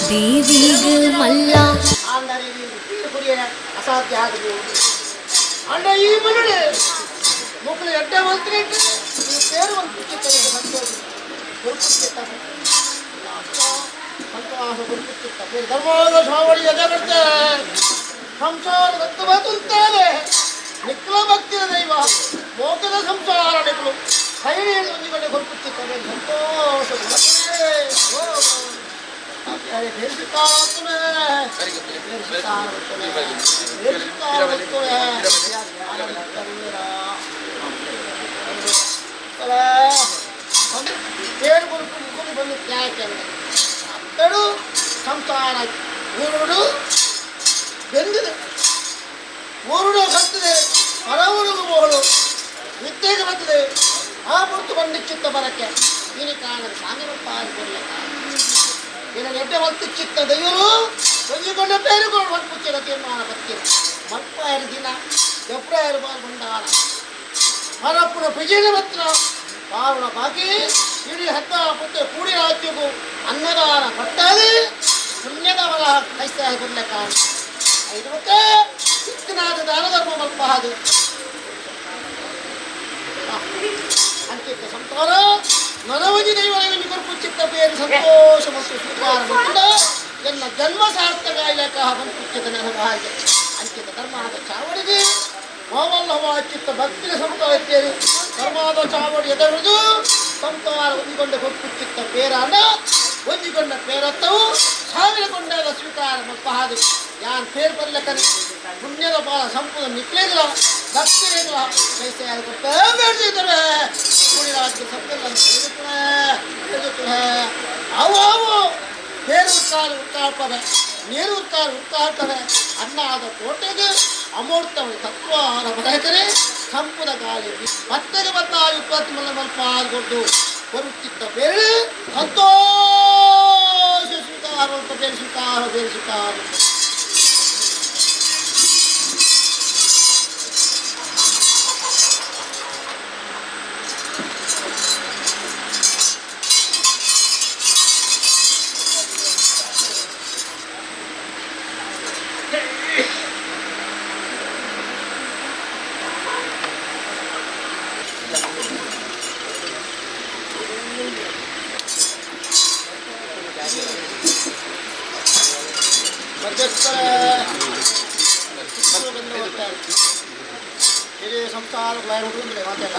ದೇವಿಗೆ ಮಲ್ಲ ಆಂದರೆ ಕುರಿಯ ಅಸಾಧ್ಯ ಆದವು ಅಂಡ ಈ ಮನುಡೆ ಮಕ್ಕಳು ಎಡ್ಡೆ ಮಲ್ತಿನೆಟ್ಟು ಈ పేరు ಒಂದು ಸಂತೋಷ ಗುರುಪುಚ್ಚಿತ್ತ ಸಂತೋಷ ಗುರುಪುಚ್ಚಿತ್ತ ಧರ್ಮದ ಸ್ವಾಮಿ ಎದೆಬರ್ತೆ ಸಂಸಾರ ದತ್ತು ತುಂತಾನೆ ನಿಕ್ಲ ಭಕ್ತಿಯ ದೈವ ಮೋಕದ ಸಂಸಾರ ನಿಕ್ಲು ಕೈಲಿ ಒಂದಿಗಡೆ ಗುರುಪುಚ್ಚಿತ್ತ ಸಂತೋಷ ಅತ್ತಡು ಸಂಸಾರ ಊರುಡು ಬೆಂದಿದೆ ಊರುಡು ಸತ್ತಿದೆ ಹೊರ ಊರಿಗೂ ಹೋಗಲು ವಿತ್ತೇಗೆ ಬರ್ತದೆ ಆ ಪುರ್ತು ಬಂದಿಚ್ಚಿತ್ತ ಬರಕ್ಕೆ ಇನಿ ಕಾಣದ ಸಾಂಗಪ್ಪ ಕೊಡ್ಲಕ್ಕ ಇನ್ನು ಎಡ್ಡೆ ಹೊತ್ತು ಚಿತ್ತ ದೈವರು ಒಂಜಿಕೊಂಡ ಪೇರುಗಳು ಮಲ್ಪುಚ್ಚಿನ ತೀರ್ಮಾನ ಬತ್ತಿ ಮಲ್ಪಾಯರ ದಿನ ಎಪ್ರಾಯರು ಬಾಲ್ ಬಂದಾಳ ಮರಪ್ಪನ ಪಿಜಿನ ಬತ್ರ ಪಾವನ ಬಾಕಿ ಇಡೀ ಹತ್ತ ಪುತ್ತ ಕೂಡಿ ರಾಜ್ಯಕ್ಕೂ ಅನ್ನದಾನ ಪಟ್ಟಾದಿ ಪುಣ್ಯದ ಬಲ ಕೈಸಾಯ ಕೊಡ್ಲಕ್ಕ ಐದು ಮತ್ತೆ ಚಿಕ್ಕನಾದ ದಾನ ಧರ್ಮ ಮಲ್ಪಹಾದು ಅಂಚಿತ್ತ ಸಂತಾನ ನರವಜಿ ದೈವರವಿನಿ ಕೊರ್ಪು ಚಿತ್ತ പേರು ಸಂತೋಷ ಮತ್ತು ಸ್ವೀಕಾರ ಮಂತುಂಡ ಎನ್ನ ಜನ್ಮ ಸಾರ್ಥಕ ಇಲಾಖ ಬಂಪುಚ್ಚಿತ ನೆನವಾಗೆ ಅಂಚಿತ ಧರ್ಮದ ಚಾವಡಿಗೆ ಮಾವಲ್ಲವ ಚಿತ್ತ ಭಕ್ತಿಯ ಸಮುದಾಯಕ್ಕೇರಿ ಧರ್ಮದ ಚಾವಡಿ ಎದರುದು ಸಂತಾನ ಹೊಂದಿಕೊಂಡ ಕೊರ್ಪು ಚಿತ್ತ ಪೇರಾನ ಹೊಂದಿಕೊಂಡ ಪೇರತ್ತವು ಸಾವಿರ ಕೊಂಡಾಗ ಸ್ವೀಕಾರ ಮಲ್ಪಹಾದು ಯಾನ್ ಪೇರ್ ಬರ್ಲಕ್ಕನೆ ಪುಣ್ಯದ ಬಾಲ ಸಂಪೂರ್ಣ ನಿಕ್ಲೇಗಿಲ್ಲ ಭಕ್ತಿರೇಗಿಲ್ಲ ಕೈಸೆ ಬೇಡ್ತಿದ್ದಾರೆ ಕೂಡಿ ರಾಜ್ಯ ಸಪ್ಪೆಲ್ಲ ಅವು ಅವು ಬೇರು ಉತ್ತಾರೆ ಉತ್ತಾಳ್ಪವೆ ನೀರು ಉತ್ತಾರೆ ಉತ್ತಾಳ್ತವೆ ಅನ್ನ ಆದ ಕೋಟೆಗೆ ಅಮೂರ್ತ ತತ್ವ ಬರೆದರೆ ಸಂಪುದ ಗಾಳಿ ಮತ್ತೆಗೆ ಬಂದ 20 ಮಲ್ಲ ಮಲ್ಪ ಕೊಟ್ಟು ಬರುತ್ತಿದ್ದ ಬೇರೆ ಸಂತೋಷ ಸ್ವೀಕಾರ ಬೇರೆ ಸ್ವೀಕಾರ ಬೇರೆ ಸ್ವೀಕಾರ. ಮಧ್ಯಸ್ಥರ ಹಿರಿಯ ಸಂಸಾರ ಮಾತಾಡ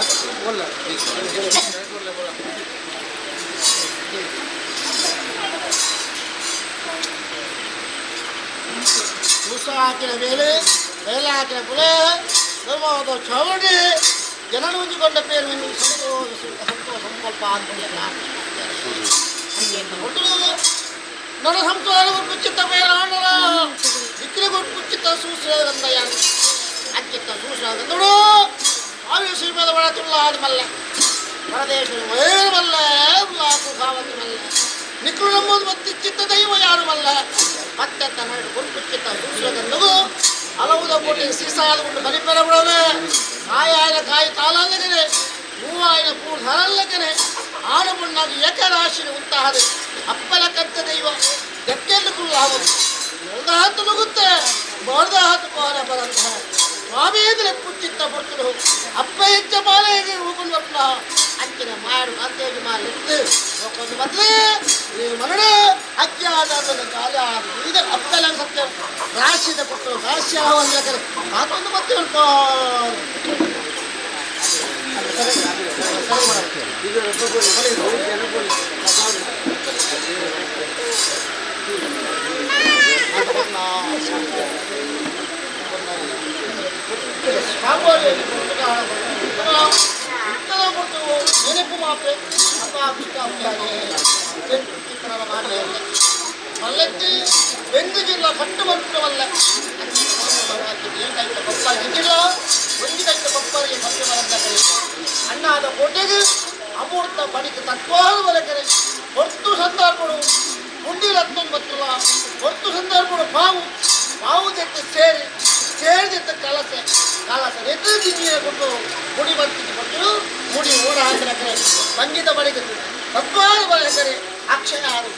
ಸೂಸ ಹಾಕಿದ ಮೇಲೆ ಬೇಲೆ ಹಾಕಿದ ಪುಲೆ ಧರ್ಮದ ಚೌಡಿ ಜನರು ಹೊಂದಿಕೊಂಡ ಪೇರು ಸಂತೋಷ ಸಂತೋಷ ಸಂಕಲ್ಪ ನಡ ಸಂಸಾರ ಗುರ್ಪುಚಿತ್ತ ಪೇರಾಂಡಲ ಇಕ್ರೆ ಗುರ್ಪುಚಿತ್ತ ಸೂಸ್ರಗಂದಯ್ಯ ಅಂಚಿತ್ತ ಸೂಸ್ರಗಂದಡು ಆವಿ ಶ್ರೀಮದ ಒಳ ತುಳ್ಳ ಮಲ್ಲ ಪರದೇಶ ಮಲ್ಲ ಉಲ್ಲಾಸು ಸಾವಂತ ಮಲ್ಲ ನಿಕ್ಲು ನಂಬುದು ಮತ್ತೆ ಚಿತ್ತ ದೈವ ಯಾರು ಮಲ್ಲ ಮತ್ತೆ ತನ್ನ ಗುರುಪುಚ್ಚಿತ್ತ ಸೂಸ್ರಗಂದಗು ಹಲವುದ ಕೋಟಿ ಸೀಸಾದಕೊಂಡು ಬಲಿಪೆರ ಬಿಡವೆ ಕಾಯಾಯ ಕಾಯಿ ತಾಲಲ್ಲಗನೆ ಮೂವಾಯಿನ ಪೂ ಧರಲ್ಲಗನೆ ಆಡು ಬಣ್ಣಾಗಿ ಏಕರಾಶಿ ಉಂತಾಹದೆ ಅಪ್ಪಲ ಕತ್ತ ದೈವ ದಕ್ಕೆಂದು ಕುಲ್ಲಾವುದು ಎಳ್ದ ಹತ್ತು ನುಗ್ಗುತ್ತೆ ಬಾರ್ದ ಹತ್ತು ಕೋರ ಬರಂತಹ ಸ್ವಾಮೀಂದ್ರ ಪುಚ್ಚಿತ್ತ ಪುರ್ತುಡು ಅಪ್ಪ ಹೆಚ್ಚ ಮಾಲೆಗೆ ಹೋಗುವ ಅಂಚಿನ ಮಾಡು ಅಂತೇಜಿ ಮಾಲಿತ್ತು ಒಂದು ಬದಲೇ ಈ ಮರಣ ಅಜ್ಞಾನ ಕಾಲ ಇದು ಅಪ್ಪಲ ಸತ್ಯ ರಾಶಿದ ಪುಟ್ಟು ರಾಶಿ ಆವಲ್ಲ ಮಾತೊಂದು ಮತ್ತೆ ಉಂಟು. ನೆನಪು ಮಾಪೆ ಮಲ್ಲತ್ತಿ ಬೆಂದು ಜಿಲ್ಲ ಕಟ್ಟು ಬರ್ತವಲ್ಲ ಜಿಲ್ಲ ಒಂದು ಕೈತ ಪಪ್ಪರಿಗೆ ಕಟ್ಟು ಬರಂತ ಅಣ್ಣಾದ ಕೋಟೆಗೆ ಅಮೂರ್ತ ಬಡಿಗೆ ತತ್ವಾದ ಬಲಕರೆ ಹೊರ್ತು ಸಂದರ್ಭಡು ಮುಂದಿನ ಹತ್ತೊಂಬತ್ತುಲ ಹೊರ್ತು ಸಂದರ್ಭಡು ಪಾವು ಪಾವು ಜೊತೆ ಸೇರಿ ಸೇರಿದ ಕಲಸೆ ಕಲಸ ಎದ್ದು ಜಿಂಜಿನ ಕೊಟ್ಟು ಮುಡಿ ಬರ್ತಿದ್ದು ಕೊಟ್ಟು ಮುಡಿ ಓಡ ಹಾಕಿದ ಸಂಗೀತ ಬಳಿಗೆ ತತ್ವಾದ ಬಲಕರೆ ಅಕ್ಷಯ ಆರು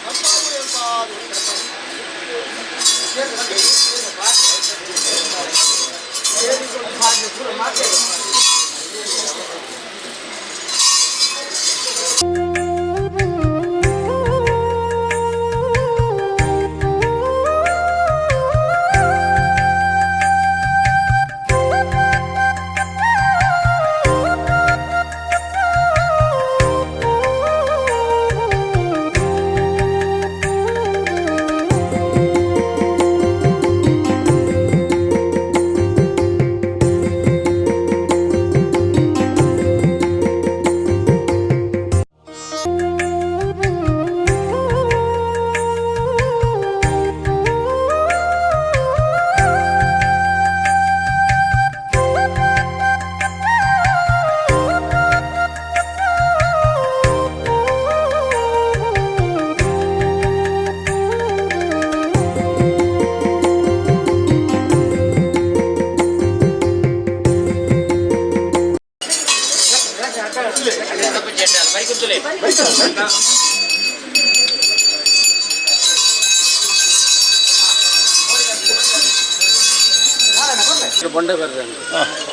ಬೊಂಡ ಬರ್ರಿ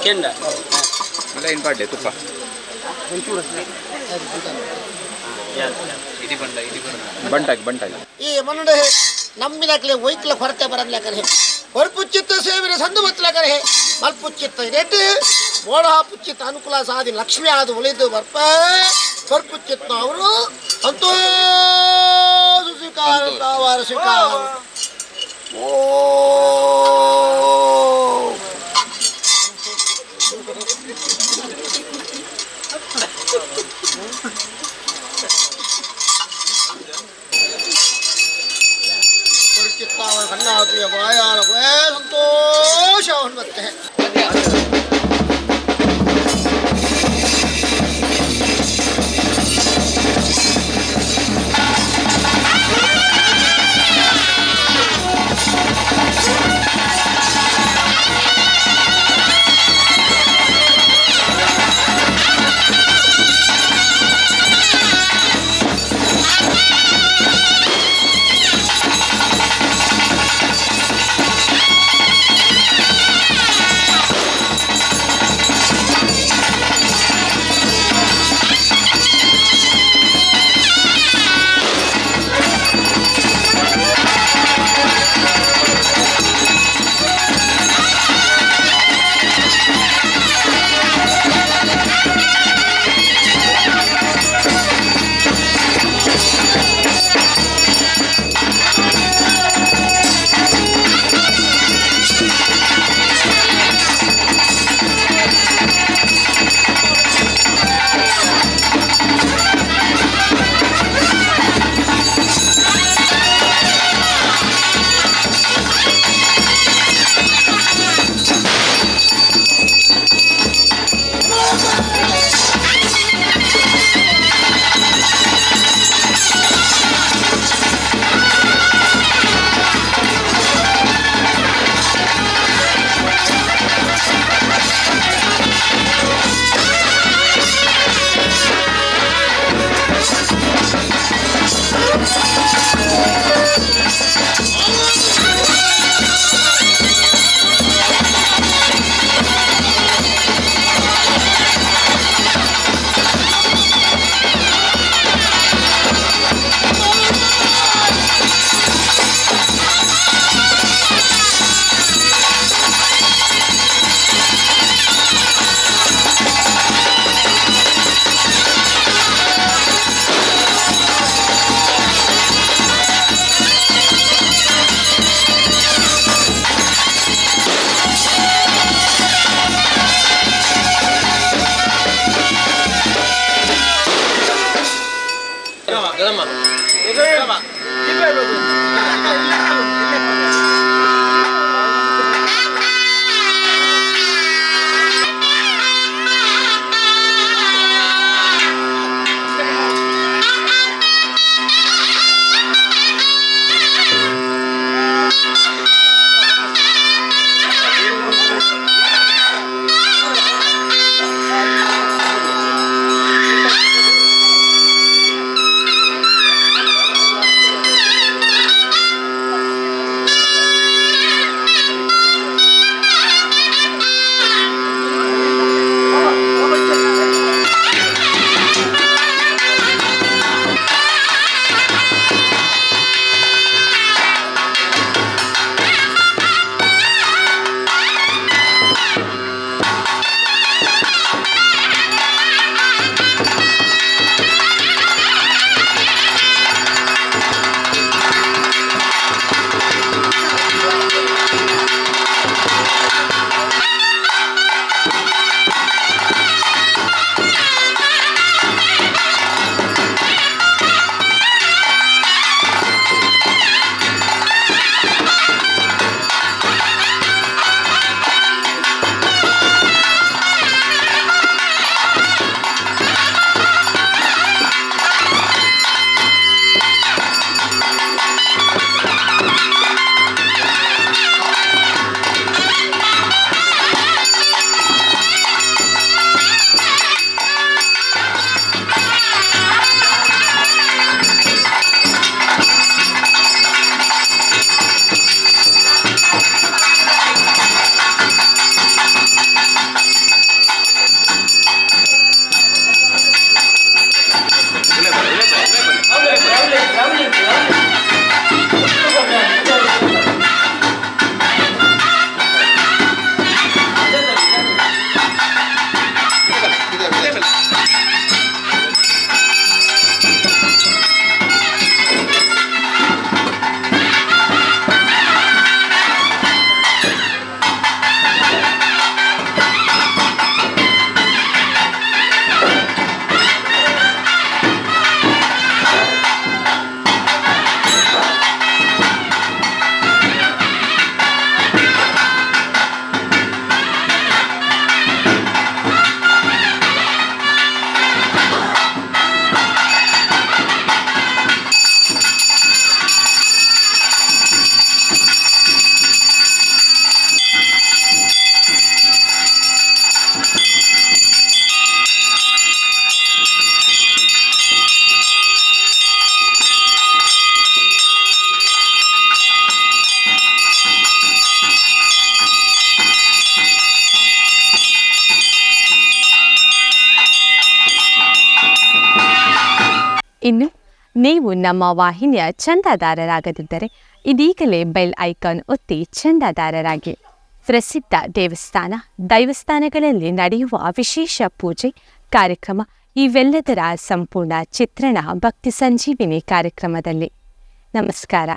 ಕೆಂಡ ಲೈನ್ ಪಾಡ್ಲೆ ತುಪ್ಪ ಬಂಟಾಗಿ ಬಂಟಾಗಿ. ಈ ಮನ್ನಡೆ ನಂಬಿನಕ್ಲೆ ಒಯ್ಕ್ಲ ಕೊರತೆ ಬರನ್ಲಕರೆ ಹೊರಪುಚ್ಚಿತ್ತ ಸೇವಿನ ಸಂದು ಬತ್ತಲಕರೆ ಮಲ್ಪುಚ್ಚಿತ್ತ ರೇಟ್ ಮೋಡ ಪುಚ್ಚಿತ್ತ ಅನುಕೂಲ ಸಾಧಿ ಲಕ್ಷ್ಮಿ ಆದ ಉಳಿದು ಬರ್ಪ ಹೊರಪುಚ್ಚಿತ್ತ ಅವರು ಸಂತೋಷ ಸ್ವೀಕಾರ ತಾವಾರ ಸ್ವೀಕಾರ. ಓ ಕಣ್ಣಾತಿಯ ಬಾಯಾರ ಸಂತೋಷ ಮತ್ತೆ. ಇನ್ನು ನೀವು ನಮ್ಮ ವಾಹಿನಿಯ ಚಂದಾದಾರರಾಗದಿದ್ದರೆ ಇದೀಗಲೇ ಬೆಲ್ ಐಕಾನ್ ಒತ್ತಿ ಚಂದಾದಾರರಾಗಿ. ಪ್ರಸಿದ್ಧ ದೇವಸ್ಥಾನ ದೈವಸ್ಥಾನಗಳಲ್ಲಿ ನಡೆಯುವ ವಿಶೇಷ ಪೂಜೆ ಕಾರ್ಯಕ್ರಮ ಇವೆಲ್ಲದರ ಸಂಪೂರ್ಣ ಚಿತ್ರಣ ಭಕ್ತಿ ಸಂಜೀವಿನಿ ಕಾರ್ಯಕ್ರಮದಲ್ಲಿ. ನಮಸ್ಕಾರ.